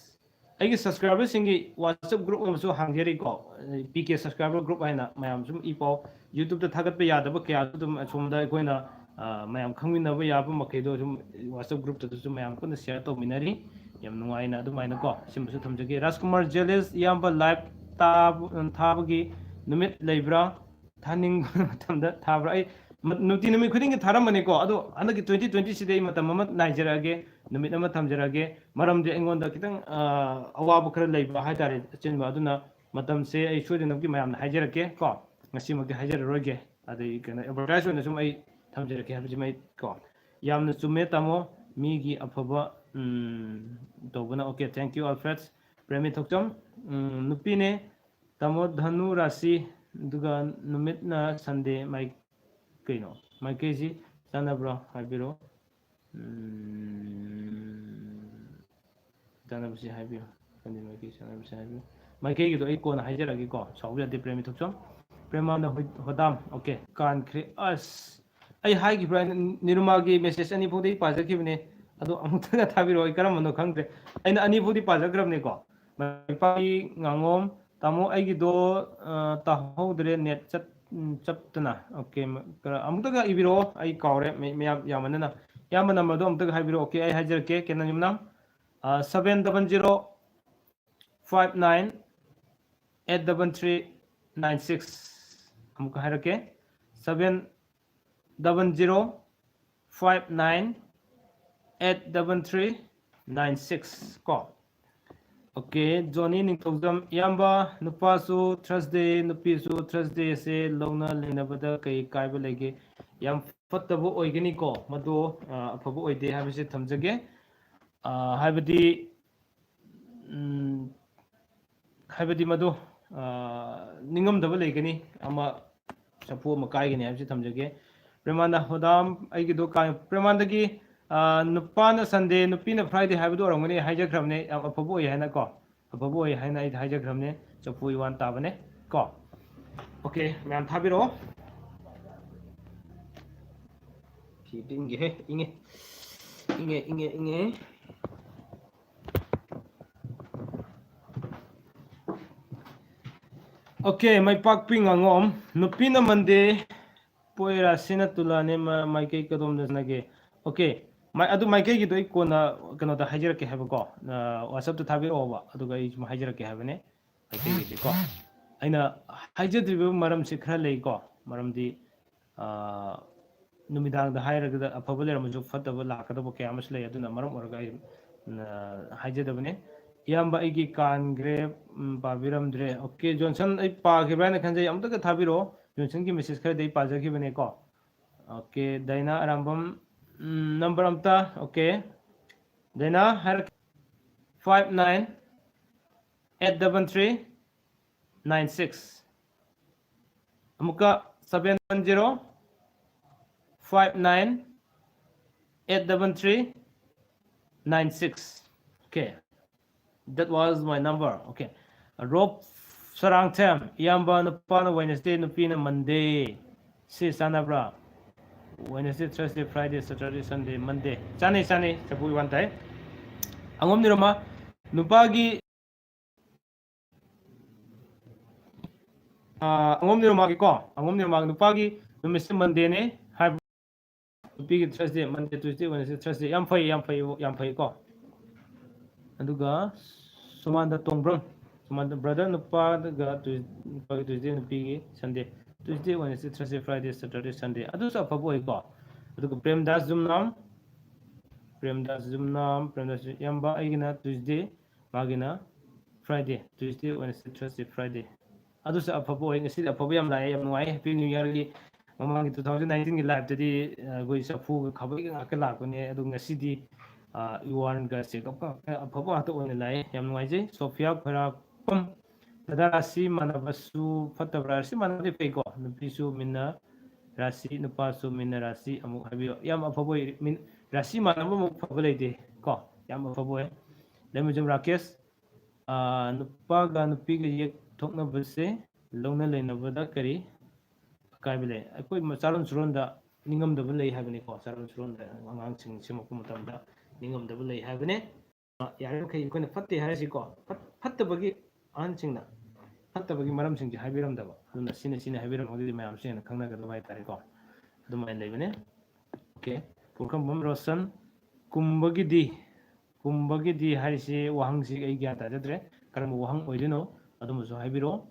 ꯑꯩꯒꯤ subscriberꯁꯤꯡꯒꯤ WhatsApp group ꯑꯃꯁꯨ ꯍꯥꯡꯖꯔꯤꯀꯣ, ꯄꯤ ꯀꯦ subscriber group ꯍꯥꯏꯅ꯫ ꯃꯌꯥꯝ ꯁꯨꯝ ꯏ ꯄꯥꯎ YouTubeꯇ ꯊꯥꯒꯠꯄ ꯌꯥꯗꯕ ꯀꯌꯥꯁꯨ ꯑꯗꯨꯝ ꯑꯁꯣꯝꯗ ꯑꯩꯈꯣꯏꯅ, ꯑ, ꯃꯌꯥꯝ ꯈꯪꯃꯤꯟꯅꯕ ꯌꯥꯕ ꯃꯈꯩꯗꯣ ꯁꯨꯝ WhatsApp groupꯇꯁꯨ ꯃꯌꯥꯝ ꯄꯨꯟꯅ share ꯇꯧꯃꯤꯟꯅꯔꯤ꯫ ꯌꯥꯝ ꯅꯨꯡꯉꯥꯏꯅ ꯑꯗꯨꯃꯥꯏꯅꯀꯣ ꯁꯤꯃꯁꯨ ꯊꯝꯖꯒꯦ꯫ ꯔꯥꯖꯀꯨꯃꯥꯔ ꯖꯦꯂꯦꯁ, ꯏꯌꯥꯝꯕ live ꯇꯥꯕ-, ꯊꯥꯕꯒꯤ ꯅꯨꯃꯤꯠ ꯂꯩꯕ꯭ꯔꯥ? ꯊꯥꯅꯤꯡꯕ ꯃꯇꯝꯗ ꯊꯥꯕ꯭ꯔꯥ? ꯑꯩ ꯃ-, ꯅꯨꯡꯇꯤ ꯅꯨꯃꯤꯠ ꯈꯨꯗꯤꯡꯒꯤ ꯊꯥꯔꯝꯕꯅꯤꯀꯣ, ꯑꯗꯣ ꯍꯟꯗꯛꯀꯤ twenty twenty ꯁꯤꯗꯤ ꯑꯩ ꯃꯇꯝ ꯑꯃ ꯅꯥꯏꯖꯔꯛꯑꯒꯦ, ꯅꯨꯃꯤꯠ ꯑꯃ ꯊꯝꯖꯔꯛꯑꯒꯦ꯫ ꯃꯔꯝꯗꯤ ꯑꯩꯉꯣꯟꯗ ꯈꯤꯇꯪ, ꯑ, ꯑꯋꯥꯕ ꯈꯔ ꯂꯩꯕ ꯍꯥꯏꯇꯥꯔꯦ, ꯑꯆꯤꯟꯕ꯫ ꯑꯗꯨꯅ ꯃꯇꯝꯁꯦ ꯑꯩ ꯁꯣꯏꯗꯅꯃꯛꯀꯤ ꯃꯌꯥꯝꯅ ꯍꯥꯏꯖꯔꯛꯀꯦ ꯀꯣ, ꯉꯁꯤꯃꯛꯇꯤ ꯍꯥꯏꯖꯔꯔꯣꯏꯒꯦ꯫ ꯑꯗꯩ ꯀꯩꯅꯣ, advertise ꯑꯣꯏꯅ ꯁꯨꯝ ꯑꯩ ꯊꯝꯖꯔꯛꯀꯦ ꯍꯥꯏꯕꯁꯤꯃ ꯑꯩ ꯀꯣ꯫ ꯌꯥꯝꯅ ꯆꯨꯝꯃꯦ ꯇꯥꯃꯣ, ꯃꯤꯒꯤ ꯑꯐꯕ ꯎꯝ, ꯇꯧꯕꯅ꯫ Okay, thank you, Alfred꯫ Premi ꯊꯣꯛꯆꯝ, ꯎꯝ, ꯅꯨꯄꯤꯅꯦ꯫ ꯇꯥꯃꯣ ꯙꯅꯨ ꯔꯥꯁꯤ, ꯑꯗꯨꯒ ꯅꯨꯃꯤꯠꯅ Sunday, ꯃꯥꯏ ꯀꯩꯅꯣ? ꯃꯥꯏꯀꯩꯁꯤ ꯆꯥꯟꯅꯕ꯭ꯔꯣ? ꯍꯥꯏꯕꯤꯔꯣ꯫ ꯎꯝ, ꯆꯥꯟꯅꯕꯁꯤ ꯍꯥꯏꯕꯤꯌꯨ꯫ ꯀꯔꯤ ꯃꯥꯏꯀꯩ ꯆꯥꯟꯅꯕꯁꯤ ꯍꯥꯏꯕꯤꯌꯨ꯫ ꯃꯥꯏꯀꯩꯒꯤꯗꯣ ꯑꯩ ꯀꯣꯟꯅ ꯍꯥꯏꯖꯔꯛꯑꯒꯦꯀꯣ꯫ ꯁꯥꯎꯕ ꯌꯥꯗꯦ, ꯄ꯭ꯔꯦꯃꯤ ꯊꯣꯛꯆꯝ꯫ ꯄ꯭ꯔꯦꯃꯥꯅꯟꯗ ꯍꯣꯏ-, ꯍꯣꯗꯥꯝ꯫ Okay, ꯀꯥꯟꯈ꯭ꯔꯦ꯫ ꯑꯁ, ꯑꯩ ꯍꯥꯏꯈꯤꯕ꯭ꯔꯥ? ꯅꯤꯔꯨꯃꯥꯒꯤ message ꯑꯅꯤ ꯐꯥꯎꯗꯤ ꯑꯩ ꯄꯥꯖꯈꯤꯕꯅꯦ꯫ ꯑꯗꯣ ꯑꯃꯨꯛꯇꯒ ꯊꯥꯕꯤꯔꯛꯑꯣ, ꯑꯩ ꯀꯔꯝꯕꯅꯣ ꯈꯪꯗ꯭ꯔꯦ꯫ ꯑꯩꯅ ꯑꯅꯤ ꯐꯥꯎꯗꯤ ꯄꯥꯖꯈ꯭ꯔꯕꯅꯦꯀꯣ꯫ ꯃꯥꯏꯄꯥꯛꯄꯤ ꯉꯥꯉꯣꯝ, ꯇꯥꯃꯣ, ꯑꯩꯒꯤꯗꯣ, ꯑ, ꯇꯥꯍꯧꯗ꯭ꯔꯦ, net ꯆꯠ-, ꯎꯝ, ꯆꯞꯇꯅ꯫ Okay, ꯃ-, ꯀꯔ-, ꯑꯃꯨꯛꯇꯒ ꯏꯕꯤꯔꯛꯑꯣ, ꯑꯩ ꯀꯥꯎꯔꯦ, ꯃ-, ꯃꯌꯥꯝ ꯌꯥꯝꯃꯟꯗꯅ꯫ ꯏꯌꯥꯝꯕ numberꯗꯣ ꯑꯃꯨꯛꯇꯒ ꯍꯥꯏꯕꯤꯔꯛꯑꯣ꯫ Okay, ꯑꯩ ꯍꯥꯏꯖꯔꯛꯀꯦ, ꯀꯦꯅꯟ ꯌꯨꯝꯅꯥꯝ, ꯑ, seven double zero five nine eight double three nine six꯫ ꯑꯃꯨꯛꯀ ꯍꯥꯏꯔꯛꯀꯦ, seven double zero five nine eight double three nine six ꯀꯣ꯫ Okay, ꯖꯣꯅꯤ ꯅꯤꯡꯊꯧꯖꯝ, ꯏꯌꯥꯝꯕ, ꯅꯨꯄꯥꯁꯨ Thursday, ꯅꯨꯄꯤꯁꯨ Thursdayꯁꯦ ꯂꯧꯅ ꯂꯩꯅꯕꯗ ꯀꯩ ꯀꯥꯏꯕ ꯂꯩꯒꯦ? ꯌꯥꯝ ꯐꯠꯇꯕ ꯑꯣꯏꯒꯅꯤꯀꯣ, ꯃꯗꯨ, ꯑ, ꯑꯐꯕ ꯑꯣꯏꯗꯦ ꯍꯥꯏꯕꯁꯤ ꯊꯝꯖꯒꯦ꯫ ꯑ, ꯍꯥꯏꯕꯗꯤ, ꯎꯝ, ꯍꯥꯏꯕꯗꯤ ꯃꯗꯨ, ꯑ, ꯅꯤꯡꯉꯝꯗꯕ ꯂꯩꯒꯅꯤ, ꯑꯃ ꯆꯐꯨ ꯑꯃ ꯀꯥꯏꯒꯅꯤ ꯍꯥꯏꯕꯁꯤ ꯊꯝꯖꯒꯦ꯫ ꯄ꯭ꯔꯦꯃꯥꯅꯟꯗ ꯍꯣꯗꯥꯝ, ꯑꯩꯒꯤꯗꯣ ꯀꯥꯏ-, ꯄ꯭ꯔꯦꯃꯥꯅꯟꯗꯒꯤ, ꯑ, ꯅꯨꯄꯥꯅ Sunday, ꯅꯨꯄꯤꯅ Friday ꯍꯥꯏꯕꯗꯨ ꯑꯣꯏꯔꯝꯒꯅꯤ, ꯍꯥꯏꯖꯈ꯭ꯔꯕꯅꯦ, ꯌꯥꯝ ꯑꯐꯕ ꯑꯣꯏ ꯍꯥꯏꯅ ꯀꯣ, ꯑꯐꯕ ꯑꯣꯏ ꯍꯥꯏꯅ ꯑꯩ ꯍꯥꯏꯖꯈ꯭ꯔꯕꯅꯦ, ꯆꯐꯨ ꯏꯋꯥꯟ ꯇꯥꯕꯅꯦ ꯀꯣ꯫ Okay, ꯃꯌꯥꯝ ꯊꯥꯕꯤꯔꯛꯑꯣ꯫ ꯐꯤ ꯑꯝꯇ ꯏꯪꯒꯦꯍꯦ, ꯏꯪꯉꯦ, ꯏꯪꯉꯦ, ꯏꯪꯉꯦ, ꯏꯪꯉꯦ꯫ Okay, ꯃꯥꯏꯄꯥꯛꯄꯤ ꯉꯥꯉꯣꯝ, ꯅꯨꯄꯤꯅ Monday, ꯄꯣꯛꯏ ꯔꯥꯁꯤꯅ ꯇꯨꯂꯥꯅꯦ, ꯃ-, ꯃꯥꯏꯀꯩ ꯀꯗꯣꯝꯗ ꯆꯠꯅꯒꯦ? Okay, ꯃꯥꯏ-, ꯑꯗꯨ ꯃꯥꯏꯀꯩꯒꯤꯗꯣ ꯑꯩ ꯀꯣꯟꯅ ꯀꯩꯅꯣꯗ ꯍꯥꯏꯖꯔꯛꯀꯦ ꯍꯥꯏꯕꯀꯣ, ꯑ, WhatsAppꯇ ꯊꯥꯕꯤꯔꯛꯑꯣꯕ, ꯑꯗꯨꯒ ꯑꯩ ꯁꯨꯝ ꯍꯥꯏꯖꯔꯛꯀꯦ ꯍꯥꯏꯕꯅꯦ꯫ ꯃꯥꯏꯀꯩꯒꯤꯗꯤꯀꯣ, ꯑꯩꯅ ꯍꯥꯏꯖꯗ꯭ꯔꯤꯕ ꯃꯔꯝꯁꯦ ꯈꯔ ꯂꯩꯀꯣ, ꯃꯔꯝꯗꯤ, ꯑ, ꯅꯨꯃꯤꯗꯥꯡꯗ ꯍꯥꯏꯔꯒꯗ ꯑꯐꯕ ꯂꯩꯔꯝꯃꯁꯨ ꯐꯠꯇꯕ ꯂꯥꯛꯀꯗꯕ ꯀꯌꯥ ꯑꯃꯁꯨ ꯂꯩ, ꯑꯗꯨꯅ ꯃꯔꯝ ꯑꯣꯏꯔꯒ ꯑꯩ, ꯑ, ꯍꯥꯏꯖꯗꯕꯅꯦ꯫ ꯏꯌꯥꯝꯕ, ꯑꯩꯒꯤ ꯀꯥꯟꯈ꯭ꯔꯦ, ꯎꯝ, ꯄꯥꯕꯤꯔꯝꯗ꯭ꯔꯦ꯫ Okay, ꯖꯣꯟꯁꯟ, ꯑꯩ ꯄꯥꯈꯤꯕ꯭ꯔꯥ ꯍꯥꯏꯅ ꯈꯟꯖꯩ, ꯑꯃꯨꯛꯇꯒ ꯊꯥꯕꯤꯔꯛꯑꯣ꯫ ꯖꯣꯟꯁꯟꯒꯤ message ꯈꯔꯗꯤ ꯑꯩ ꯄꯥꯖꯈꯤꯕꯅꯦꯀꯣ꯫ Okay, ꯗꯥꯏꯅꯥ ꯑꯔꯥꯝꯕꯝ, ꯎꯝ, number ꯑꯝꯇ, okay꯫ ꯗꯥꯏꯅꯥ ꯍꯥꯏꯔꯛꯀꯦ. Five nine eight double three nine six. ꯑꯃꯨꯛꯀ, seven one zero five nine eight double three nine six. Okay. That was my number. Okay. Rop Sarangthem, ꯏꯌꯥꯝꯕ, ꯅꯨꯄꯥꯅ Wednesday, ꯅꯨꯄꯤꯅ Monday꯫ ꯁꯤ ꯆꯥꯟꯅꯕ꯭ꯔꯥ? Wednesday, Thursday, Friday, Saturday, Sunday, Monday꯫ ꯆꯥꯅꯩ, ꯆꯥꯅꯩ꯫ ꯆꯐꯨꯒꯤ one ꯇꯥꯏ꯫ ꯑꯉꯣꯝ ꯅꯤꯔꯨꯃ, ꯅꯨꯄꯥꯒꯤ, ꯑꯥ, ꯑꯉꯣꯝ ꯅꯤꯔꯨꯃꯥꯒꯤꯀꯣ, ꯑꯉꯣꯝ ꯅꯤꯔꯨꯃꯥꯒꯤ ꯅꯨꯄꯥꯒꯤ ꯅꯨꯃꯤꯠꯁꯦ Mondayꯅꯦ ꯍꯥꯏꯕ꯫ ꯅꯨꯄꯤꯒꯤ Thursday, Monday, Tuesday, Wednesday, Thursday꯫ ꯌꯥꯝ ꯐꯩ, ꯌꯥꯝ ꯐꯩ, ꯌꯥꯝ ꯐꯩꯀꯣ꯫ ꯑꯗꯨꯒ ꯁꯨꯃꯥꯟꯗ ꯇꯣꯡꯕ꯭ꯔꯝ, ꯁꯨꯃꯥꯟꯗ brother, ꯅꯨꯄꯥꯒ Tues-, ꯅꯨꯄꯥꯒꯤ Tuesday, ꯅꯨꯄꯤꯒꯤ Sunday꯫ Tuesday, Wednesday, Thursday, Friday, Saturday, Sunday꯫ ꯑꯗꯨꯁꯨ ꯑꯐꯕ ꯑꯣꯏꯀꯣ꯫ ꯑꯗꯨꯒ ꯄ꯭ꯔꯦꯝꯗꯥꯁ ꯖꯨꯝꯅꯥꯝ, ꯄ꯭ꯔꯦꯝꯗꯥꯁ ꯖꯨꯝꯅꯥꯝ, ꯄ꯭ꯔꯦꯝꯗꯥꯁ ꯏꯌꯥꯝꯕ, ꯑꯩꯒꯤꯅ Tuesday, ꯃꯥꯒꯤꯅ Friday꯫ Tuesday, Wednesday, Thursday, Friday꯫ ꯑꯗꯨꯁꯨ ꯑꯐꯕ ꯑꯣꯏ꯫ ꯉꯁꯤꯗꯤ ꯑꯐꯕ ꯌꯥꯝ ꯂꯥꯛꯑꯦ, ꯌꯥꯝ ꯅꯨꯡꯉꯥꯏ꯫ Happy New Yearꯒꯤ ꯃꯃꯥꯡꯒꯤ two thousand nineteenꯒꯤ liveꯇꯗꯤ, ꯑ, ꯑꯩꯈꯣꯏ ꯆꯐꯨꯒ ꯈꯥꯕꯩꯒ ꯉꯥꯛꯇ ꯂꯥꯛꯄꯅꯦ, ꯑꯗꯨ ꯉꯁꯤꯗꯤ, ꯑ, ꯏꯋꯥꯔꯟꯒ ꯆꯦꯒꯞꯀ ꯉꯥꯛꯇ ꯑꯐꯕ ꯉꯥꯛꯇ ꯑꯣꯏꯅ ꯂꯥꯛꯑꯦ꯫ ꯌꯥꯝ ꯅꯨꯡꯉꯥꯏꯖꯩ꯫ ꯁꯣꯐꯤꯌꯥ ꯈꯣꯏꯔꯥꯛꯄꯝ, ꯗꯗꯥ, ꯔꯥꯁꯤ ꯃꯥꯟꯅꯕꯁꯨ ꯐꯠꯇꯕ꯭ꯔꯥ? ꯔꯥꯁꯤ ꯃꯥꯟꯅꯕꯗꯤ ꯐꯩꯀꯣ꯫ ꯅꯨꯄꯤꯁꯨ ꯃꯤꯟꯅ ꯔꯥꯁꯤ, ꯅꯨꯄꯥꯁꯨ ꯃꯤꯟꯅ ꯔꯥꯁꯤ꯫ ꯑꯃꯨꯛ ꯍꯥꯏꯕꯤꯌꯣ꯫ ꯌꯥꯝ ꯑꯐꯕ ꯑꯣꯏ-, ꯃꯤꯟ-, ꯔꯥꯁꯤ ꯃꯥꯟꯅꯕꯃꯨꯛ ꯐꯕ ꯂꯩꯇꯦ ꯀꯣ꯫ ꯌꯥꯝ ꯑꯐꯕ ꯑꯣꯏ꯫ ꯂꯩꯃꯖꯝ ꯔꯥꯀꯦꯁ, ꯑꯥ, ꯅꯨꯄꯥꯒ ꯅꯨꯄꯤꯒ ꯌꯦꯛ ꯊꯣꯛꯅꯕꯁꯦ ꯂꯧꯅ ꯂꯩꯅꯕꯗ ꯀꯔꯤ ꯑꯀꯥꯏꯕ ꯂꯩ? ꯑꯩꯈꯣꯏ ꯃ-, ꯆꯥꯔꯣꯟ ꯁꯨꯔꯣꯟꯗ ꯅꯤꯡꯉꯝꯗꯕ ꯂꯩ ꯍꯥꯏꯕꯅꯤꯀꯣ꯫ ꯆꯥꯔꯣꯟ ꯁꯨꯔꯣꯟꯗ ꯑꯉꯥꯡꯁꯤꯡ ꯁꯦꯝꯃꯛꯄ ꯃꯇꯝꯗ ꯅꯤꯡꯉꯝꯗꯕ ꯂꯩ ꯍꯥꯏꯕꯅꯤ꯫ ꯑ, ꯌꯥꯔꯤꯃꯈꯩ ꯑꯩꯈꯣꯏꯅ ꯐꯠꯇꯦ ꯍꯥꯏꯔꯁꯤꯀꯣ, ꯐꯠ-, ꯐꯠꯇꯕꯒꯤ, ꯑꯍꯟꯁꯤꯡꯅ ꯐꯠꯇꯕꯒꯤ ꯃꯔꯝꯁꯤꯡꯁꯦ ꯍꯥꯏꯕꯤꯔꯝꯗꯕ, ꯑꯗꯨꯅ ꯁꯤꯅ ꯁꯤꯅ ꯍꯥꯏꯕꯤꯔꯝꯃꯒꯗꯤ ꯃꯌꯥꯝꯁꯨ ꯍꯦꯟꯅ ꯈꯪꯅꯒꯗꯕ ꯍꯥꯏꯇꯥꯔꯦꯀꯣ꯫ ꯑꯗꯨꯃꯥꯏꯅ ꯂꯩꯕꯅꯦ꯫ Okay, ꯄꯨꯈ꯭ꯔꯝꯕꯝ ꯔꯣꯁꯟ, ꯀꯨꯝꯕꯒꯤꯗꯤ, ꯀꯨꯝꯕꯒꯤꯗꯤ ꯍꯥꯏꯔꯤꯁꯤ ꯋꯥꯍꯪꯁꯤ ꯑꯩ ꯒ꯭ꯌꯥꯟ ꯇꯥꯖꯗ꯭ꯔꯦ, ꯀꯔꯝꯕ ꯋꯥꯍꯪ ꯑꯣꯏꯗꯣꯏꯅꯣ ꯑꯗꯨꯃꯁꯨ ꯍꯥꯏꯕꯤꯔꯛꯑꯣ꯫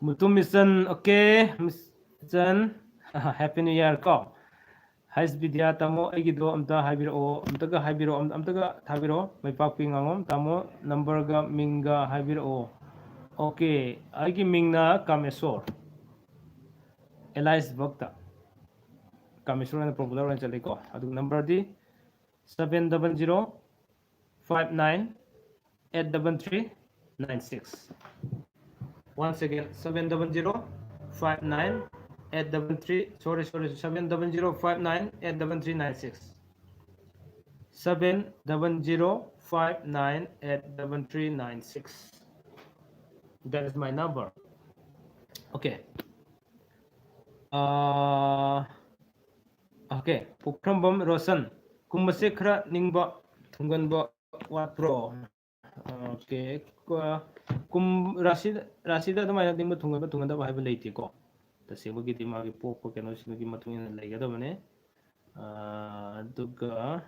Mutum ꯃꯤꯆꯟ, okay, ꯃꯤꯆꯟ, Happy New Year ꯀꯣ꯫ ꯍꯩꯁ ꯕꯤꯗ꯭ꯌꯥ ꯇꯥꯃꯣ, ꯑꯩꯒꯤꯗꯣ ꯑꯝꯇ ꯍꯥꯏꯕꯤꯔꯛꯑꯣ, ꯑꯝꯇꯒ ꯍꯥꯏꯕꯤꯔꯛꯑꯣ, ꯑꯝ-, ꯑꯝꯇꯒ ꯊꯥꯕꯤꯔꯛꯑꯣ꯫ ꯃꯩꯄꯥꯛꯄꯤ ꯉꯥꯉꯣꯝ ꯇꯥꯃꯣ, numberꯒ ꯃꯤꯡꯒ ꯍꯥꯏꯕꯤꯔꯛꯑꯣ꯫ Okay, ꯑꯩꯒꯤ ꯃꯤꯡꯅ ꯀꯥꯃꯦꯁꯣꯔ꯫ ꯑꯦꯂꯥꯏꯁ ꯕꯛꯇ ꯀꯥꯃꯦꯁꯣꯔ ꯑꯣꯏꯅ ꯄꯣꯄꯨꯂꯔ ꯑꯣꯏꯅ ꯆꯠꯂꯤꯀꯣ꯫ ꯑꯗꯨꯒ ꯅꯝꯕꯔꯗꯤ seven double zero five nine eight double three nine six. Once again, seven double zero five nine eight double three, sorry, sorry, seven double zero five nine eight double three nine six. Seven double zero five nine eight double three nine six. That is my number. Okay. Uh, okay. ꯄꯨꯈ꯭ꯔꯝꯕꯝ ꯔꯣꯁꯟ, ꯀꯨꯝꯕꯁꯦ ꯈꯔ ꯅꯤꯡꯕ ꯊꯨꯡꯒꯟꯕ ꯋꯥꯠꯄ꯭ꯔꯣ? Okay. ꯀ-, ꯀꯨꯝ-, ꯔꯥꯁꯤꯗ, ꯔꯥꯁꯤꯗ ꯑꯗꯨꯃꯥꯏꯅ ꯅꯤꯡꯕ ꯊꯨꯡꯒꯟꯕ ꯊꯨꯡꯒꯟꯗꯕ ꯍꯥꯏꯕ ꯂꯩꯇꯦꯀꯣ꯫ ꯇꯁꯦꯡꯕꯒꯤꯗꯤ ꯃꯥꯒꯤ ꯄꯣꯛꯄ ꯀꯩꯅꯣꯁꯤꯡꯗꯨꯒꯤ ꯃꯇꯨꯡ ꯏꯟꯅ ꯂꯩꯒꯗꯕꯅꯦ꯫ ꯑꯥ, ꯑꯗꯨꯒ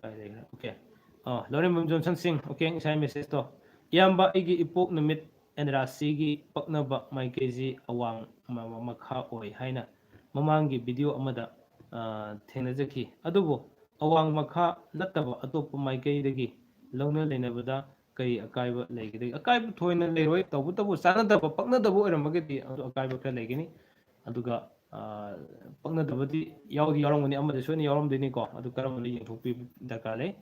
ꯀꯥꯏ ꯂꯩꯈ꯭ꯔꯦ? Okay. ꯑꯥ, ꯂꯧꯔꯦꯝꯕꯝ ꯖꯣꯟꯁꯟ ꯁꯤꯡ꯫ Okay, ꯉꯁꯥꯏ message ꯇꯣ꯫ ꯏꯌꯥꯝꯕ, ꯑꯩꯒꯤ ꯏꯄꯣꯛ ꯅꯨꯃꯤꯠ and ꯔꯥꯁꯤꯒꯤ ꯄꯛꯅꯕ ꯃꯥꯏꯀꯩꯁꯤ ꯑꯋꯥꯡ ꯃ-, ꯃ-, ꯃꯈꯥ ꯑꯣꯏ ꯍꯥꯏꯅ ꯃꯃꯥꯡꯒꯤ video ꯑꯃꯗ, ꯑꯥ, ꯊꯦꯡꯅꯖꯈꯤ꯫ ꯑꯗꯨꯕꯨ ꯑꯋꯥꯡ ꯃꯈꯥ ꯅꯠꯇꯕ ꯑꯇꯣꯞꯄ ꯃꯥꯏꯀꯩꯗꯒꯤ ꯂꯧꯅ ꯂꯩꯅꯕꯗ ꯀꯔꯤ ꯑꯀꯥꯏꯕ ꯂꯩꯒꯗꯒꯦ? ꯑꯀꯥꯏꯕ ꯊꯣꯏꯅ ꯂꯩꯔꯣꯏ꯫ ꯇꯧꯕꯇꯕꯨ ꯆꯥꯟꯅꯗꯕ, ꯄꯛꯅꯗꯕ ꯑꯣꯏꯔꯝꯃꯒꯗꯤ ꯑꯗꯨ ꯑꯀꯥꯏꯕ ꯈꯔ ꯂꯩꯒꯅꯤ꯫ ꯑꯗꯨꯒ, ꯑꯥ, ꯄꯛꯅꯗꯕꯗꯤ ꯌꯥꯎꯗꯤ ꯌꯥꯎꯔꯝꯒꯅꯤ, ꯑꯃꯗꯤ ꯁꯣꯏꯅ ꯌꯥꯎꯔꯝꯗꯣꯏꯅꯤꯀꯣ꯫ ꯑꯗꯨ ꯀꯔꯝꯕꯅꯣ ꯌꯦꯡꯊꯣꯛꯄꯤꯕ ꯗꯔꯀꯥꯔ ꯂꯩ꯫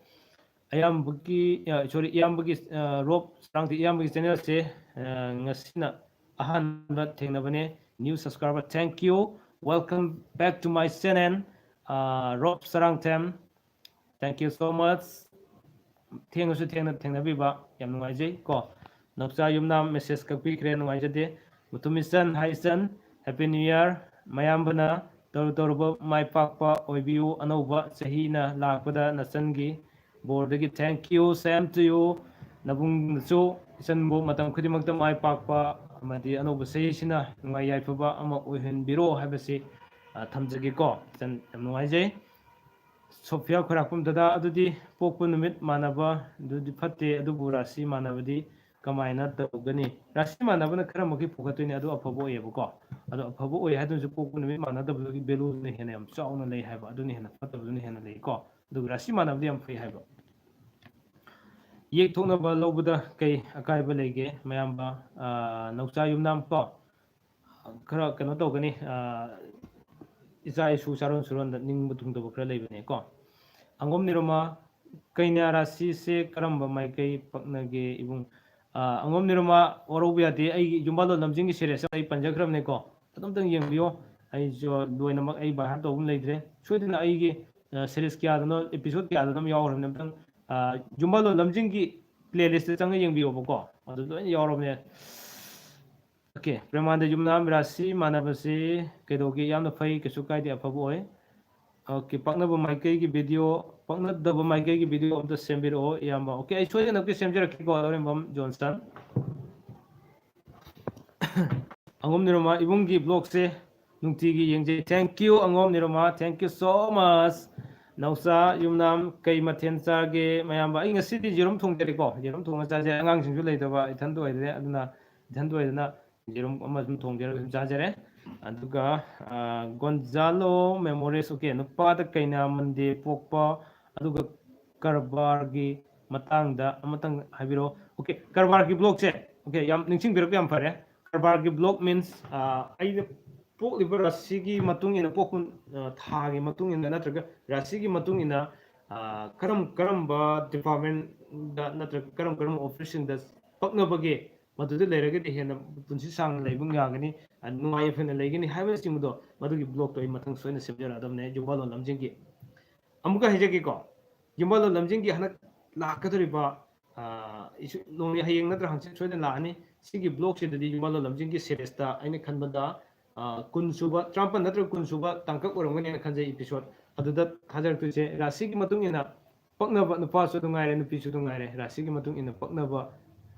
ꯑꯌꯥꯝꯕꯒꯤ, ꯑ, sorry, ꯏꯌꯥꯝꯕꯒꯤ, ꯑ, ꯔꯣꯞ ꯁꯔꯥꯡꯊꯤ ꯏꯌꯥꯝꯕꯒꯤ channel ꯁꯦ, ꯑ, ꯉꯁꯤꯅ ꯑꯍꯥꯟꯕ ꯊꯦꯡꯅꯕꯅꯦ꯫ New subscriber, thank you. Welcome back to my channel, ꯑ, rope Sarangthem. Thank you so much. ꯊꯦꯡꯉꯁꯨ ꯊꯦꯡꯅ ꯊꯦꯡꯅꯕꯤꯕ ꯌꯥꯝ ꯅꯨꯡꯉꯥꯏꯖꯩ ꯀꯣ꯫ ꯅꯧꯆꯥ ꯌꯨꯝꯅꯥꯝ message ꯀꯛꯄꯤꯈ꯭ꯔꯦ, ꯅꯨꯡꯉꯥꯏꯖꯗꯦ꯫ ꯃꯨꯇꯨꯝ ꯏꯆꯟ, ꯍꯥꯏ ꯏꯆꯟ, Happy New Year꯫ ꯃꯌꯥꯝꯕꯅ ꯇꯧꯔꯨ ꯇꯧꯔꯨꯕ ꯃꯥꯏ ꯄꯥꯛꯄ ꯑꯣꯏꯕꯤꯌꯨ꯫ ꯑꯅꯧꯕ ꯆꯍꯤꯅ ꯂꯥꯛꯄꯗ ꯅꯆꯟꯒꯤ ꯕꯣꯔꯗꯒꯤ thank you, same to you꯫ ꯅꯕꯨꯡꯅꯁꯨ ꯏꯆꯟꯕꯨ ꯃꯇꯝ ꯈꯨꯗꯤꯡꯃꯛꯇ ꯃꯥꯏ ꯄꯥꯛꯄ ꯑꯃꯗꯤ ꯑꯅꯧꯕ ꯆꯍꯤꯁꯤꯅ ꯅꯨꯡꯉꯥꯏ ꯌꯥꯏꯐꯕ ꯑꯃ ꯑꯣꯏꯍꯟꯕꯤꯔꯣ ꯍꯥꯏꯕꯁꯤ, ꯑ, ꯊꯝꯖꯒꯦꯀꯣ꯫ ꯏꯆꯟ, ꯌꯥꯝ ꯅꯨꯡꯉꯥꯏꯖꯩ꯫ ꯁꯣꯐꯤꯌꯥ ꯈꯣꯏꯔꯥꯛꯄꯝ, ꯗꯗꯥ, ꯑꯗꯨꯗꯤ ꯄꯣꯛꯄ ꯅꯨꯃꯤꯠ ꯃꯥꯟꯅꯕ ꯑꯗꯨꯗꯤ ꯐꯠꯇꯦ, ꯑꯗꯨꯕꯨ ꯔꯥꯁꯤ ꯃꯥꯟꯅꯕꯗꯤ ꯀꯃꯥꯏꯅ ꯇꯧꯒꯅꯤ? ꯔꯥꯁꯤ ꯃꯥꯟꯅꯕꯅ ꯈꯔ ꯃꯈꯩ ꯐꯒꯠꯇꯣꯏꯅꯦ, ꯑꯗꯨ ꯑꯐꯕ ꯑꯣꯏꯌꯦꯕꯀꯣ꯫ ꯑꯗꯣ ꯑꯐꯕ ꯑꯣꯏ ꯍꯥꯏꯗꯨꯅꯁꯨ ꯄꯣꯛꯄ ꯅꯨꯃꯤꯠ ꯃꯥꯟꯅꯗꯕꯗꯨꯒꯤ value ꯗꯨꯅ ꯍꯦꯟꯅ ꯌꯥꯝ ꯆꯥꯎꯅ ꯂꯩ ꯍꯥꯏꯕ, ꯑꯗꯨꯅ ꯍꯦꯟꯅ ꯐꯠꯇꯕꯗꯨꯅ ꯍꯦꯟꯅ ꯂꯩꯀꯣ꯫ ꯑꯗꯨꯒ ꯔꯥꯁꯤ ꯃꯥꯟꯅꯕꯗꯤ ꯌꯥꯝ ꯐꯩ ꯍꯥꯏꯕ꯫ ꯌꯦꯛ ꯊꯣꯛꯅꯕ ꯂꯧꯕꯗ ꯀꯩ ꯑꯀꯥꯏꯕ ꯂꯩꯒꯦ, ꯃꯌꯥꯝꯕ? ꯑꯥ, ꯅꯧꯆꯥ ꯌꯨꯝꯅꯥꯝ ꯀꯣ꯫ ꯈꯔ ꯀꯩꯅꯣ ꯇꯧꯒꯅꯤ, ꯏꯆꯥ ꯏꯁꯨ ꯆꯥꯔꯣꯟ ꯁꯨꯔꯣꯟꯗ ꯅꯤꯡꯕ ꯊꯨꯡꯗꯕ ꯈꯔ ꯂꯩꯕꯅꯦꯀꯣ꯫ ꯑꯉꯣꯝ ꯅꯤꯔꯨꯃ, ꯀꯩꯅꯥ ꯔꯥꯁꯤꯁꯦ ꯀꯔꯝꯕ ꯃꯥꯏꯀꯩ ꯄꯛꯅꯒꯦ ꯏꯕꯨꯡ? ꯑꯉꯣꯝ ꯅꯤꯔꯨꯃ, ꯋꯥꯔꯧꯕ ꯌꯥꯗꯦ, ꯑꯩꯒꯤ ꯌꯨꯝꯕꯥꯜꯂꯣꯟ ꯂꯝꯖꯤꯡꯒꯤ ꯁꯦꯔꯤꯁ ꯑꯩ ꯄꯟꯖꯈ꯭ꯔꯕꯅꯦꯀꯣ, ꯑꯗꯨꯝꯇꯪ ꯌꯦꯡꯕꯤꯌꯣ꯫ ꯑꯩꯁꯨ ꯂꯣꯏꯅꯃꯛ ꯑꯩ ꯚꯥꯏ ꯍꯥꯔꯠ ꯇꯧꯕ ꯑꯃ ꯂꯩꯇ꯭ꯔꯦ꯫ ꯁꯣꯏꯗꯅ ꯑꯩꯒꯤ ꯁꯦꯔꯤꯁ ꯀꯌꯥꯗꯅꯣ, ꯑꯦꯄꯤꯁꯣꯗ ꯀꯌꯥꯗꯅꯣ ꯑꯃ ꯌꯥꯎꯈ꯭ꯔꯕꯅꯦ, ꯑꯝꯇꯪ ꯌꯨꯝꯕꯥꯜꯂꯣꯟ ꯂꯝꯖꯤꯡꯒꯤ ꯄ꯭ꯂꯦ ꯂꯤꯁꯇ ꯆꯪꯉ ꯌꯦꯡꯕꯤꯌꯣꯕꯀꯣ, ꯑꯗꯨ ꯂꯣꯏꯅ ꯌꯥꯎꯔꯕꯅꯦ꯫ ꯑꯣꯀꯦ, ꯄ꯭ꯔꯦꯃꯥꯟꯗ ꯌꯨꯝꯅꯥꯝ ꯔꯥꯁꯤ ꯃꯥꯟꯅꯕꯁꯤ ꯀꯩꯗꯧꯒꯦ? ꯌꯥꯝꯅ ꯐꯩ, ꯀꯩꯁꯨ ꯀꯥꯏꯗꯦ, ꯑꯐꯕ ꯑꯣꯏ꯫ ꯑꯣꯀꯦ, ꯄꯛꯅꯕ ꯃꯥꯏꯀꯩꯒꯤ ꯚꯤꯗꯤꯑꯣ, ꯄꯛꯅꯗꯕ ꯃꯥꯏꯀꯩꯒꯤ ꯚꯤꯗꯤꯑꯣ ꯑꯝꯇ ꯁꯦꯝꯕꯤꯔꯛꯑꯣ ꯏꯌꯥꯝꯕ꯫ ꯑꯣꯀꯦ, ꯑꯩ ꯁꯣꯏꯗꯅꯃꯛꯀꯤ ꯁꯦꯝꯖꯔꯛꯀꯦꯀꯣ, ꯂꯧꯔꯦꯝꯕꯝ ꯖꯣꯟꯁꯟ꯫ ꯑꯉꯣꯝ ꯅꯤꯔꯨꯃ, ꯏꯕꯨꯡꯒꯤ ꯕ꯭ꯂꯣꯒꯁꯦ ꯅꯨꯡꯇꯤꯒꯤ ꯌꯦꯡꯖꯩ꯫ Thank you, ꯑꯉꯣꯝ ꯅꯤꯔꯨꯃ, thank you so much꯫ ꯅꯥꯎꯆꯥ ꯌꯨꯝꯅꯥꯝ, ꯀꯩ ꯃꯊꯦꯜ ꯆꯥꯒꯦ ꯃꯌꯥꯝꯕ? ꯑꯩ ꯉꯁꯤꯗꯤ ꯌꯦꯔꯨꯝ ꯊꯣꯡꯖꯔꯦꯀꯣ, ꯌꯦꯔꯨꯝ ꯊꯣꯡꯉ ꯆꯥꯖꯩ꯫ ꯑꯉꯥꯡꯁꯤꯡꯁꯨ ꯂꯩꯇꯕ, ꯏꯊꯟꯇ ꯑꯣꯏꯔꯦ, ꯑꯗꯨꯅ ꯏꯊꯟꯇ ꯑꯣꯏꯗꯅ ꯌꯦꯔꯨꯝ ꯑꯃ ꯁꯨꯝ ꯊꯣꯡꯖꯔꯒ ꯁꯨꯝ ꯆꯥꯖꯔꯦ꯫ ꯑꯗꯨꯒ ꯒꯣꯟꯖꯥꯂꯣ ꯃꯦꯃꯣꯔꯤꯁ, ꯑꯣꯀꯦ, ꯅꯨꯄꯥꯗ ꯀꯩꯅꯥ ꯃꯟꯗꯦ ꯄꯣꯛꯄ, ꯑꯗꯨꯒ ꯀꯔꯕꯥꯔꯒꯤ ꯃꯇꯥꯡꯗ ꯑꯃꯇꯪ ꯍꯥꯏꯕꯤꯔꯛꯑꯣ꯫ ꯑꯣꯀꯦ, ꯀꯔꯕꯥꯔꯒꯤ ꯕ꯭ꯂꯣꯒꯁꯦ, ꯑꯣꯀꯦ, ꯌꯥꯝ ꯅꯤꯡꯁꯤꯡꯕꯤꯔꯛꯄ ꯌꯥꯝ ꯐꯔꯦ꯫ ꯀꯔꯕꯥꯔꯒꯤ ꯕ꯭ꯂꯣꯒ ꯃꯤꯟꯁ ꯑꯩꯅ ꯄꯣꯛꯂꯤꯕ ꯔꯥꯁꯤꯒꯤ ꯃꯇꯨꯡ ꯏꯟꯅ, ꯄꯣꯛꯄ ꯊꯥꯒꯤ ꯃꯇꯨꯡ ꯏꯟꯅ ꯅꯠꯇ꯭ꯔꯒ ꯔꯥꯁꯤꯒꯤ ꯃꯇꯨꯡ ꯏꯟꯅ ꯀꯔꯝ ꯀꯔꯝꯕ ꯗꯤꯄꯥꯔꯠꯃꯦꯟꯗ ꯅꯠꯇ꯭ꯔꯒ ꯀꯔꯝ ꯀꯔꯝꯕ ꯑꯣꯐꯤꯁꯁꯤꯡꯗ ꯄꯛꯅꯕꯒꯦ, ꯃꯗꯨꯗ ꯂꯩꯔꯒꯗꯤ ꯍꯦꯟꯅ ꯄꯨꯟꯁꯤ ꯁꯥꯡꯅ ꯂꯩꯕ ꯌꯥꯒꯅꯤ, ꯅꯨꯡꯉꯥꯏ ꯌꯥꯏꯐꯅ ꯂꯩꯒꯅꯤ ꯍꯥꯏꯕꯅꯆꯤꯡꯕꯗꯣ, ꯃꯗꯨꯒꯤ ꯕ꯭ꯂꯣꯒꯇꯣ ꯑꯩ ꯃꯊꯪ ꯁꯣꯏꯅ ꯁꯦꯝꯖꯔꯛꯑꯗꯕꯅꯦ, ꯌꯨꯝꯕꯥꯜꯂꯣꯟ ꯂꯝꯖꯤꯡꯒꯤ꯫ ꯑꯃꯨꯛꯀ ꯍꯥꯏꯖꯒꯦꯀꯣ, ꯌꯨꯝꯕꯥꯜꯂꯣꯟ ꯂꯝꯖꯤꯡꯒꯤ ꯍꯟꯗꯛ ꯂꯥꯛꯀꯗꯧꯔꯤꯕ ꯅꯣꯡꯃ, ꯍꯌꯦꯡ ꯅꯠꯇ꯭ꯔ ꯍꯪꯆꯤꯠ ꯁꯣꯏꯗꯅ ꯂꯥꯛꯑꯅꯤ꯫ ꯁꯤꯒꯤ ꯕ꯭ꯂꯣꯒꯁꯤꯗꯗꯤ ꯌꯨꯝꯕꯥꯜꯂꯣꯟ ꯂꯝꯖꯤꯡꯒꯤ ꯁꯦꯔꯤꯁꯇ ꯑꯩꯅ ꯈꯟꯕꯗ ꯀꯨꯟ ꯁꯨꯕ, ꯇꯔꯥꯃꯥꯄꯟ ꯅꯠꯇ꯭ꯔꯒ ꯀꯨꯟ ꯁꯨꯕ ꯇꯥꯡꯀꯛ ꯑꯣꯏꯔꯝꯒꯅꯤꯅ ꯈꯟꯖꯩ, ꯏꯄꯤꯁꯣꯗ꯫ ꯑꯗꯨꯗ ꯊꯥꯖꯔꯛꯇꯣꯏꯁꯦ ꯔꯥꯁꯤꯒꯤ ꯃꯇꯨꯡ ꯏꯟꯅ ꯄꯛꯅꯕ, ꯅꯨꯄꯥꯁꯨ ꯑꯗꯨꯝ ꯉꯥꯏꯔꯦ, ꯅꯨꯄꯤꯁꯨ ꯑꯗꯨꯝ ꯉꯥꯏꯔꯦ, ꯔꯥꯁꯤꯒꯤ ꯃꯇꯨꯡ ꯏꯟꯅ ꯄꯛꯅꯕ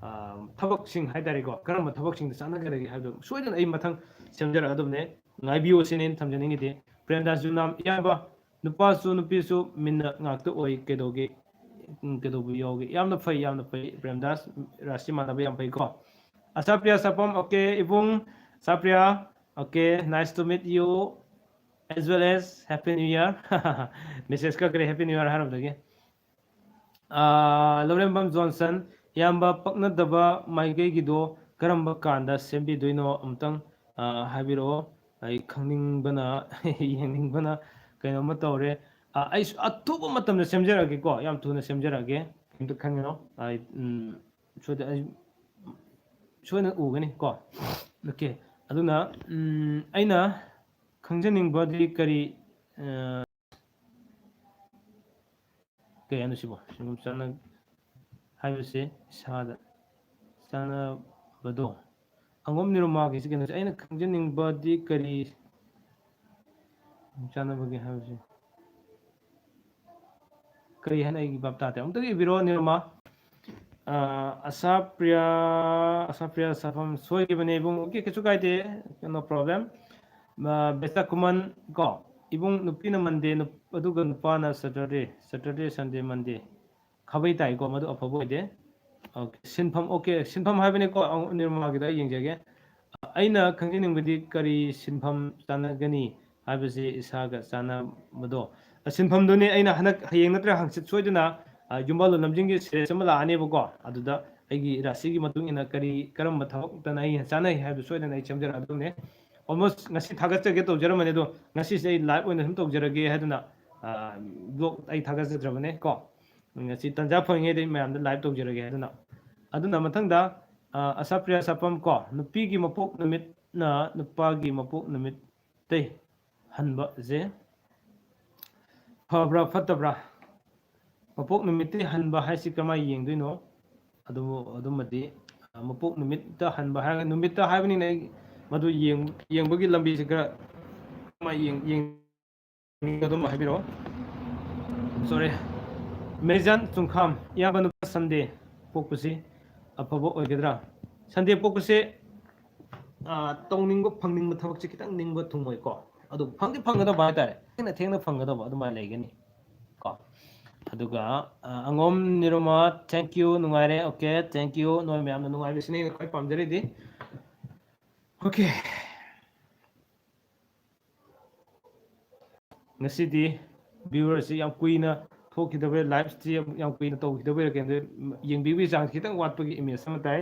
ꯊꯕꯛꯁꯤꯡ ꯍꯥꯏꯇꯥꯔꯦꯀꯣ, ꯀꯔꯝꯕ ꯊꯕꯛꯁꯤꯡꯗ ꯆꯥꯟꯅꯒꯗꯒꯦ ꯍꯥꯏꯕꯗꯣ ꯁꯣꯏꯗꯅ ꯑꯩ ꯃꯊꯪ ꯁꯦꯝꯖꯔꯛꯑꯗꯕꯅꯦ꯫ ꯉꯥꯏꯕꯤꯌꯨ ꯁꯤꯅꯦ ꯑꯩꯅ ꯊꯝꯖꯅꯤꯡꯉꯤꯗꯤ꯫ ꯄ꯭ꯔꯦꯝꯗꯥꯁ ꯌꯨꯝꯅꯥꯝ, ꯏꯌꯥꯝꯕ, ꯅꯨꯄꯥꯁꯨ ꯅꯨꯄꯤꯁꯨ ꯃꯤꯟꯅ ꯉꯥꯛꯇ ꯑꯣꯏ, ꯀꯩꯗꯧꯒꯦ? ꯎꯝ, ꯀꯩꯗꯧꯕ ꯌꯥꯎꯒꯦ? ꯌꯥꯝꯅ ꯐꯩ, ꯌꯥꯝꯅ ꯐꯩ, ꯄ꯭ꯔꯦꯝꯗꯥꯁ, ꯔꯥꯁꯤ ꯃꯥꯟꯅꯕ ꯌꯥꯝ ꯐꯩꯀꯣ꯫ ꯑꯁꯥꯄ꯭ꯔꯤꯌꯥ ꯁꯥꯄꯝ, ꯑꯣꯀꯦ, ꯏꯕꯨꯡ ꯁꯥꯄ꯭ꯔꯤꯌꯥ, okay, nice to meet you as well as Happy New Year꯫ Message ꯀꯛꯈ꯭ꯔꯦ, Happy New Year ꯍꯥꯏꯔꯝꯗꯒꯤ꯫ ꯂꯧꯔꯦꯝꯕꯝ ꯖꯣꯟꯁꯟ, ꯏꯌꯥꯝꯕ, ꯄꯛꯅꯗꯕ ꯃꯥꯏꯀꯩꯒꯤꯗꯣ ꯀꯔꯝꯕ ꯀꯥꯟꯗ ꯁꯦꯝꯕꯤꯗꯣꯏꯅꯣ? ꯑꯃꯨꯛꯇꯪ ꯑ, ꯍꯥꯏꯕꯤꯔꯛꯑꯣ꯫ ꯑꯩ ꯈꯪꯅꯤꯡꯕꯅ ꯌꯦꯡꯅꯤꯡꯕꯅ ꯀꯩꯅꯣꯝꯃ ꯇꯧꯔꯦ꯫ ꯑ, ꯑꯩ ꯑꯊꯨꯕ ꯃꯇꯝꯗ ꯁꯦꯝꯖꯔꯛꯑꯒꯦꯀꯣ, ꯌꯥꯝ ꯊꯨꯅ ꯁꯦꯝꯖꯔꯛꯑꯒꯦ, ꯀꯩꯝꯇ ꯈꯟꯒꯅꯣ꯫ ꯑꯩ, ꯎꯝ, ꯁꯣꯏꯗ-, ꯑꯩ ꯁꯣꯏꯗꯅ ꯎꯒꯅꯤ ꯀꯣ꯫ ꯑꯣꯀꯦ, ꯑꯗꯨꯅ, ꯎꯝ, ꯑꯩꯅ ꯈꯪꯖꯅꯤꯡꯕꯗꯤ ꯀꯔꯤ, ꯑ, ꯀꯩ ꯍꯥꯏꯅꯣ ꯁꯤꯕꯣ? ꯁꯪꯒꯣꯝ ꯆꯥꯅ ꯍꯥꯏꯕꯁꯦ ꯏꯁꯥꯗ ꯆꯥꯅꯕꯗꯣ꯫ ꯑꯉꯣꯝ ꯅꯤꯔꯨꯃꯥꯒꯤꯁꯤ ꯀꯩꯅꯣꯁꯦ ꯑꯩꯅ ꯈꯪꯖꯅꯤꯡꯕꯗꯤ ꯀꯔꯤ ꯆꯥꯅꯕꯒꯦ ꯍꯥꯏꯕꯁꯦ? ꯀꯔꯤ ꯍꯥꯏꯅ ꯑꯩꯒꯤ ꯚꯥꯞ ꯇꯥꯗꯦ꯫ ꯑꯃꯨꯛꯇꯒ ꯏꯕꯤꯔꯣ, ꯅꯤꯔꯨꯃꯥ꯫ ꯑ, ꯑꯁꯥ ꯄ꯭ꯔꯤꯌꯥ, ꯑꯁꯥ ꯄ꯭ꯔꯤꯌꯥ ꯁꯥꯐꯝ ꯁꯣꯏꯈꯤꯕꯅꯦ ꯏꯕꯨꯡ꯫ ꯑꯣꯀꯦ, ꯀꯩꯁꯨ ꯀꯥꯏꯗꯦ, no problem꯫ ꯑ, ꯕꯦꯁꯥ ꯈꯨꯃꯟ ꯀꯣ, ꯏꯕꯨꯡ ꯅꯨꯄꯤꯅ ꯃꯟꯗꯦ, ꯅꯨꯞ-, ꯑꯗꯨꯒ ꯅꯨꯄꯥꯅ Saturday, Saturday, Sunday, Monday꯫ ꯈꯥꯕꯩ ꯇꯥꯏꯀꯣ, ꯃꯗꯨ ꯑꯐꯕ ꯑꯣꯏꯗꯦ꯫ ꯑꯣꯀꯦ, ꯁꯤꯟꯐꯝ, ꯑꯣꯀꯦ, ꯁꯤꯟꯐꯝ ꯍꯥꯏꯕꯅꯤꯀꯣ, ꯑ, ꯅꯤꯔꯨꯃꯥꯒꯤꯗꯣ ꯑꯩ ꯌꯦꯡꯖꯒꯦ꯫ ꯑꯩꯅ ꯈꯪꯖꯅꯤꯡꯕꯗꯤ ꯀꯔꯤ ꯁꯤꯟꯐꯝ ꯆꯥꯟꯅꯒꯅꯤ ꯍꯥꯏꯕꯁꯤ ꯏꯁꯥꯒ ꯆꯥꯟꯅꯕꯗꯣ꯫ ꯑ, ꯁꯤꯟꯐꯝꯗꯨꯅꯤ ꯑꯩꯅ ꯍꯟꯗꯛ ꯍꯌꯦꯡ ꯅꯠꯇ꯭ꯔꯒ ꯍꯪꯆꯤꯠ ꯁꯣꯏꯗꯅ, ꯑ, ꯌꯨꯝꯕꯥꯜ ꯂꯣꯟꯂꯝꯖꯤꯡꯒꯤ series ꯑꯃ ꯂꯥꯛꯑꯅꯦꯕꯀꯣ, ꯑꯗꯨꯗ ꯑꯩꯒꯤ ꯔꯥꯁꯤꯒꯤ ꯃꯇꯨꯡ ꯏꯟꯅ ꯀꯔꯤ, ꯀꯔꯝꯕ ꯊꯕꯛꯇꯅ ꯑꯩ ꯆꯥꯟꯅꯩ ꯍꯥꯏꯕꯗꯨ ꯁꯣꯏꯗꯅ ꯑꯩ ꯁꯦꯝꯖꯔꯛꯑꯗꯧꯅꯦ꯫ Almost ꯉꯁꯤ ꯊꯥꯒꯠꯆꯒꯦ ꯇꯧꯖꯔꯝꯕꯅꯦ, ꯑꯗꯣ ꯉꯁꯤꯁꯦ ꯑꯩ live ꯑꯣꯏꯅ ꯁꯨꯝ ꯇꯧꯖꯔꯒꯦ ꯍꯥꯏꯗꯨꯅ, ꯑ, vlog ꯑꯩ ꯊꯥꯒꯠꯆꯗ꯭ꯔꯕꯅꯦ ꯀꯣ꯫ ꯉꯁꯤ ꯇꯟꯖꯥ ꯐꯪꯉꯤꯉꯩꯗ ꯑꯩ ꯃꯌꯥꯝꯗ live ꯇꯧꯖꯔꯒꯦ ꯍꯥꯏꯗꯨꯅ꯫ ꯑꯗꯨꯅ ꯃꯊꯪꯗ, ꯑ, ꯑꯁꯥꯄ꯭ꯔꯤꯌꯥ ꯁꯥꯄꯝ ꯀꯣ, ꯅꯨꯄꯤꯒꯤ ꯃꯄꯣꯛ ꯅꯨꯃꯤꯠꯅ ꯅꯨꯄꯥꯒꯤ ꯃꯄꯣꯛ ꯅꯨꯃꯤꯠꯇꯩ ꯍꯟꯕꯁꯦ ꯐꯕ꯭ꯔꯥ ꯐꯠꯇꯕ꯭ꯔꯥ? ꯃꯄꯣꯛ ꯅꯨꯃꯤꯠꯇꯩ ꯍꯟꯕ ꯍꯥꯏꯁꯤ ꯀꯃꯥꯏꯅ ꯌꯦꯡꯗꯣꯏꯅꯣ? ꯑꯗꯨ, ꯑꯗꯨꯃꯗꯤ, ꯑ, ꯃꯄꯣꯛ ꯅꯨꯃꯤꯠꯇ ꯍꯟꯕ ꯍꯥꯏꯔꯒ, ꯅꯨꯃꯤꯠꯇ ꯍꯥꯏꯕꯅꯤꯅ ꯑꯩ ꯃꯗꯨ ꯌꯦꯡ-, ꯌꯦꯡꯕꯒꯤ ꯂꯝꯕꯤꯁꯦ ꯈꯔ ꯀꯃꯥꯏꯅ ꯌꯦꯡ-, ꯌꯦꯡ-, ꯑꯗꯨꯝ ꯍꯥꯏꯕꯤꯔꯛꯑꯣ꯫ Sorry꯫ ꯃꯦꯔꯤꯖꯥꯟ ꯆꯨꯡꯈꯥꯝ, ꯏꯌꯥꯝꯕ ꯅꯨꯄꯥ Sunday ꯄꯣꯛꯄꯁꯤ ꯑꯐꯕ ꯑꯣꯏꯒꯗ꯭ꯔꯥ? Sunday ꯄꯣꯛꯄꯁꯦ, ꯑ, ꯇꯧꯅꯤꯡꯕ, ꯐꯪꯅꯤꯡꯕ ꯊꯕꯛꯁꯦ ꯈꯤꯇꯪ ꯅꯤꯡꯕ ꯊꯨꯡꯉꯣꯏꯀꯣ꯫ ꯑꯗꯨ ꯐꯪꯗꯤ ꯐꯪꯒꯗꯕ ꯍꯥꯏꯇꯥꯔꯦ꯫ ꯊꯦꯡꯅ ꯊꯦꯡꯅ ꯐꯪꯒꯗꯕ ꯑꯗꯨꯃꯥꯏꯅ ꯂꯩꯒꯅꯤ ꯀꯣ꯫ ꯑꯗꯨꯒ, ꯑ, ꯑꯉꯣꯝ ꯅꯤꯔꯨꯃꯥ, thank you, ꯅꯨꯡꯉꯥꯏꯔꯦ, okay, thank you, ꯅꯣꯏ ꯃꯌꯥꯝꯅ ꯅꯨꯡꯉꯥꯏꯕꯁꯤꯅ ꯑꯩꯅ ꯈ꯭ꯋꯥꯏ ꯄꯥꯝꯖꯔꯤꯗꯤ꯫ Okay꯫ ꯉꯁꯤꯗꯤ viewerꯁꯤ ꯌꯥꯝ ꯀꯨꯏꯅ ꯊꯣꯛꯈꯤꯗꯕꯩ, liveꯁꯤ ꯌꯥꯝ ꯀꯨꯏꯅ ꯇꯧꯈꯤꯗꯕꯩꯔ ꯀꯩꯅꯣ, ꯌꯦꯡꯕꯤꯕꯒꯤ ꯆꯥꯡꯁꯤ ꯈꯤꯇꯪ ꯋꯥꯠꯄꯒꯤ image ꯑꯃ ꯇꯥꯏ꯫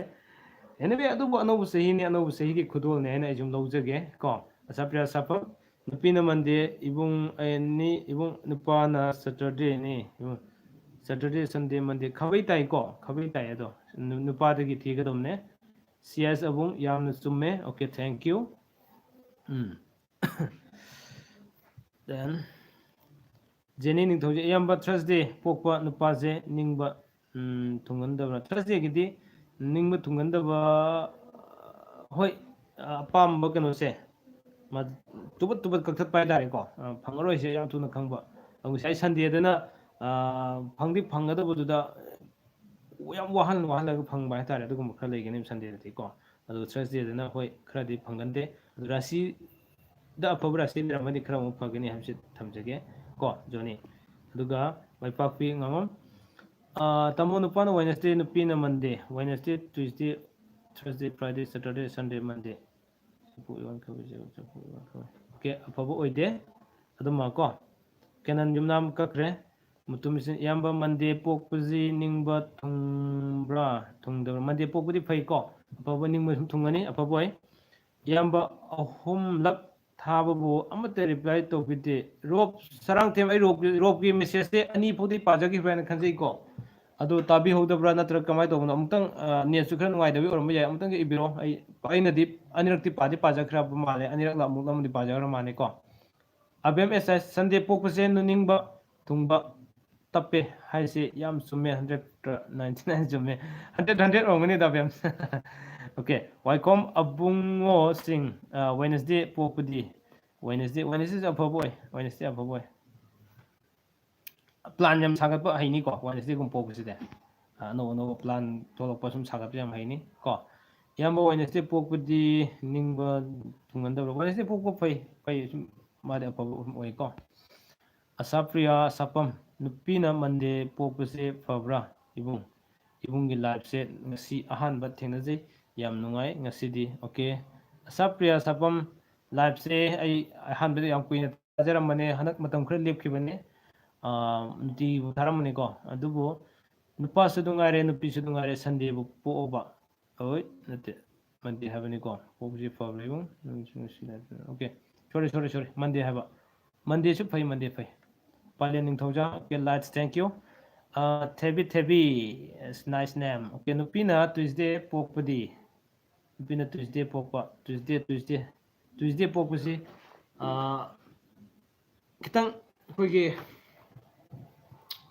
Anyway, ꯑꯗꯨꯕꯨ ꯑꯅꯧꯕ ꯆꯍꯤꯅꯤ, ꯑꯅꯧꯕ ꯆꯍꯤꯒꯤ ꯈꯨꯗꯣꯜꯅꯦ ꯍꯥꯏꯅ ꯑꯩ ꯁꯨꯝ ꯂꯧꯖꯒꯦ ꯀꯣ꯫ ꯑꯁꯥꯄ꯭ꯔꯤꯌꯥ ꯁꯥꯐꯝ, ꯅꯨꯄꯤꯅ Monday, ꯏꯕꯨꯡ ꯑꯅꯤ, ꯏꯕꯨꯡ ꯅꯨꯄꯥꯅ Saturdayꯅꯤ꯫ ꯏꯕꯨꯡ Saturday, Sunday, Monday꯫ ꯈꯥꯕꯩ ꯇꯥꯏꯀꯣ? ꯈꯥꯕꯩ ꯇꯥꯏ ꯑꯗꯣ꯫ ꯅꯨ-, ꯅꯨꯄꯥꯗꯒꯤ ꯊꯤꯒꯗꯧꯕꯅꯦ꯫ ꯁꯤ ꯑꯦꯁ ꯑꯕꯨꯡ, ꯌꯥꯝꯅ ꯆꯨꯝꯃꯦ꯫ Okay, thank you꯫ Um. Then, Jenny Ningthoujam, ꯏꯌꯥꯝꯕ, Thursday ꯄꯣꯛꯄ ꯅꯨꯄꯥꯁꯦ ꯅꯤꯡꯕ, ꯎꯝ, ꯊꯨꯡꯒꯟꯗꯕ꯭ꯔꯥ? Thursdayꯒꯤꯗꯤ ꯅꯤꯡꯕ ꯊꯨꯡꯒꯟꯗꯕ, ꯍꯣꯏ, ꯑꯄꯥꯝꯕ ꯀꯩꯅꯣꯁꯦ, ꯃ-, ꯇꯨꯕꯠ ꯇꯨꯕꯠ ꯀꯛꯊꯠꯄ ꯍꯥꯏꯇꯥꯔꯦꯀꯣ꯫ ꯑ, ꯐꯪꯉꯔꯣꯏꯁꯦ ꯌꯥꯝ ꯊꯨꯅ ꯈꯪꯕ꯫ ꯑꯗꯨ ꯉꯁꯥꯏ Sundayꯗꯅ, ꯑ, ꯐꯪꯗꯤ ꯐꯪꯒꯗꯕꯗꯨꯗ ꯌꯥꯝ ꯋꯥꯍꯟ ꯋꯥꯍꯜꯂꯒ ꯐꯪꯕ ꯍꯥꯏꯇꯥꯔꯦ, ꯑꯗꯨꯒꯨꯝꯕ ꯈꯔ ꯂꯩꯒꯅꯦꯕ Sundayꯗꯗꯤꯀꯣ꯫ ꯑꯗꯨꯒ Thursdayꯗꯅ ꯍꯣꯏ ꯈꯔꯗꯤ ꯐꯪꯒꯟꯗꯦ꯫ ꯑꯗꯨ ꯔꯥꯁꯤꯗ ꯑꯐꯕ ꯔꯥꯁꯤ ꯂꯩꯔꯝꯃꯗꯤ ꯈꯔ ꯑꯃꯨꯛ ꯐꯒꯅꯤ ꯍꯥꯏꯕꯁꯤ ꯊꯝꯖꯒꯦ ꯀꯣ, ꯖꯣꯅꯤ꯫ ꯑꯗꯨꯒ ꯃꯥꯏꯄꯥꯛꯄꯤ ꯉꯥꯉꯣꯝ, ꯑ, ꯇꯥꯃꯣ, ꯅꯨꯄꯥꯅ Wednesday, ꯅꯨꯄꯤꯅ Monday, Wednesday, Tuesday, Thursday, Friday, Saturday, Sunday, Monday꯫ ꯆꯐꯨ ꯏꯋꯥꯟ ꯈꯥꯕꯩ, ꯆꯐꯨ ꯏꯋꯥꯟ ꯈꯥꯕꯩ꯫ Okay, ꯑꯐꯕ ꯑꯣꯏꯗꯦ꯫ ꯑꯗꯨꯃ ꯀꯣ꯫ ꯀꯦꯅꯟ ꯌꯨꯝꯅꯥꯝ ꯀꯛꯈ꯭ꯔꯦ꯫ ꯃꯨꯇꯨꯝꯁꯤꯡ, ꯏꯌꯥꯝꯕ, Monday ꯄꯣꯛꯄꯁꯤ ꯅꯤꯡꯕ ꯊꯨꯡꯕ꯭ꯔꯥ, ꯊꯨꯡꯗꯕ꯭ꯔꯥ? Monday ꯄꯣꯛꯄꯗꯤ ꯐꯩꯀꯣ꯫ ꯑꯐꯕ ꯅꯤꯡꯕ ꯁꯨꯝ ꯊꯨꯡꯒꯅꯤ, ꯑꯐꯕ ꯑꯣꯏ꯫ ꯏꯌꯥꯝꯕ, ꯑꯍꯨꯝꯂꯛ ꯊꯥꯕꯕꯨ ꯑꯃꯠꯇ reply ꯇꯧꯕꯤꯗꯦ꯫ ꯔꯣꯞ ꯁꯔꯥꯡꯊꯦꯝ, ꯑꯩ ꯔꯣꯞ, ꯔꯣꯞꯀꯤ messageꯁꯦ ꯑꯅꯤ ꯐꯥꯎꯗꯤ ꯄꯥꯖꯈꯤꯕ꯭ꯔꯥ ꯍꯥꯏꯅ ꯈꯟꯖꯩꯀꯣ꯫ ꯑꯗꯨ ꯇꯥꯕꯤꯍꯧꯗꯕ꯭ꯔꯥ ꯅꯠꯇ꯭ꯔꯒ ꯀꯃꯥꯏꯅ ꯇꯧꯕꯅꯣ? ꯑꯃꯨꯛꯇꯪ, ꯑ, netꯁꯨ ꯈꯔ ꯅꯨꯡꯉꯥꯏꯇꯕꯒꯤ ꯑꯣꯏꯔꯝꯕ ꯌꯥꯏ, ꯑꯃꯨꯛꯇꯪꯒ ꯏꯕꯤꯔꯣ꯫ ꯑꯩ, ꯑꯩꯅꯗꯤ ꯑꯅꯤꯔꯛꯇꯤ ꯄꯥꯗꯤ ꯄꯥꯖꯈ꯭ꯔꯕ ꯃꯥꯜꯂꯦ, ꯑꯅꯤꯔꯛꯂ ꯑꯃꯨꯛ ꯑꯃꯗꯤ ꯄꯥꯖꯈ꯭ꯔ ꯃꯥꯜꯂꯦꯀꯣ꯫ ꯑꯕꯦꯝ ꯑꯦꯁ ꯑꯥꯏ, Sunday ꯄꯣꯛꯄꯁꯦ ꯅꯨꯅꯤꯡꯕ ꯊꯨꯡꯕ ꯇꯞꯄꯦ ꯍꯥꯏꯁꯦ ꯌꯥꯝ ꯆꯨꯝꯃꯦ, hundred ninety nine ꯆꯨꯝꯃꯦ꯫ Hundred, hundred ꯑꯣꯏꯔꯝꯒꯅꯤꯗ, ꯑꯕꯦꯝ꯫ Okay, ꯋꯥꯏꯈꯣꯝ ꯑꯕꯨꯡꯉꯣꯁꯤꯡ, ꯑ, Wednesday ꯄꯣꯛꯄꯗꯤ, Wednesday, Wednesdayꯁꯦ ꯑꯐꯕ ꯑꯣꯏ, Wednesday ꯑꯐꯕ ꯑꯣꯏ꯫ Plan ꯌꯥꯝ ꯁꯥꯒꯠꯄ ꯍꯩꯅꯤꯀꯣ, Wednesdayꯒꯨꯝꯕ ꯄꯣꯛꯄꯁꯤꯗꯤ꯫ ꯑ, ꯑꯅꯧ ꯑꯅꯧꯕ plan ꯊꯣꯛꯂꯛꯄ ꯁꯨꯝ ꯁꯥꯒꯠꯄ ꯌꯥꯝ ꯍꯩꯅꯤ ꯀꯣ꯫ ꯏꯌꯥꯝꯕ, Wednesday ꯄꯣꯛꯄꯗꯤ ꯅꯤꯡꯕ ꯊꯨꯡꯒꯟꯗꯕ꯭ꯔꯥ? Wednesday ꯄꯣꯛꯄ ꯐꯩ, ꯐꯩ, ꯁꯨꯝ ꯃꯥꯗꯤ ꯑꯐꯕ ꯑꯣꯏꯀꯣ꯫ ꯑꯁꯥꯄ꯭ꯔꯤꯌꯥ ꯁꯥꯄꯝ, ꯅꯨꯄꯤꯅ Monday ꯄꯣꯛꯄꯁꯦ ꯐꯕ꯭ꯔꯥ? ꯏꯕꯨꯡ, ꯏꯕꯨꯡꯒꯤ liveꯁꯦ ꯉꯁꯤ ꯑꯍꯥꯟꯕ ꯊꯦꯡꯅꯖꯩ, ꯌꯥꯝ ꯅꯨꯡꯉꯥꯏ ꯉꯁꯤꯗꯤ꯫ Okay, ꯑꯁꯥꯄ꯭ꯔꯤꯌꯥ ꯁꯥꯄꯝ, liveꯁꯦ ꯑꯩ ꯑꯍꯥꯟꯕꯗ ꯌꯥꯝ ꯀꯨꯏꯅ ꯊꯥꯖꯔꯝꯕꯅꯦ, ꯍꯟꯗꯛ ꯃꯇꯝ ꯈꯔ ꯂꯦꯞꯈꯤꯕꯅꯦ꯫ ꯑꯥ, ꯅꯨꯡꯇꯤꯒꯤꯕꯨ ꯊꯥꯔꯝꯕꯅꯤꯀꯣ, ꯑꯗꯨꯕꯨ ꯅꯨꯄꯥꯁꯨ ꯑꯗꯨꯝ ꯉꯥꯏꯔꯦ, ꯅꯨꯄꯤꯁꯨ ꯑꯗꯨꯝ ꯉꯥꯏꯔꯦ, Sundayꯕꯨ ꯄꯣꯛꯑꯕ꯫ ꯍꯣꯏ, ꯅꯠꯇꯦ, ꯃꯟꯗꯦ ꯍꯥꯏꯕꯅꯤꯀꯣ꯫ ꯄꯣꯛꯁꯤ ꯐꯕ꯭ꯔꯥ ꯏꯕꯨꯡ? ꯅꯪꯁꯨ ꯉꯁꯤ ꯂꯥꯏ-, okay, sorry, sorry, sorry, ꯃꯟꯗꯦ ꯍꯥꯏꯕ꯫ ꯃꯟꯗꯦꯁꯨ ꯐꯩ, ꯃꯟꯗꯦ ꯐꯩ꯫ ꯄꯥꯂꯦꯟ ꯅꯤꯡꯊꯧꯖꯥ, okay, lights, thank you. Ah, ꯊꯦꯕꯤ ꯊꯦꯕꯤ, nice name. Okay, ꯅꯨꯄꯤꯅ Tuesday ꯄꯣꯛꯄꯗꯤ? ꯅꯨꯄꯤꯅ Tuesday ꯄꯣꯛꯄ, Tuesday, Tuesday, Tuesday ꯄꯣꯛꯄꯁꯤ, ꯑꯥ, ꯈꯤꯇꯪ ꯑꯩꯈꯣꯏꯒꯤ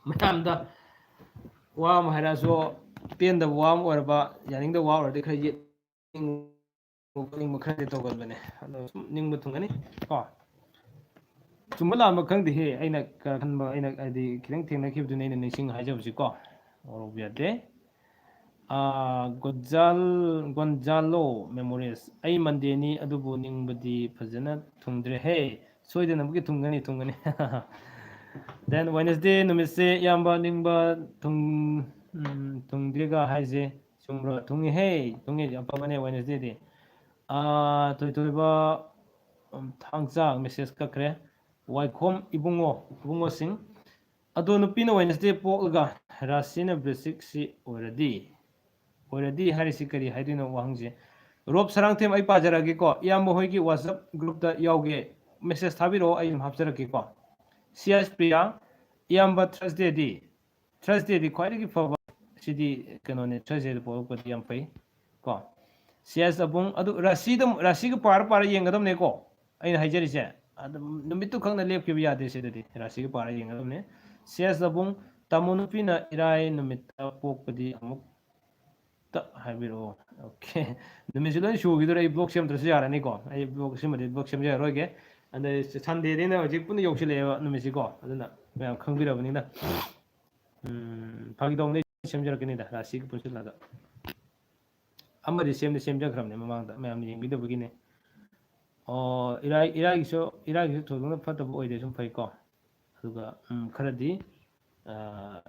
ꯃꯌꯥꯝꯗ ꯋꯥ ꯑꯃ ꯍꯥꯏꯔꯛꯑꯁꯨ, ꯄꯦꯟꯗꯕ ꯋꯥ ꯑꯃ ꯑꯣꯏꯔꯕ, ꯌꯥꯅꯤꯡꯗꯕ ꯋꯥ ꯑꯣꯏꯔꯗꯤ ꯈꯔ ꯌꯦꯠꯅꯤꯡꯕ ꯈꯣꯠꯅꯤꯡꯕ ꯈꯔꯗꯤ ꯇꯧꯒꯟꯕꯅꯦ꯫ ꯑꯗꯣ ꯁꯨꯝ ꯅꯤꯡꯕ ꯊꯨꯡꯒꯅꯤ ꯀꯣ꯫ ꯆꯨꯝꯕ ꯂꯥꯟꯕ ꯈꯪꯗꯦꯍꯦ, ꯑꯩꯅ ꯈ-, ꯈꯟꯕ, ꯑꯩꯅ ꯍꯥꯏꯗꯤ ꯈꯤꯇꯪ ꯊꯦꯡꯅꯈꯤꯕꯗꯨꯅꯤ ꯑꯩꯅ ꯅꯤꯡꯁꯤꯡ ꯍꯥꯏꯖꯕꯁꯤꯀꯣ꯫ ꯋꯥꯔꯧꯕ ꯌꯥꯗꯦ꯫ ꯑꯥ, ꯒꯣꯟꯖꯥꯜ-, ꯒꯣꯟꯖꯥꯂꯣ ꯃꯦꯃꯣꯔꯤꯌꯁ, "ꯑꯩ ꯃꯟꯗꯦꯅꯤ, ꯑꯗꯨꯕꯨ ꯅꯤꯡꯕꯗꯤ ꯐꯖꯅ ꯊꯨꯡꯗ꯭ꯔꯦꯍꯦ"꯫ ꯁꯣꯏꯗꯅꯃꯛꯀꯤ ꯊꯨꯡꯒꯅꯤ, ꯊꯨꯡꯒꯅꯤ꯫ Then Wednesday ꯅꯨꯃꯤꯠꯁꯦ ꯏꯌꯥꯝꯕ ꯅꯤꯡꯕ ꯊꯨꯡ-, ꯎꯝ, ꯊꯨꯡꯗ꯭ꯔꯤꯒ ꯍꯥꯏꯁꯦ ꯆꯨꯝꯕ꯭ꯔꯣ? ꯊꯨꯡꯉꯤꯍꯦ, ꯊꯨꯡꯉꯤ, ꯑꯐꯕꯅꯦ Wednesdayꯗꯤ꯫ ꯑꯥ, ꯊꯣꯏꯊꯣꯏꯕ, ꯎꯝ, ꯊꯥꯡꯆꯥ message ꯀꯛꯈ꯭ꯔꯦ꯫ ꯋꯥꯏꯈꯣꯝ ꯏꯕꯨꯡꯉꯣ, ꯏꯕꯨꯡꯉꯣꯁꯤꯡ꯫ ꯑꯗꯣ ꯅꯨꯄꯤꯅ Wednesday ꯄꯣꯛꯂꯒ ꯔꯥꯁꯤꯅ ꯕ꯭ꯔꯤꯁꯤꯛꯁꯤ ꯑꯣꯏꯔꯗꯤ, ꯑꯣꯏꯔꯗꯤ ꯍꯥꯏꯔꯤꯁꯤ ꯀꯔꯤ ꯍꯥꯏꯗꯣꯏꯅꯣ ꯋꯥꯍꯪꯁꯦ? ꯔꯣꯞ ꯁꯔꯥꯡꯊꯦꯝ, ꯑꯩ ꯄꯥꯖꯔꯛꯑꯒꯦꯀꯣ, ꯏꯌꯥꯝꯕ ꯍꯣꯏꯒꯤ WhatsApp groupꯇ ꯌꯥꯎꯒꯦ, message ꯊꯥꯕꯤꯔꯛꯑꯣ, ꯑꯩ ꯑꯗꯨꯝ ꯍꯥꯞꯆꯔꯛꯀꯦꯀꯣ꯫ ꯁꯤ ꯑꯦꯁ ꯄ꯭ꯔꯤꯌꯥ, ꯏꯌꯥꯝꯕ Thursdayꯗꯤ? Thursdayꯗꯤ ꯈ꯭ꯋꯥꯏꯗꯒꯤ ꯐꯕ, ꯁꯤꯗꯤ ꯀꯩꯅꯣꯅꯦ, Thursdayꯗ ꯄꯣꯛꯂꯛꯄꯗꯤ ꯌꯥꯝ ꯐꯩ ꯀꯣ꯫ ꯁꯤ ꯑꯦꯁ ꯑꯕꯨꯡ, ꯑꯗꯨ ꯔꯥꯁꯤꯗ, ꯔꯥꯁꯤꯒ ꯄꯥꯔ ꯄꯥꯔ ꯌꯦꯡꯒꯗꯕꯅꯦꯀꯣ, ꯑꯩꯅ ꯍꯥꯏꯖꯔꯤꯁꯦ꯫ ꯑꯗꯨꯝ ꯅꯨꯃꯤꯠꯇꯨ ꯈꯛꯅ ꯂꯦꯞꯈꯤꯕ ꯌꯥꯗꯦ ꯁꯤꯗꯗꯤ, ꯔꯥꯁꯤꯒ ꯄꯥꯔ ꯌꯦꯡꯒꯗꯕꯅꯦ꯫ ꯁꯤ ꯑꯦꯁ ꯑꯕꯨꯡ, ꯇꯥꯃꯣ ꯅꯨꯄꯤꯅ ꯏꯔꯥꯏ ꯅꯨꯃꯤꯠꯇ ꯄꯣꯛꯄꯗꯤ ꯑꯃꯨꯛꯇ ꯍꯥꯏꯕꯤꯔꯛꯑꯣ꯫ Okay, ꯅꯨꯃꯤꯠꯁꯤ ꯂꯣꯏ ꯁꯨꯈꯤꯗꯣꯔꯦ, ꯑꯩ vlog ꯁꯦꯝꯗ꯭ꯔꯁꯨ ꯌꯥꯔꯅꯤꯀꯣ꯫ ꯑꯩ vlog ꯁꯤꯃꯗꯤ vlog ꯁꯦꯝꯖꯔꯔꯣꯏꯒꯦ꯫ ꯑꯗꯩ Sundayꯗꯩꯅ ꯍꯧꯖꯤꯛ ꯄꯨꯟꯅ ꯌꯧꯁꯤꯜꯂꯛꯑꯦꯕ ꯅꯨꯃꯤꯠꯁꯤꯀꯣ, ꯑꯗꯨꯅ ꯃꯌꯥꯝ ꯈꯪꯕꯤꯔꯕꯅꯤꯅ꯫ ꯎꯝ, ꯐꯥꯒꯤ ꯇꯧꯕꯅꯦ, ꯁꯦꯝꯖꯔꯛꯀꯅꯤꯗ, ꯔꯥꯁꯤꯒ ꯄꯨꯟꯁꯤꯜꯂꯒ꯫ ꯑꯃꯗꯤ ꯁꯦꯝꯗꯤ ꯁꯦꯝꯖꯈ꯭ꯔꯕꯅꯦ ꯃꯃꯥꯡꯗ, ꯃꯌꯥꯝꯅ ꯌꯦꯡꯕꯤꯗꯕꯒꯤꯅꯦ꯫ ꯑꯣ, ꯏꯔꯥꯏ, ꯏꯔꯥꯏꯒꯤꯁꯨ, ꯏꯔꯥꯏꯒꯤꯁꯨ ꯊꯣꯏꯗꯣꯛꯅ ꯐꯠꯇꯕ ꯑꯣꯏꯗꯦ, ꯁꯨꯝ ꯐꯩꯀꯣ꯫ ꯑꯗꯨꯒ, ꯎꯝ, ꯈꯔꯗꯤ, ꯑꯥ,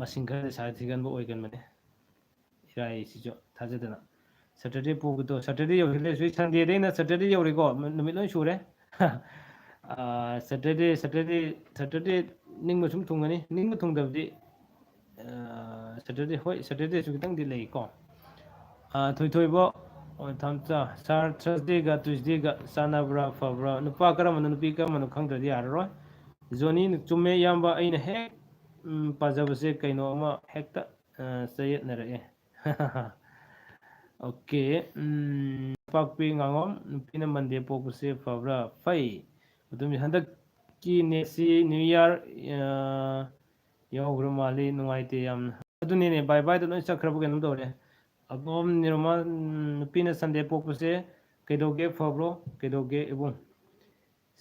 ꯃꯁꯤꯡ ꯈꯔꯗꯤ ꯁꯥꯊꯤꯒꯟꯕ ꯑꯣꯏꯒꯟꯕꯅꯦ꯫ ꯏꯔꯥꯏꯁꯤꯁꯨ ꯊꯥꯖꯗꯅ꯫ Saturday ꯄꯣꯛꯄꯗꯣ, Saturday ꯌꯧꯁꯤꯜꯂꯦ, ꯍꯧꯖꯤꯛ Sundayꯗꯩꯅ Saturday ꯌꯧꯔꯦꯀꯣ, ꯅꯨꯃꯤꯠ ꯂꯣꯏ ꯁꯨꯔꯦ꯫ ꯑꯥ, Saturday, Saturday, Saturday ꯅꯤꯡꯕ ꯁꯨꯝ ꯊꯨꯡꯒꯅꯤ꯫ ꯅꯤꯡꯕ ꯊꯨꯡꯗꯕꯗꯤ, ꯑꯥ, Saturday, ꯍꯣꯏ, Saturdayꯁꯨ ꯈꯤꯇꯪꯗꯤ ꯂꯩꯀꯣ꯫ ꯑ, ꯊꯣꯏꯊꯣꯏꯕ, ꯑꯣ, ꯊꯝꯆꯥ, ꯁꯥꯔ, ꯊꯔꯁꯗꯦꯒ ꯇ꯭ꯌꯨꯁꯗꯦꯒ ꯆꯥꯟꯅꯕ꯭ꯔꯥ, ꯐꯕ꯭ꯔꯥ? ꯅꯨꯄꯥ ꯀꯔꯝꯕꯅꯣ, ꯅꯨꯄꯤ ꯀꯔꯝꯕꯅꯣ ꯈꯪꯗ꯭ꯔꯗꯤ ꯌꯥꯔꯔꯣꯏ꯫ ꯖꯣꯅꯤ, ꯆꯨꯝꯃꯦ ꯏꯌꯥꯝꯕ, ꯑꯩꯅ ꯍꯦꯛ, ꯎꯝ, ꯄꯥꯖꯕꯁꯦ ꯀꯩꯅꯣ ꯑꯃ ꯍꯦꯛꯇ, ꯑ, ꯆꯌꯦꯠꯅꯔꯛꯑꯦ꯫ ꯑꯣꯀꯦ, ꯎꯝ, ꯄꯥꯛꯄꯤ ꯉꯥꯉꯣꯝ, ꯅꯨꯄꯤꯅ ꯃꯟꯗꯦ ꯄꯣꯛꯄꯁꯦ ꯐꯕ꯭ꯔꯥ? ꯐꯩ꯫ ꯑꯗꯨꯝ ꯍꯟꯗꯛꯀꯤ ꯅꯦꯠꯁꯤ ꯅ꯭ꯌꯨ ꯏꯌꯥꯔ, ꯑ, ꯌꯧꯈ꯭ꯔ ꯃꯥꯜꯂꯤ, ꯅꯨꯡꯉꯥꯏꯇꯦ ꯌꯥꯝꯅ꯫ ꯑꯗꯨꯅꯤꯅꯦ, ꯕꯥꯏ ꯕꯥꯏꯗ ꯂꯣꯏ ꯆꯠꯈ꯭ꯔꯕ ꯀꯩꯅꯣꯝ ꯇꯧꯔꯦ꯫ ꯑꯕꯣꯝ ꯅꯤꯔꯃꯜ, ꯎꯝ, ꯅꯨꯄꯤꯅ ꯁꯟꯗꯦ ꯄꯣꯛꯄꯁꯦ ꯀꯩꯗꯧꯒꯦ ꯐꯕ꯭ꯔꯣ? ꯀꯩꯗꯧꯒꯦ ꯏꯕꯨꯡ?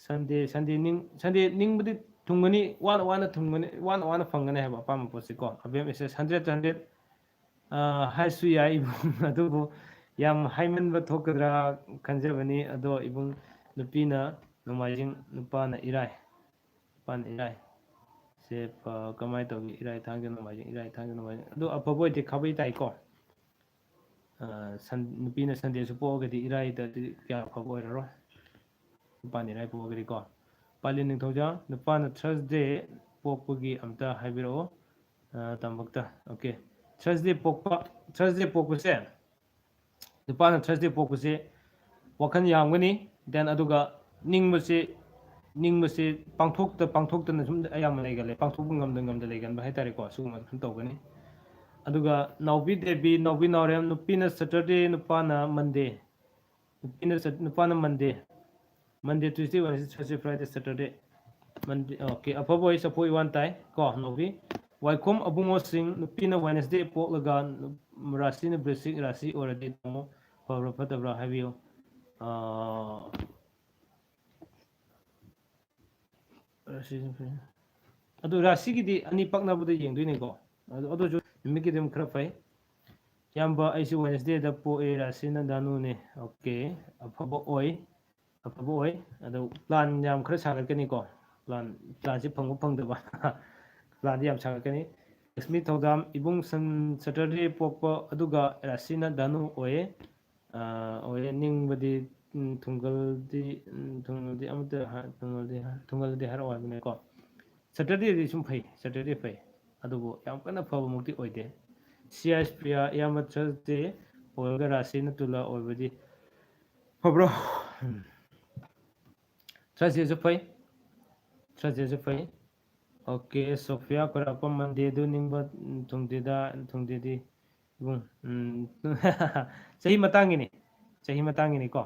ꯁꯟꯗꯦ, ꯁꯟꯗꯦ ꯅꯤꯡ-, ꯁꯟꯗꯦ ꯅꯤꯡꯕꯗꯤ ꯊꯨꯡꯒꯅꯤ, ꯋꯥꯅ ꯋꯥꯅ ꯊꯨꯡꯒꯅꯤ, ꯋꯥꯅ ꯋꯥꯅ ꯐꯪꯒꯅꯤ ꯍꯥꯏꯕ ꯑꯄꯥꯝꯕ ꯄꯣꯠꯁꯤꯀꯣ꯫ ꯑꯕꯦꯝ is a hundred, hundred, ꯑ, ꯍꯥꯏꯁꯨ ꯌꯥꯏ ꯏꯕꯨꯡ, ꯑꯗꯨꯕꯨ ꯌꯥꯝ ꯍꯥꯏꯃꯟꯕ ꯊꯣꯛꯀꯗ꯭ꯔꯥ ꯈꯟꯖꯕꯅꯤ꯫ ꯑꯗꯣ ꯏꯕꯨꯡ, ꯅꯨꯄꯤꯅ ꯅꯣꯡꯃꯥꯏꯖꯤꯡ, ꯅꯨꯄꯥꯅ ꯏꯔꯥꯏ꯫ ꯅꯨꯄꯥꯅ ꯏꯔꯥꯏ꯫ ꯁꯦ, ꯑ, ꯀꯃꯥꯏꯅ ꯇꯧꯒꯦ? ꯏꯔꯥꯏ, ꯊꯥꯡꯖ, ꯅꯣꯡꯃꯥꯏꯖꯤꯡ, ꯏꯔꯥꯏ, ꯊꯥꯡꯖ, ꯅꯣꯡꯃꯥꯏꯖꯤꯡ꯫ ꯑꯗꯣ ꯑꯐꯕ ꯑꯣꯏꯗꯤ ꯈꯥꯕꯩ ꯇꯥꯏꯀꯣ꯫ ꯑ, ꯁꯟ-, ꯅꯨꯄꯤꯅ ꯁꯟꯗꯦꯁꯨ ꯄꯣꯛꯑꯒꯗꯤ ꯏꯔꯥꯏꯗꯗꯤ ꯀꯌꯥ ꯑꯐꯕ ꯑꯣꯏꯔꯔꯣꯏ꯫ ꯅꯨꯄꯥꯅ ꯏꯔꯥꯏ ꯄꯣꯛꯑꯒꯗꯤꯀꯣ꯫ ꯄꯥꯂꯦꯟ ꯅꯤꯡꯊꯧꯖꯥ, ꯅꯨꯄꯥꯅ ꯊꯔꯁꯗꯦ ꯄꯣꯛꯄꯒꯤ ꯑꯝꯇ ꯍꯥꯏꯕꯤꯔꯛꯑꯣ꯫ ꯑ, ꯇꯝꯕꯛꯇ꯫ ꯑꯣꯀꯦ꯫ ꯊꯔꯁꯗꯦ ꯄꯣꯛꯄ, ꯊꯔꯁꯗꯦ ꯄꯣꯛꯄꯁꯦ, ꯅꯨꯄꯥꯅ ꯊꯔꯁꯗꯦ ꯄꯣꯛꯄꯁꯦ ꯋꯥꯈꯜ ꯌꯥꯝꯒꯅꯤ, then ꯑꯗꯨꯒ ꯅꯤꯡꯕꯁꯦ, ꯅꯤꯡꯕꯁꯦ ꯄꯥꯡꯊꯣꯛꯇ, ꯄꯥꯡꯊꯣꯛꯇꯅ ꯁꯨꯝ ꯑꯌꯥꯝꯕ ꯂꯩꯒꯜꯂꯦ, ꯄꯥꯡꯊꯣꯛꯄ ꯉꯝꯗ, ꯉꯝꯗ ꯂꯩꯒꯟꯕ ꯍꯥꯏꯇꯥꯔꯦꯀꯣ, ꯁꯤꯒꯨꯝꯕ ꯁꯨꯝ ꯇꯧꯒꯅꯤ꯫ ꯑꯗꯨꯒ ꯅꯥꯎꯕꯤ ꯗꯦꯕꯤ, ꯅꯥꯎꯕꯤ ꯅꯥꯎꯔꯦꯝ, ꯅꯨꯄꯤꯅ ꯁꯇꯔꯗꯦ, ꯅꯨꯄꯥꯅ ꯃꯟꯗꯦ, ꯅꯨꯄꯤꯅ ꯁꯠ-, ꯅꯨꯄꯥꯅ Monday, Monday, Tuesday, Wednesday, Thursday, Friday, Saturday, Monday. Okay, ꯑꯐꯕ ꯑꯣꯏ, ꯆꯐꯨ ꯏꯋꯥꯟ ꯇꯥꯏ ꯀꯣ, ꯅꯥꯎꯕꯤ꯫ ꯋꯥꯏꯈꯣꯝ ꯑꯕꯨꯡꯉꯣꯁꯤꯡ, ꯅꯨꯄꯤꯅ ꯋꯦꯅꯁꯗꯦ ꯄꯣꯛꯂꯒ ꯅꯨ-, ꯔꯥꯁꯤꯅ ꯕ꯭ꯔꯤꯁꯤꯛ ꯔꯥꯁꯤ ꯑꯣꯏꯔꯗꯤ ꯇꯥꯃꯣ ꯐꯕ꯭ꯔꯥ ꯐꯠꯇꯕ꯭ꯔꯥ ꯍꯥꯏꯕꯤꯌꯨ꯫ ꯑꯥ, ꯔꯥꯁꯤ-, ꯑꯗꯨ ꯔꯥꯁꯤꯒꯤꯗꯤ ꯑꯅꯤ ꯄꯛꯅꯕꯗ ꯌꯦꯡꯗꯣꯏꯅꯤꯀꯣ꯫ ꯑꯗꯨ, ꯑꯗꯨꯁꯨ ꯅꯨꯃꯤꯠꯀꯤꯗꯤ ꯑꯗꯨꯝ ꯈꯔ ꯐꯩ꯫ ꯏꯌꯥꯝꯕ, ꯑꯩꯁꯨ ꯋꯦꯅꯁꯗꯦꯗ ꯄꯣꯛꯑꯦ, ꯔꯥꯁꯤꯅ ꯙꯅꯨꯅꯦ꯫ ꯑꯣꯀꯦ, ꯑꯐꯕ ꯑꯣꯏ, ꯑꯐꯕ ꯑꯣꯏ꯫ ꯑꯗꯣ ꯄ꯭ꯂꯥꯟ ꯌꯥꯝ ꯈꯔ ꯁꯥꯒꯠꯀꯅꯤꯀꯣ, ꯄ꯭ꯂꯥꯟ, ꯄ꯭ꯂꯥꯟꯁꯤ ꯐꯪꯕ ꯐꯪꯗꯕ꯫ ꯄ꯭ꯂꯥꯟꯗꯤ ꯌꯥꯝ ꯁꯥꯒꯠꯀꯅꯤ꯫ ꯂꯛꯁꯃꯤ ꯊꯧꯗꯥꯝ, ꯏꯕꯨꯡ ꯁꯟ-, ꯁꯇꯔꯗꯦ ꯄꯣꯛꯄ, ꯑꯗꯨꯒ ꯔꯥꯁꯤꯅ ꯙꯅꯨ ꯑꯣꯏꯌꯦ꯫ ꯑꯥ, ꯑꯣꯏꯌꯦ꯫ ꯅꯤꯡꯕꯗꯤ, ꯎꯝ, ꯊꯨꯡꯒꯜꯗꯤ, ꯎꯝ, ꯊꯨꯡꯒꯜꯗꯤ ꯑꯃꯠꯇ ꯍꯥ-, ꯊꯨꯡꯒꯜꯗꯤ ꯍꯥ-, ꯊꯨꯡꯒꯜꯗꯤ ꯍꯥꯏꯔꯛꯑꯣ ꯍꯥꯏꯕꯅꯦꯀꯣ꯫ ꯁꯇꯔꯗꯦꯗꯤ ꯁꯨꯝ ꯐꯩ, ꯁꯇꯔꯗꯦ ꯐꯩ꯫ ꯑꯗꯨꯕꯨ ꯌꯥꯝ ꯀꯟꯅ ꯐꯕꯃꯛꯇꯤ ꯑꯣꯏꯗꯦ꯫ ꯁꯤ ꯑꯥꯏ ꯑꯦꯁ ꯄ꯭ꯔꯤꯌꯥ, ꯏꯌꯥꯝꯕ ꯊꯔꯁꯗꯦ ꯑꯣꯏꯔꯒ ꯔꯥꯁꯤꯅ ꯇꯨꯂ ꯑꯣꯏꯕꯗꯤ ꯐꯕ꯭ꯔꯣ? ꯎꯝ꯫ Thursdayꯁꯨ ꯐꯩ꯫ Thursdayꯁꯨ ꯐꯩ꯫ Okay, ꯁꯣꯐꯤꯌꯥ ꯈꯣꯏꯔꯥꯛꯄꯝ, Mondayꯗꯨ ꯅꯤꯡꯕ ꯊꯨꯡꯗꯦꯗ, ꯊꯨꯡꯗꯦꯗꯤ ꯏꯕꯨꯡ꯫ ꯎꯝ, ꯆꯍꯤ ꯃꯇꯥꯡꯒꯤꯅꯤ꯫ ꯆꯍꯤ ꯃꯇꯥꯡꯒꯤꯅꯤꯀꯣ꯫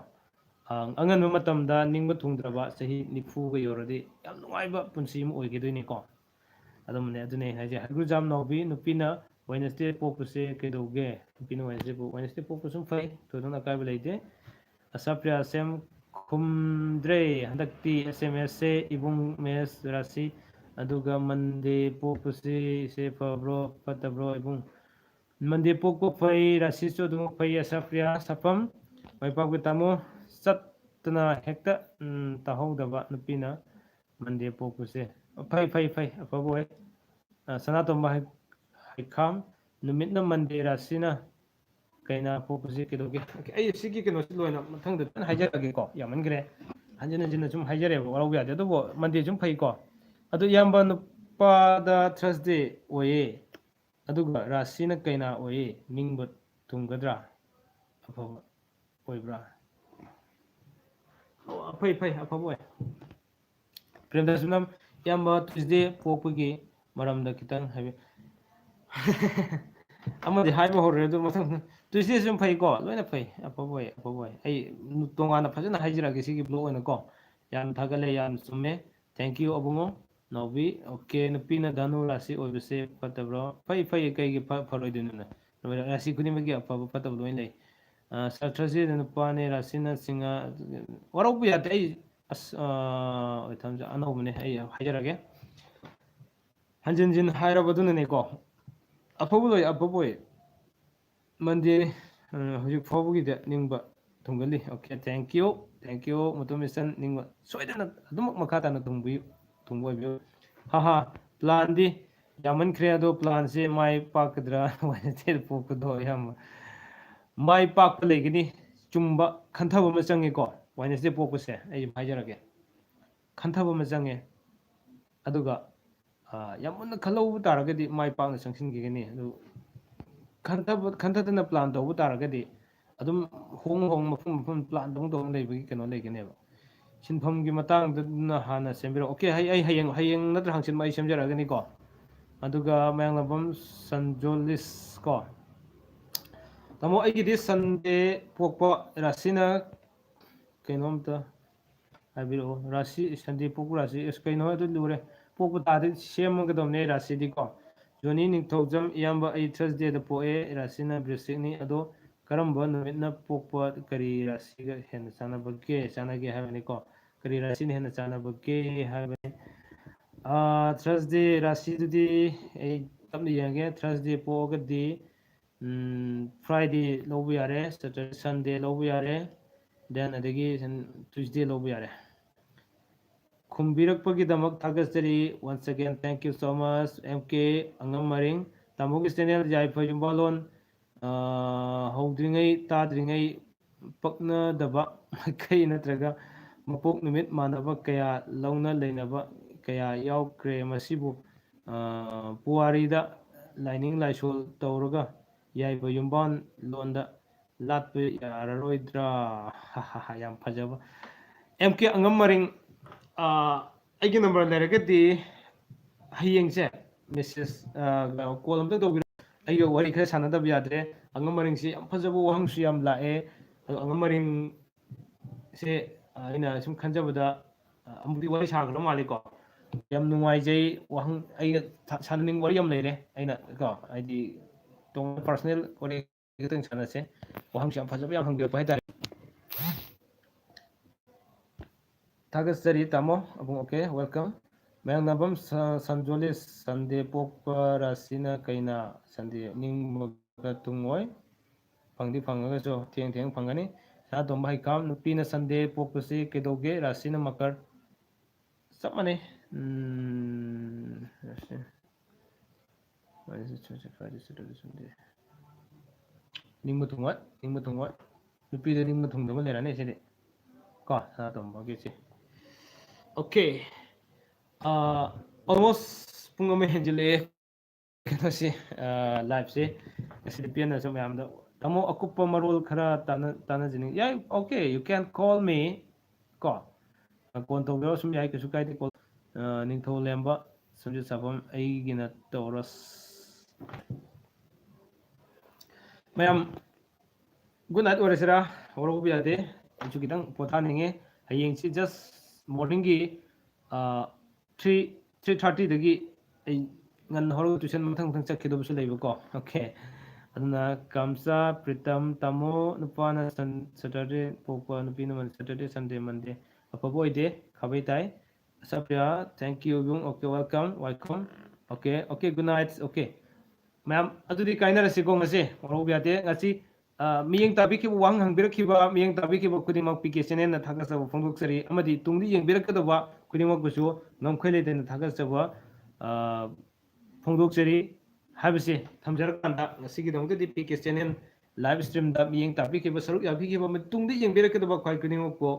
ꯑ, ꯑꯉꯟꯕ ꯃꯇꯝꯗ ꯅꯤꯡꯕ ꯊꯨꯡꯗ꯭ꯔꯕ ꯆꯍꯤ ꯅꯤꯐꯨꯒ ꯌꯧꯔꯗꯤ ꯌꯥꯝ ꯅꯨꯡꯉꯥꯏꯕ ꯄꯨꯟꯁꯤ ꯑꯃ ꯑꯣꯏꯈꯤꯗꯣꯏꯅꯤꯀꯣ꯫ ꯑꯗꯨꯝꯅꯦ, ꯑꯗꯨꯅꯦ ꯍꯥꯏꯁꯦ꯫ ꯍꯩꯒ꯭ꯔꯨꯖꯥꯝ ꯅꯥꯎꯕꯤ, ꯅꯨꯄꯤꯅ Wednesday ꯄꯣꯛꯄꯁꯦ ꯀꯩꯗꯧꯒꯦ? ꯅꯨꯄꯤꯅ Wednesday ꯄꯣꯛ-, Wednesday ꯄꯣꯛꯄꯁꯨ ꯐꯩ, ꯊꯣꯏꯗꯣꯛꯅ ꯑꯀꯥꯏꯕ ꯂꯩꯇꯦ꯫ ꯑꯁꯥꯄ꯭ꯔꯤꯌꯥ ꯁꯦꯝ ꯈꯨꯝꯗ꯭ꯔꯦ ꯍꯟꯗꯛꯇꯤ S M Sꯁꯦ, ꯏꯕꯨꯡ ꯃꯦꯁ ꯔꯥꯁꯤ, ꯑꯗꯨꯒ Monday ꯄꯣꯛꯄꯁꯤ ꯏꯆꯦ ꯐꯕ꯭ꯔꯣ ꯐꯠꯇꯕ꯭ꯔꯣ ꯏꯕꯨꯡ? Monday ꯄꯣꯛꯄ ꯐꯩ, ꯔꯥꯁꯤꯁꯨ ꯑꯗꯨꯃꯛ ꯐꯩ꯫ ꯑꯁꯥꯄ꯭ꯔꯤꯌꯥ ꯁꯥꯐꯝ, ꯃꯥꯏ ꯄꯥꯛꯄ ꯇꯥꯃꯣ, ꯆꯠꯇꯅ ꯍꯦꯛꯇ, ꯎꯝ, ꯇꯥꯍꯧꯗꯕ ꯅꯨꯄꯤꯅ Monday ꯄꯣꯛꯄꯁꯦ꯫ ꯐꯩ, ꯐꯩ, ꯐꯩ, ꯑꯐꯕ ꯑꯣꯏ꯫ ꯑ, ꯁꯅꯥꯇꯣꯝꯕ ꯍꯩ-, ꯍꯩꯈꯥꯝ, ꯅꯨꯃꯤꯠꯅ Monday, ꯔꯥꯁꯤꯅ ꯀꯩꯅ ꯄꯣꯛꯄꯁꯤ ꯀꯩꯗꯧꯒꯦ? Okay, ꯑꯩ ꯁꯤꯒꯤ ꯀꯩꯅꯣꯁꯤ ꯂꯣꯏꯅ ꯃꯊꯪꯗ ꯐꯖꯅ ꯍꯥꯏꯖꯔꯛꯑꯒꯦꯀꯣ, ꯌꯥꯝꯃꯟꯈ꯭ꯔꯦ꯫ ꯍꯟꯖꯤꯟ ꯍꯟꯖꯤꯟꯅ ꯁꯨꯝ ꯍꯥꯏꯖꯔꯦꯕ, ꯋꯥꯔꯧꯕ ꯌꯥꯗꯦ꯫ ꯑꯗꯨꯕꯨ Mondayꯁꯨ ꯐꯩꯀꯣ꯫ ꯑꯗꯨ ꯏꯌꯥꯝꯕ ꯅꯨꯄꯥꯗ Thursday ꯑꯣꯏꯌꯦ, ꯑꯗꯨꯒ ꯔꯥꯁꯤꯅ ꯀꯩꯅꯥ ꯑꯣꯏꯌꯦ, ꯅꯤꯡꯕ ꯊꯨꯡꯒꯗ꯭ꯔꯥ? ꯑꯐꯕ ꯑꯣꯏꯕ꯭ꯔꯥ? ꯑꯣ, ꯐꯩ, ꯐꯩ, ꯑꯐꯕ ꯑꯣꯏ꯫ ꯄ꯭ꯔꯦꯝꯗꯥꯁ ꯃꯦꯝ, ꯏꯌꯥꯝꯕ Tuesday ꯄꯣꯛꯄꯒꯤ ꯃꯔꯝꯗ ꯈꯤꯇꯪ ꯍꯥꯏꯕꯤ-, ꯑꯃꯗꯤ ꯍꯥꯏꯕ ꯍꯧꯔꯦ, ꯑꯗꯨ ꯃꯊꯪ Tuesdayꯁꯨ ꯐꯩꯀꯣ, ꯂꯣꯏꯅ ꯐꯩ, ꯑꯐꯕ ꯑꯣꯏ, ꯑꯐꯕ ꯑꯣꯏ꯫ ꯑꯩ ꯇꯣꯉꯥꯟꯅ ꯐꯖꯅ ꯍꯥꯏꯖꯔꯛꯑꯒꯦ ꯁꯤꯒꯤ blog ꯑꯣꯏꯅꯀꯣ꯫ ꯌꯥꯝ ꯊꯥꯒꯠꯂꯦ, ꯌꯥꯝ ꯆꯨꯝꯃꯦ꯫ Thank you Abungo ꯅꯥꯎꯕꯤ꯫ Okay, ꯅꯨꯄꯤꯅ ꯙꯅꯨ ꯔꯥꯁꯤ ꯑꯣꯏꯕꯁꯦ ꯐꯠꯇꯕ꯭ꯔꯣ? ꯐꯩ, ꯐꯩ, ꯀꯩꯒꯤ ꯐ-, ꯐꯔꯣꯏꯗꯣꯏꯅꯣꯅꯦ? ꯔꯥꯁꯤ ꯈꯨꯗꯤꯡꯃꯛꯀꯤ ꯑꯐꯕ ꯐꯠꯇꯕ ꯂꯣꯏ ꯂꯩ꯫ ꯑ, Sir Thursdayꯗ ꯅꯨꯄꯥꯅꯦ, ꯔꯥꯁꯤꯅ ꯁꯤꯡꯍ, ꯋꯥꯔꯧꯕ ꯌꯥꯗꯦ꯫ ꯑꯩ, ꯑꯁ, ꯑ, ꯑꯣꯏ ꯊꯝꯖ-, ꯑꯅꯧꯕꯅꯦ, ꯑꯩ ꯍꯥꯏꯖꯔꯒꯦ꯫ ꯍꯟꯖꯤꯟ ꯍꯟꯖꯤꯟ ꯍꯥꯏꯔꯕꯗꯨꯅꯅꯦꯀꯣ꯫ ꯑꯐꯕ ꯂꯣꯏ, ꯑꯐꯕ ꯑꯣꯏ꯫ Monday, ꯑ, ꯍꯧꯖꯤꯛ ꯐꯥꯎꯕꯒꯤꯗ ꯅꯤꯡꯕ ꯊꯨꯡꯒꯜꯂꯤ꯫ Okay, thank you, thank you, Mutum ꯏꯆꯟ, ꯅꯤꯡꯕ ꯁꯣꯏꯗꯅ ꯑꯗꯨꯃꯛ ꯃꯈꯥ ꯇꯥꯅ ꯊꯨꯡꯕꯤꯌꯨ, ꯊꯨꯡꯕ ꯑꯣꯏꯕꯤꯌꯨ꯫ ꯍꯥ ꯍꯥ, planꯗꯤ ꯌꯥꯝꯃꯟꯈ꯭ꯔꯦ, ꯑꯗꯣ planꯁꯦ ꯃꯥꯏ ꯄꯥꯛꯀꯗ꯭ꯔꯥ? Wednesdayꯗ ꯄꯣꯛꯄꯗꯣ ꯑꯌꯥꯝꯕ ꯃꯥꯏ ꯄꯥꯛꯄ ꯂꯩꯒꯅꯤ꯫ ꯆꯨꯝꯕ ꯈꯟꯊꯕ ꯑꯃ ꯆꯪꯉꯤꯀꯣ, Wednesday ꯄꯣꯛꯄꯁꯦ, ꯑꯩ ꯍꯥꯏꯖꯔꯒꯦ, ꯈꯟꯊꯕ ꯑꯃ ꯆꯪꯉꯦ꯫ ꯑꯗꯨꯒ, ꯑ, ꯌꯥꯝ ꯃꯨꯟꯅ ꯈꯜꯍꯧꯕ ꯇꯥꯔꯒꯗꯤ ꯃꯥꯏ ꯄꯥꯛꯅ ꯆꯪꯁꯤꯟꯈꯤꯒꯅꯤ꯫ ꯑꯗꯨ ꯈꯟꯊꯕ ꯈꯟꯊꯗꯅ ꯄ꯭ꯂꯥꯟ ꯇꯧꯕ ꯇꯥꯔꯒꯗꯤ ꯑꯗꯨꯝ ꯍꯣꯡ ꯍꯣꯡ ꯃꯐꯝ ꯃꯐꯝ ꯄ꯭ꯂꯥꯟ ꯇꯧ ꯇꯧꯅ ꯂꯩꯕꯒꯤ ꯀꯩꯅꯣ ꯂꯩꯒꯅꯦꯕ꯫ ꯁꯤꯟꯐꯝꯒꯤ ꯃꯇꯥꯡꯗꯨꯅ ꯍꯥꯟꯅ ꯁꯦꯝꯕꯤꯔꯛꯑꯣ꯫ ꯑꯣꯀꯦ, ꯑꯩ ꯑꯩ ꯍꯌꯦꯡ ꯍꯌꯦꯡ ꯅꯠꯇ꯭ꯔ ꯍꯪꯆꯤꯠ ꯑꯩ ꯁꯦꯝꯖꯔꯛꯑꯒꯅꯤꯀꯣ꯫ ꯑꯗꯨꯒ ꯃꯌꯥꯡꯂꯥꯡꯕꯝ ꯁꯟꯖꯣꯂꯤꯁ ꯀꯣ, ꯇꯥꯃꯣ ꯑꯩꯒꯤꯗꯤ ꯁꯟꯗꯦ ꯄꯣꯛꯄ ꯔꯥꯁꯤꯅ ꯀꯩꯅꯣꯝꯇ ꯍꯥꯏꯕꯤꯔꯛꯑꯣ꯫ ꯔꯥꯁꯤ ꯁꯟꯗꯦ ꯄꯣꯛꯄ ꯔꯥꯁꯤ ꯑꯁ ꯀꯩꯅꯣ ꯑꯗꯨ ꯂꯨꯔꯦ꯫ ꯄꯣꯛꯄ ꯇꯥꯔꯗꯤ ꯁꯦꯝꯃꯒꯗꯕꯅꯦ ꯔꯥꯁꯤꯗꯤꯀꯣ꯫ ꯖꯣꯅꯤ ꯅꯤꯡꯊꯧꯖꯝ ꯏꯌꯥꯝꯕ ꯑꯩ ꯊꯔꯁꯗꯦꯗ ꯄꯣꯛꯑꯦ꯫ ꯔꯥꯁꯤꯅ ꯕ꯭ꯔꯤꯁꯤꯛꯅꯤ꯫ ꯑꯗꯣ ꯀꯔꯝꯕ ꯅꯨꯃꯤꯠꯅ ꯄꯣꯛꯄ ꯀꯔꯤ ꯔꯥꯁꯤꯒ ꯍꯦꯟꯅ ꯆꯥꯟꯅꯕꯒꯦ ꯆꯥꯟꯅꯒꯦ ꯍꯥꯏꯕꯅꯤꯀꯣ꯫ ꯀꯔꯤ ꯔꯥꯁꯤꯅ ꯍꯦꯟꯅ ꯆꯥꯟꯅꯕꯒꯦ ꯍꯥꯏꯕꯅꯤ꯫ ꯊꯔꯁꯗꯦ ꯔꯥꯁꯤꯗꯨꯗꯤ ꯑꯩ ꯇꯞꯅ ꯌꯦꯡꯒꯦ꯫ ꯊꯔꯁꯗꯦ ꯄꯣꯛꯑꯒꯗꯤ ꯐ꯭ꯔꯥꯏꯗꯦ ꯂꯧꯕ ꯌꯥꯔꯦ, ꯁꯇꯔꯗꯦ ꯁꯟꯗꯦ ꯂꯧꯕ ꯌꯥꯔꯦ, ꯗꯦꯟ ꯑꯗꯒꯤ ꯇ꯭ꯌꯨꯁꯗꯦ ꯂꯧꯕ ꯌꯥꯔꯦ꯫ ꯈꯨꯝꯕꯤꯔꯛꯄꯒꯤꯗꯃꯛ ꯊꯥꯒꯠꯆꯔꯤ꯫ Once again, thank you so much, M K ꯑꯉꯝ ꯃꯔꯤꯡ꯫ ꯇꯥꯃꯣꯒꯤ ꯆꯦꯅꯦꯜ ꯌꯥꯏꯐ ꯌꯨꯝꯕꯥꯂꯣꯟ ꯍꯧꯗ꯭ꯔꯤꯉꯩ ꯇꯥꯗ꯭ꯔꯤꯉꯩ ꯄꯛꯅꯗꯕ ꯃꯥꯏꯀꯩ ꯅꯠꯇ꯭ꯔꯒ ꯃꯄꯣꯛ ꯅꯨꯃꯤꯠ ꯃꯥꯟꯅꯕ ꯀꯌꯥ ꯂꯧꯅ ꯂꯩꯅꯕ ꯀꯌꯥ ꯌꯥꯎꯈ꯭ꯔꯦ꯫ ꯃꯁꯤꯕꯨ ꯄꯨꯋꯥꯔꯤꯗ ꯂꯥꯏꯅꯤꯡ ꯂꯥꯏꯁꯣꯜ ꯇꯧꯔꯒ ꯌꯥꯏꯐ ꯌꯨꯝꯕꯥꯟ ꯂꯣꯟꯗ ꯂꯥꯠꯄ ꯌꯥꯔꯔꯣꯏꯗ꯭ꯔꯥ? ꯌꯥꯝ ꯐꯖꯕ꯫ M K ꯑꯉꯝ ꯃꯔꯤꯡ, ꯑꯩꯒꯤ ꯅꯝꯕꯔ ꯂꯩꯔꯒꯗꯤ ꯍꯌꯦꯡꯁꯦ ꯃꯦꯁꯦꯖ, ꯀꯣꯜ ꯑꯝꯇ ꯇꯧꯕꯤꯔꯛꯑꯣ꯫ ꯑꯩꯒ ꯋꯥꯔꯤ ꯈꯔ ꯁꯥꯟꯅꯗꯕ ꯌꯥꯗ꯭ꯔꯦ꯫ ꯑꯉꯝ ꯃꯔꯤꯡꯁꯦ ꯌꯥꯝ ꯐꯖꯕ ꯋꯥꯍꯪꯁꯨ ꯌꯥꯝ ꯂꯥꯛꯑꯦ꯫ ꯑꯗꯣ ꯑꯉꯝ ꯃꯔꯤꯡꯁꯦ ꯑꯩꯅ ꯁꯨꯝ ꯈꯟꯖꯕꯗ ꯑꯃꯨꯛꯇꯤ ꯋꯥꯔꯤ ꯁꯥꯈ꯭ꯔ ꯃꯥꯜꯂꯦꯀꯣ꯫ ꯌꯥꯝ ꯅꯨꯡꯉꯥꯏꯖꯩ꯫ ꯋꯥꯍꯪ ꯑꯩꯅ ꯁꯥꯟꯅꯅꯤꯡꯕ ꯋꯥꯔꯤ ꯌꯥꯝ ꯂꯩꯔꯦ꯫ ꯑꯩꯅ ꯀꯣ ꯍꯥꯏꯗꯤ ꯇꯣꯉꯥꯟꯕ ꯄꯥꯔꯁꯣꯅꯦꯜ ꯋꯥꯔꯤ ꯈꯤꯇꯪ ꯁꯥꯟꯅꯁꯦ꯫ ꯋꯥꯍꯪꯁꯨ ꯌꯥꯝ ꯐꯖꯕ ꯌꯥꯝ ꯍꯪꯕꯤꯔꯛꯄ ꯍꯥꯏꯇꯥꯔꯦ꯫ ꯊꯥꯒꯠꯆꯔꯤ ꯇꯥꯃꯣ ꯑꯕꯨꯡ꯫ Okay, welcome. ꯃꯌꯥꯡꯅꯥꯕꯝ ꯁꯟꯖꯣꯂꯤꯁ, ꯁꯟꯗꯦ ꯄꯣꯛꯄ ꯔꯥꯁꯤꯅ ꯀꯩꯅ ꯁꯟꯗꯦ ꯅꯤꯡꯕꯒ ꯇꯨꯡꯉꯣꯏ꯫ ꯐꯪꯗꯤ ꯐꯪꯉꯒꯁꯨ ꯊꯦꯡ ꯊꯦꯡ ꯐꯪꯒꯅꯤ꯫ ꯁꯅꯥꯇꯣꯝꯕ ꯍꯩꯀꯥꯝ, ꯅꯨꯄꯤꯅ ꯁꯟꯗꯦ ꯄꯣꯛꯄꯁꯤ ꯀꯩꯗꯧꯒꯦ? ꯔꯥꯁꯤꯅ ꯃꯀꯔ꯫ ꯆꯞ ꯃꯥꯟꯅꯩ꯫ ꯎꯝ, ꯔꯥꯁꯤ꯫ ꯅꯤꯡꯕ ꯊꯨꯡꯉꯣꯏ, ꯅꯤꯡꯕ ꯊꯨꯡꯉꯣꯏ꯫ ꯅꯨꯄꯤꯗ ꯅꯤꯡꯕ ꯊꯨꯡꯗꯕ ꯂꯩꯔꯅꯤ ꯁꯤꯗꯤ꯫ ꯀꯣ, ꯁꯅꯥꯇꯣꯝꯕꯒꯤꯁꯦ꯫ ꯑꯣꯀꯦ꯫ ꯑꯥ, almost ꯄꯨꯡ ꯑꯃ ꯍꯦꯟꯖꯤꯜꯂꯛꯑꯦ꯫ ꯀꯩꯅꯣꯁꯤ, ꯂꯥꯏꯞꯁꯤ ꯉꯁꯤꯗꯤ ꯄꯦꯟꯅꯁꯨ ꯃꯌꯥꯝꯗ, ꯇꯥꯃꯣ, ꯑꯀꯨꯞꯄ ꯃꯔꯣꯜ ꯈꯔ ꯇꯥꯟꯅ- ꯇꯥꯟꯅꯖꯅꯤꯡ- ꯌꯥꯏ, okay, you can call me ꯀꯣ꯫ ꯀꯣꯜ ꯇꯧꯕꯤꯔꯛꯑꯣ ꯁꯨꯝ ꯌꯥꯏ, ꯀꯩꯁꯨ ꯀꯥꯏꯗꯦ꯫ ꯀꯣꯜ ꯅꯤꯡꯊꯧ ꯂꯦꯝꯕ ꯁꯝꯖꯦꯠ ꯁꯥꯐꯝ ꯑꯩꯒꯤꯅ ꯇꯧꯔꯁ꯫ ꯃꯌꯥꯝ good night ꯑꯣꯏꯔꯁꯤꯔꯥ? ꯋꯥꯔꯧꯕ ꯌꯥꯗꯦ, ꯑꯩꯁꯨ ꯈꯤꯇꯪ ꯄꯣꯊꯥꯅꯤꯡꯉꯦ꯫ ꯍꯌꯦꯡꯁꯤ just morningꯒꯤ three three thirtyꯗꯒꯤ ꯑꯩ ꯉꯟꯅ ꯍꯧꯔꯒ tuition ꯃꯊꯪ ꯃꯊꯪ ꯆꯠꯈꯤꯗꯕꯁꯨ ꯂꯩꯕꯀꯣ꯫ Okay, ꯑꯗꯨꯅ ꯀꯝꯆꯥ, ꯄ꯭ꯔꯤꯇꯝ, ꯇꯥꯃꯣ, ꯅꯨꯄꯥꯅ ꯁꯟ- Saturday ꯄꯣꯛꯄ, ꯅꯨꯄꯤꯅ ꯃꯟ- Saturday, Sunday, Monday ꯑꯐꯕ ꯑꯣꯏꯗꯦ꯫ ꯈꯥꯕꯩ ꯇꯥꯏ꯫ ꯑꯁꯥꯄ꯭ꯔꯤꯌꯥ, thank you ꯏꯕꯨꯡ꯫ Okay, welcome, welcome꯫ Okay, okay, good night꯫ Okay, ꯃꯌꯥꯝ ꯑꯗꯨꯗꯤ ꯀꯥꯏꯅꯔꯁꯤꯀꯣ꯫ ꯉꯁꯤ ꯋꯥꯔꯧꯕ ꯌꯥꯗꯦ꯫ ꯉꯁꯤ ꯃꯤꯠꯌꯦꯡ ꯇꯥꯕꯤꯈꯤꯕ, ꯋꯥꯍꯪ ꯍꯪꯕꯤꯔꯛꯈꯤꯕ, ꯃꯤꯠꯌꯦꯡ ꯇꯥꯕꯤꯈꯤꯕ ꯈꯨꯗꯤꯡꯃꯛ ꯄꯤ ꯀꯦ ꯆꯦꯅꯦꯜꯅ ꯊꯥꯒꯠꯆꯕ ꯐꯣꯡꯗꯣꯛꯆꯔꯤ꯫ ꯑꯃꯗꯤ ꯇꯨꯡꯗ ꯌꯦꯡꯕꯤꯔꯛꯀꯗꯧꯕ ꯈꯨꯗꯤꯡꯃꯛꯄꯨꯁꯨ ꯉꯝꯈꯩ ꯂꯩꯇꯅ ꯊꯥꯒꯠꯆꯕ ꯐꯣꯡꯗꯣꯛꯆꯔꯤ ꯍꯥꯏꯕꯁꯤ ꯊꯝꯖꯔꯀꯥꯟꯗ, ꯉꯁꯤꯒꯤꯗꯃꯛꯇꯗꯤ ꯄꯤ ꯀꯦ ꯆꯦꯅꯦꯜ ꯂꯥꯏꯚ ꯁ꯭ꯇ꯭ꯔꯤꯝꯗ ꯃꯤꯠꯌꯦꯡ ꯇꯥꯕꯤꯈꯤꯕ, ꯁꯔꯨꯛ ꯌꯥꯕꯤꯈꯤꯕ, ꯃꯇꯨꯡꯗ ꯌꯦꯡꯕꯤꯔꯛꯀꯗꯕ ꯈ꯭ꯋꯥꯏ ꯈꯨꯗꯤꯡꯃꯛꯄꯨ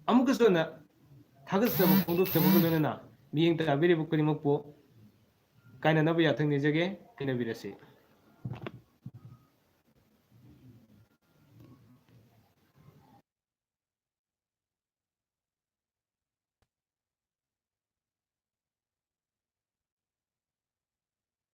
ꯑꯃꯨꯛꯀꯁꯨ ꯍꯟꯅ ꯊꯥꯒꯠꯆꯕ ꯐꯣꯡꯗꯣꯛꯆꯕꯒ ꯂꯣꯏꯅꯅ ꯃꯤꯠꯌꯦꯡ ꯇꯥꯕꯤꯔꯤꯕ ꯈꯨꯗꯤꯡꯃꯛꯄꯨ ꯀꯥꯏꯅꯅꯕ ꯌꯥꯊꯪ ꯅꯤꯖꯒꯦ꯫ ꯀꯥꯏꯅꯕꯤꯔꯁꯤ꯫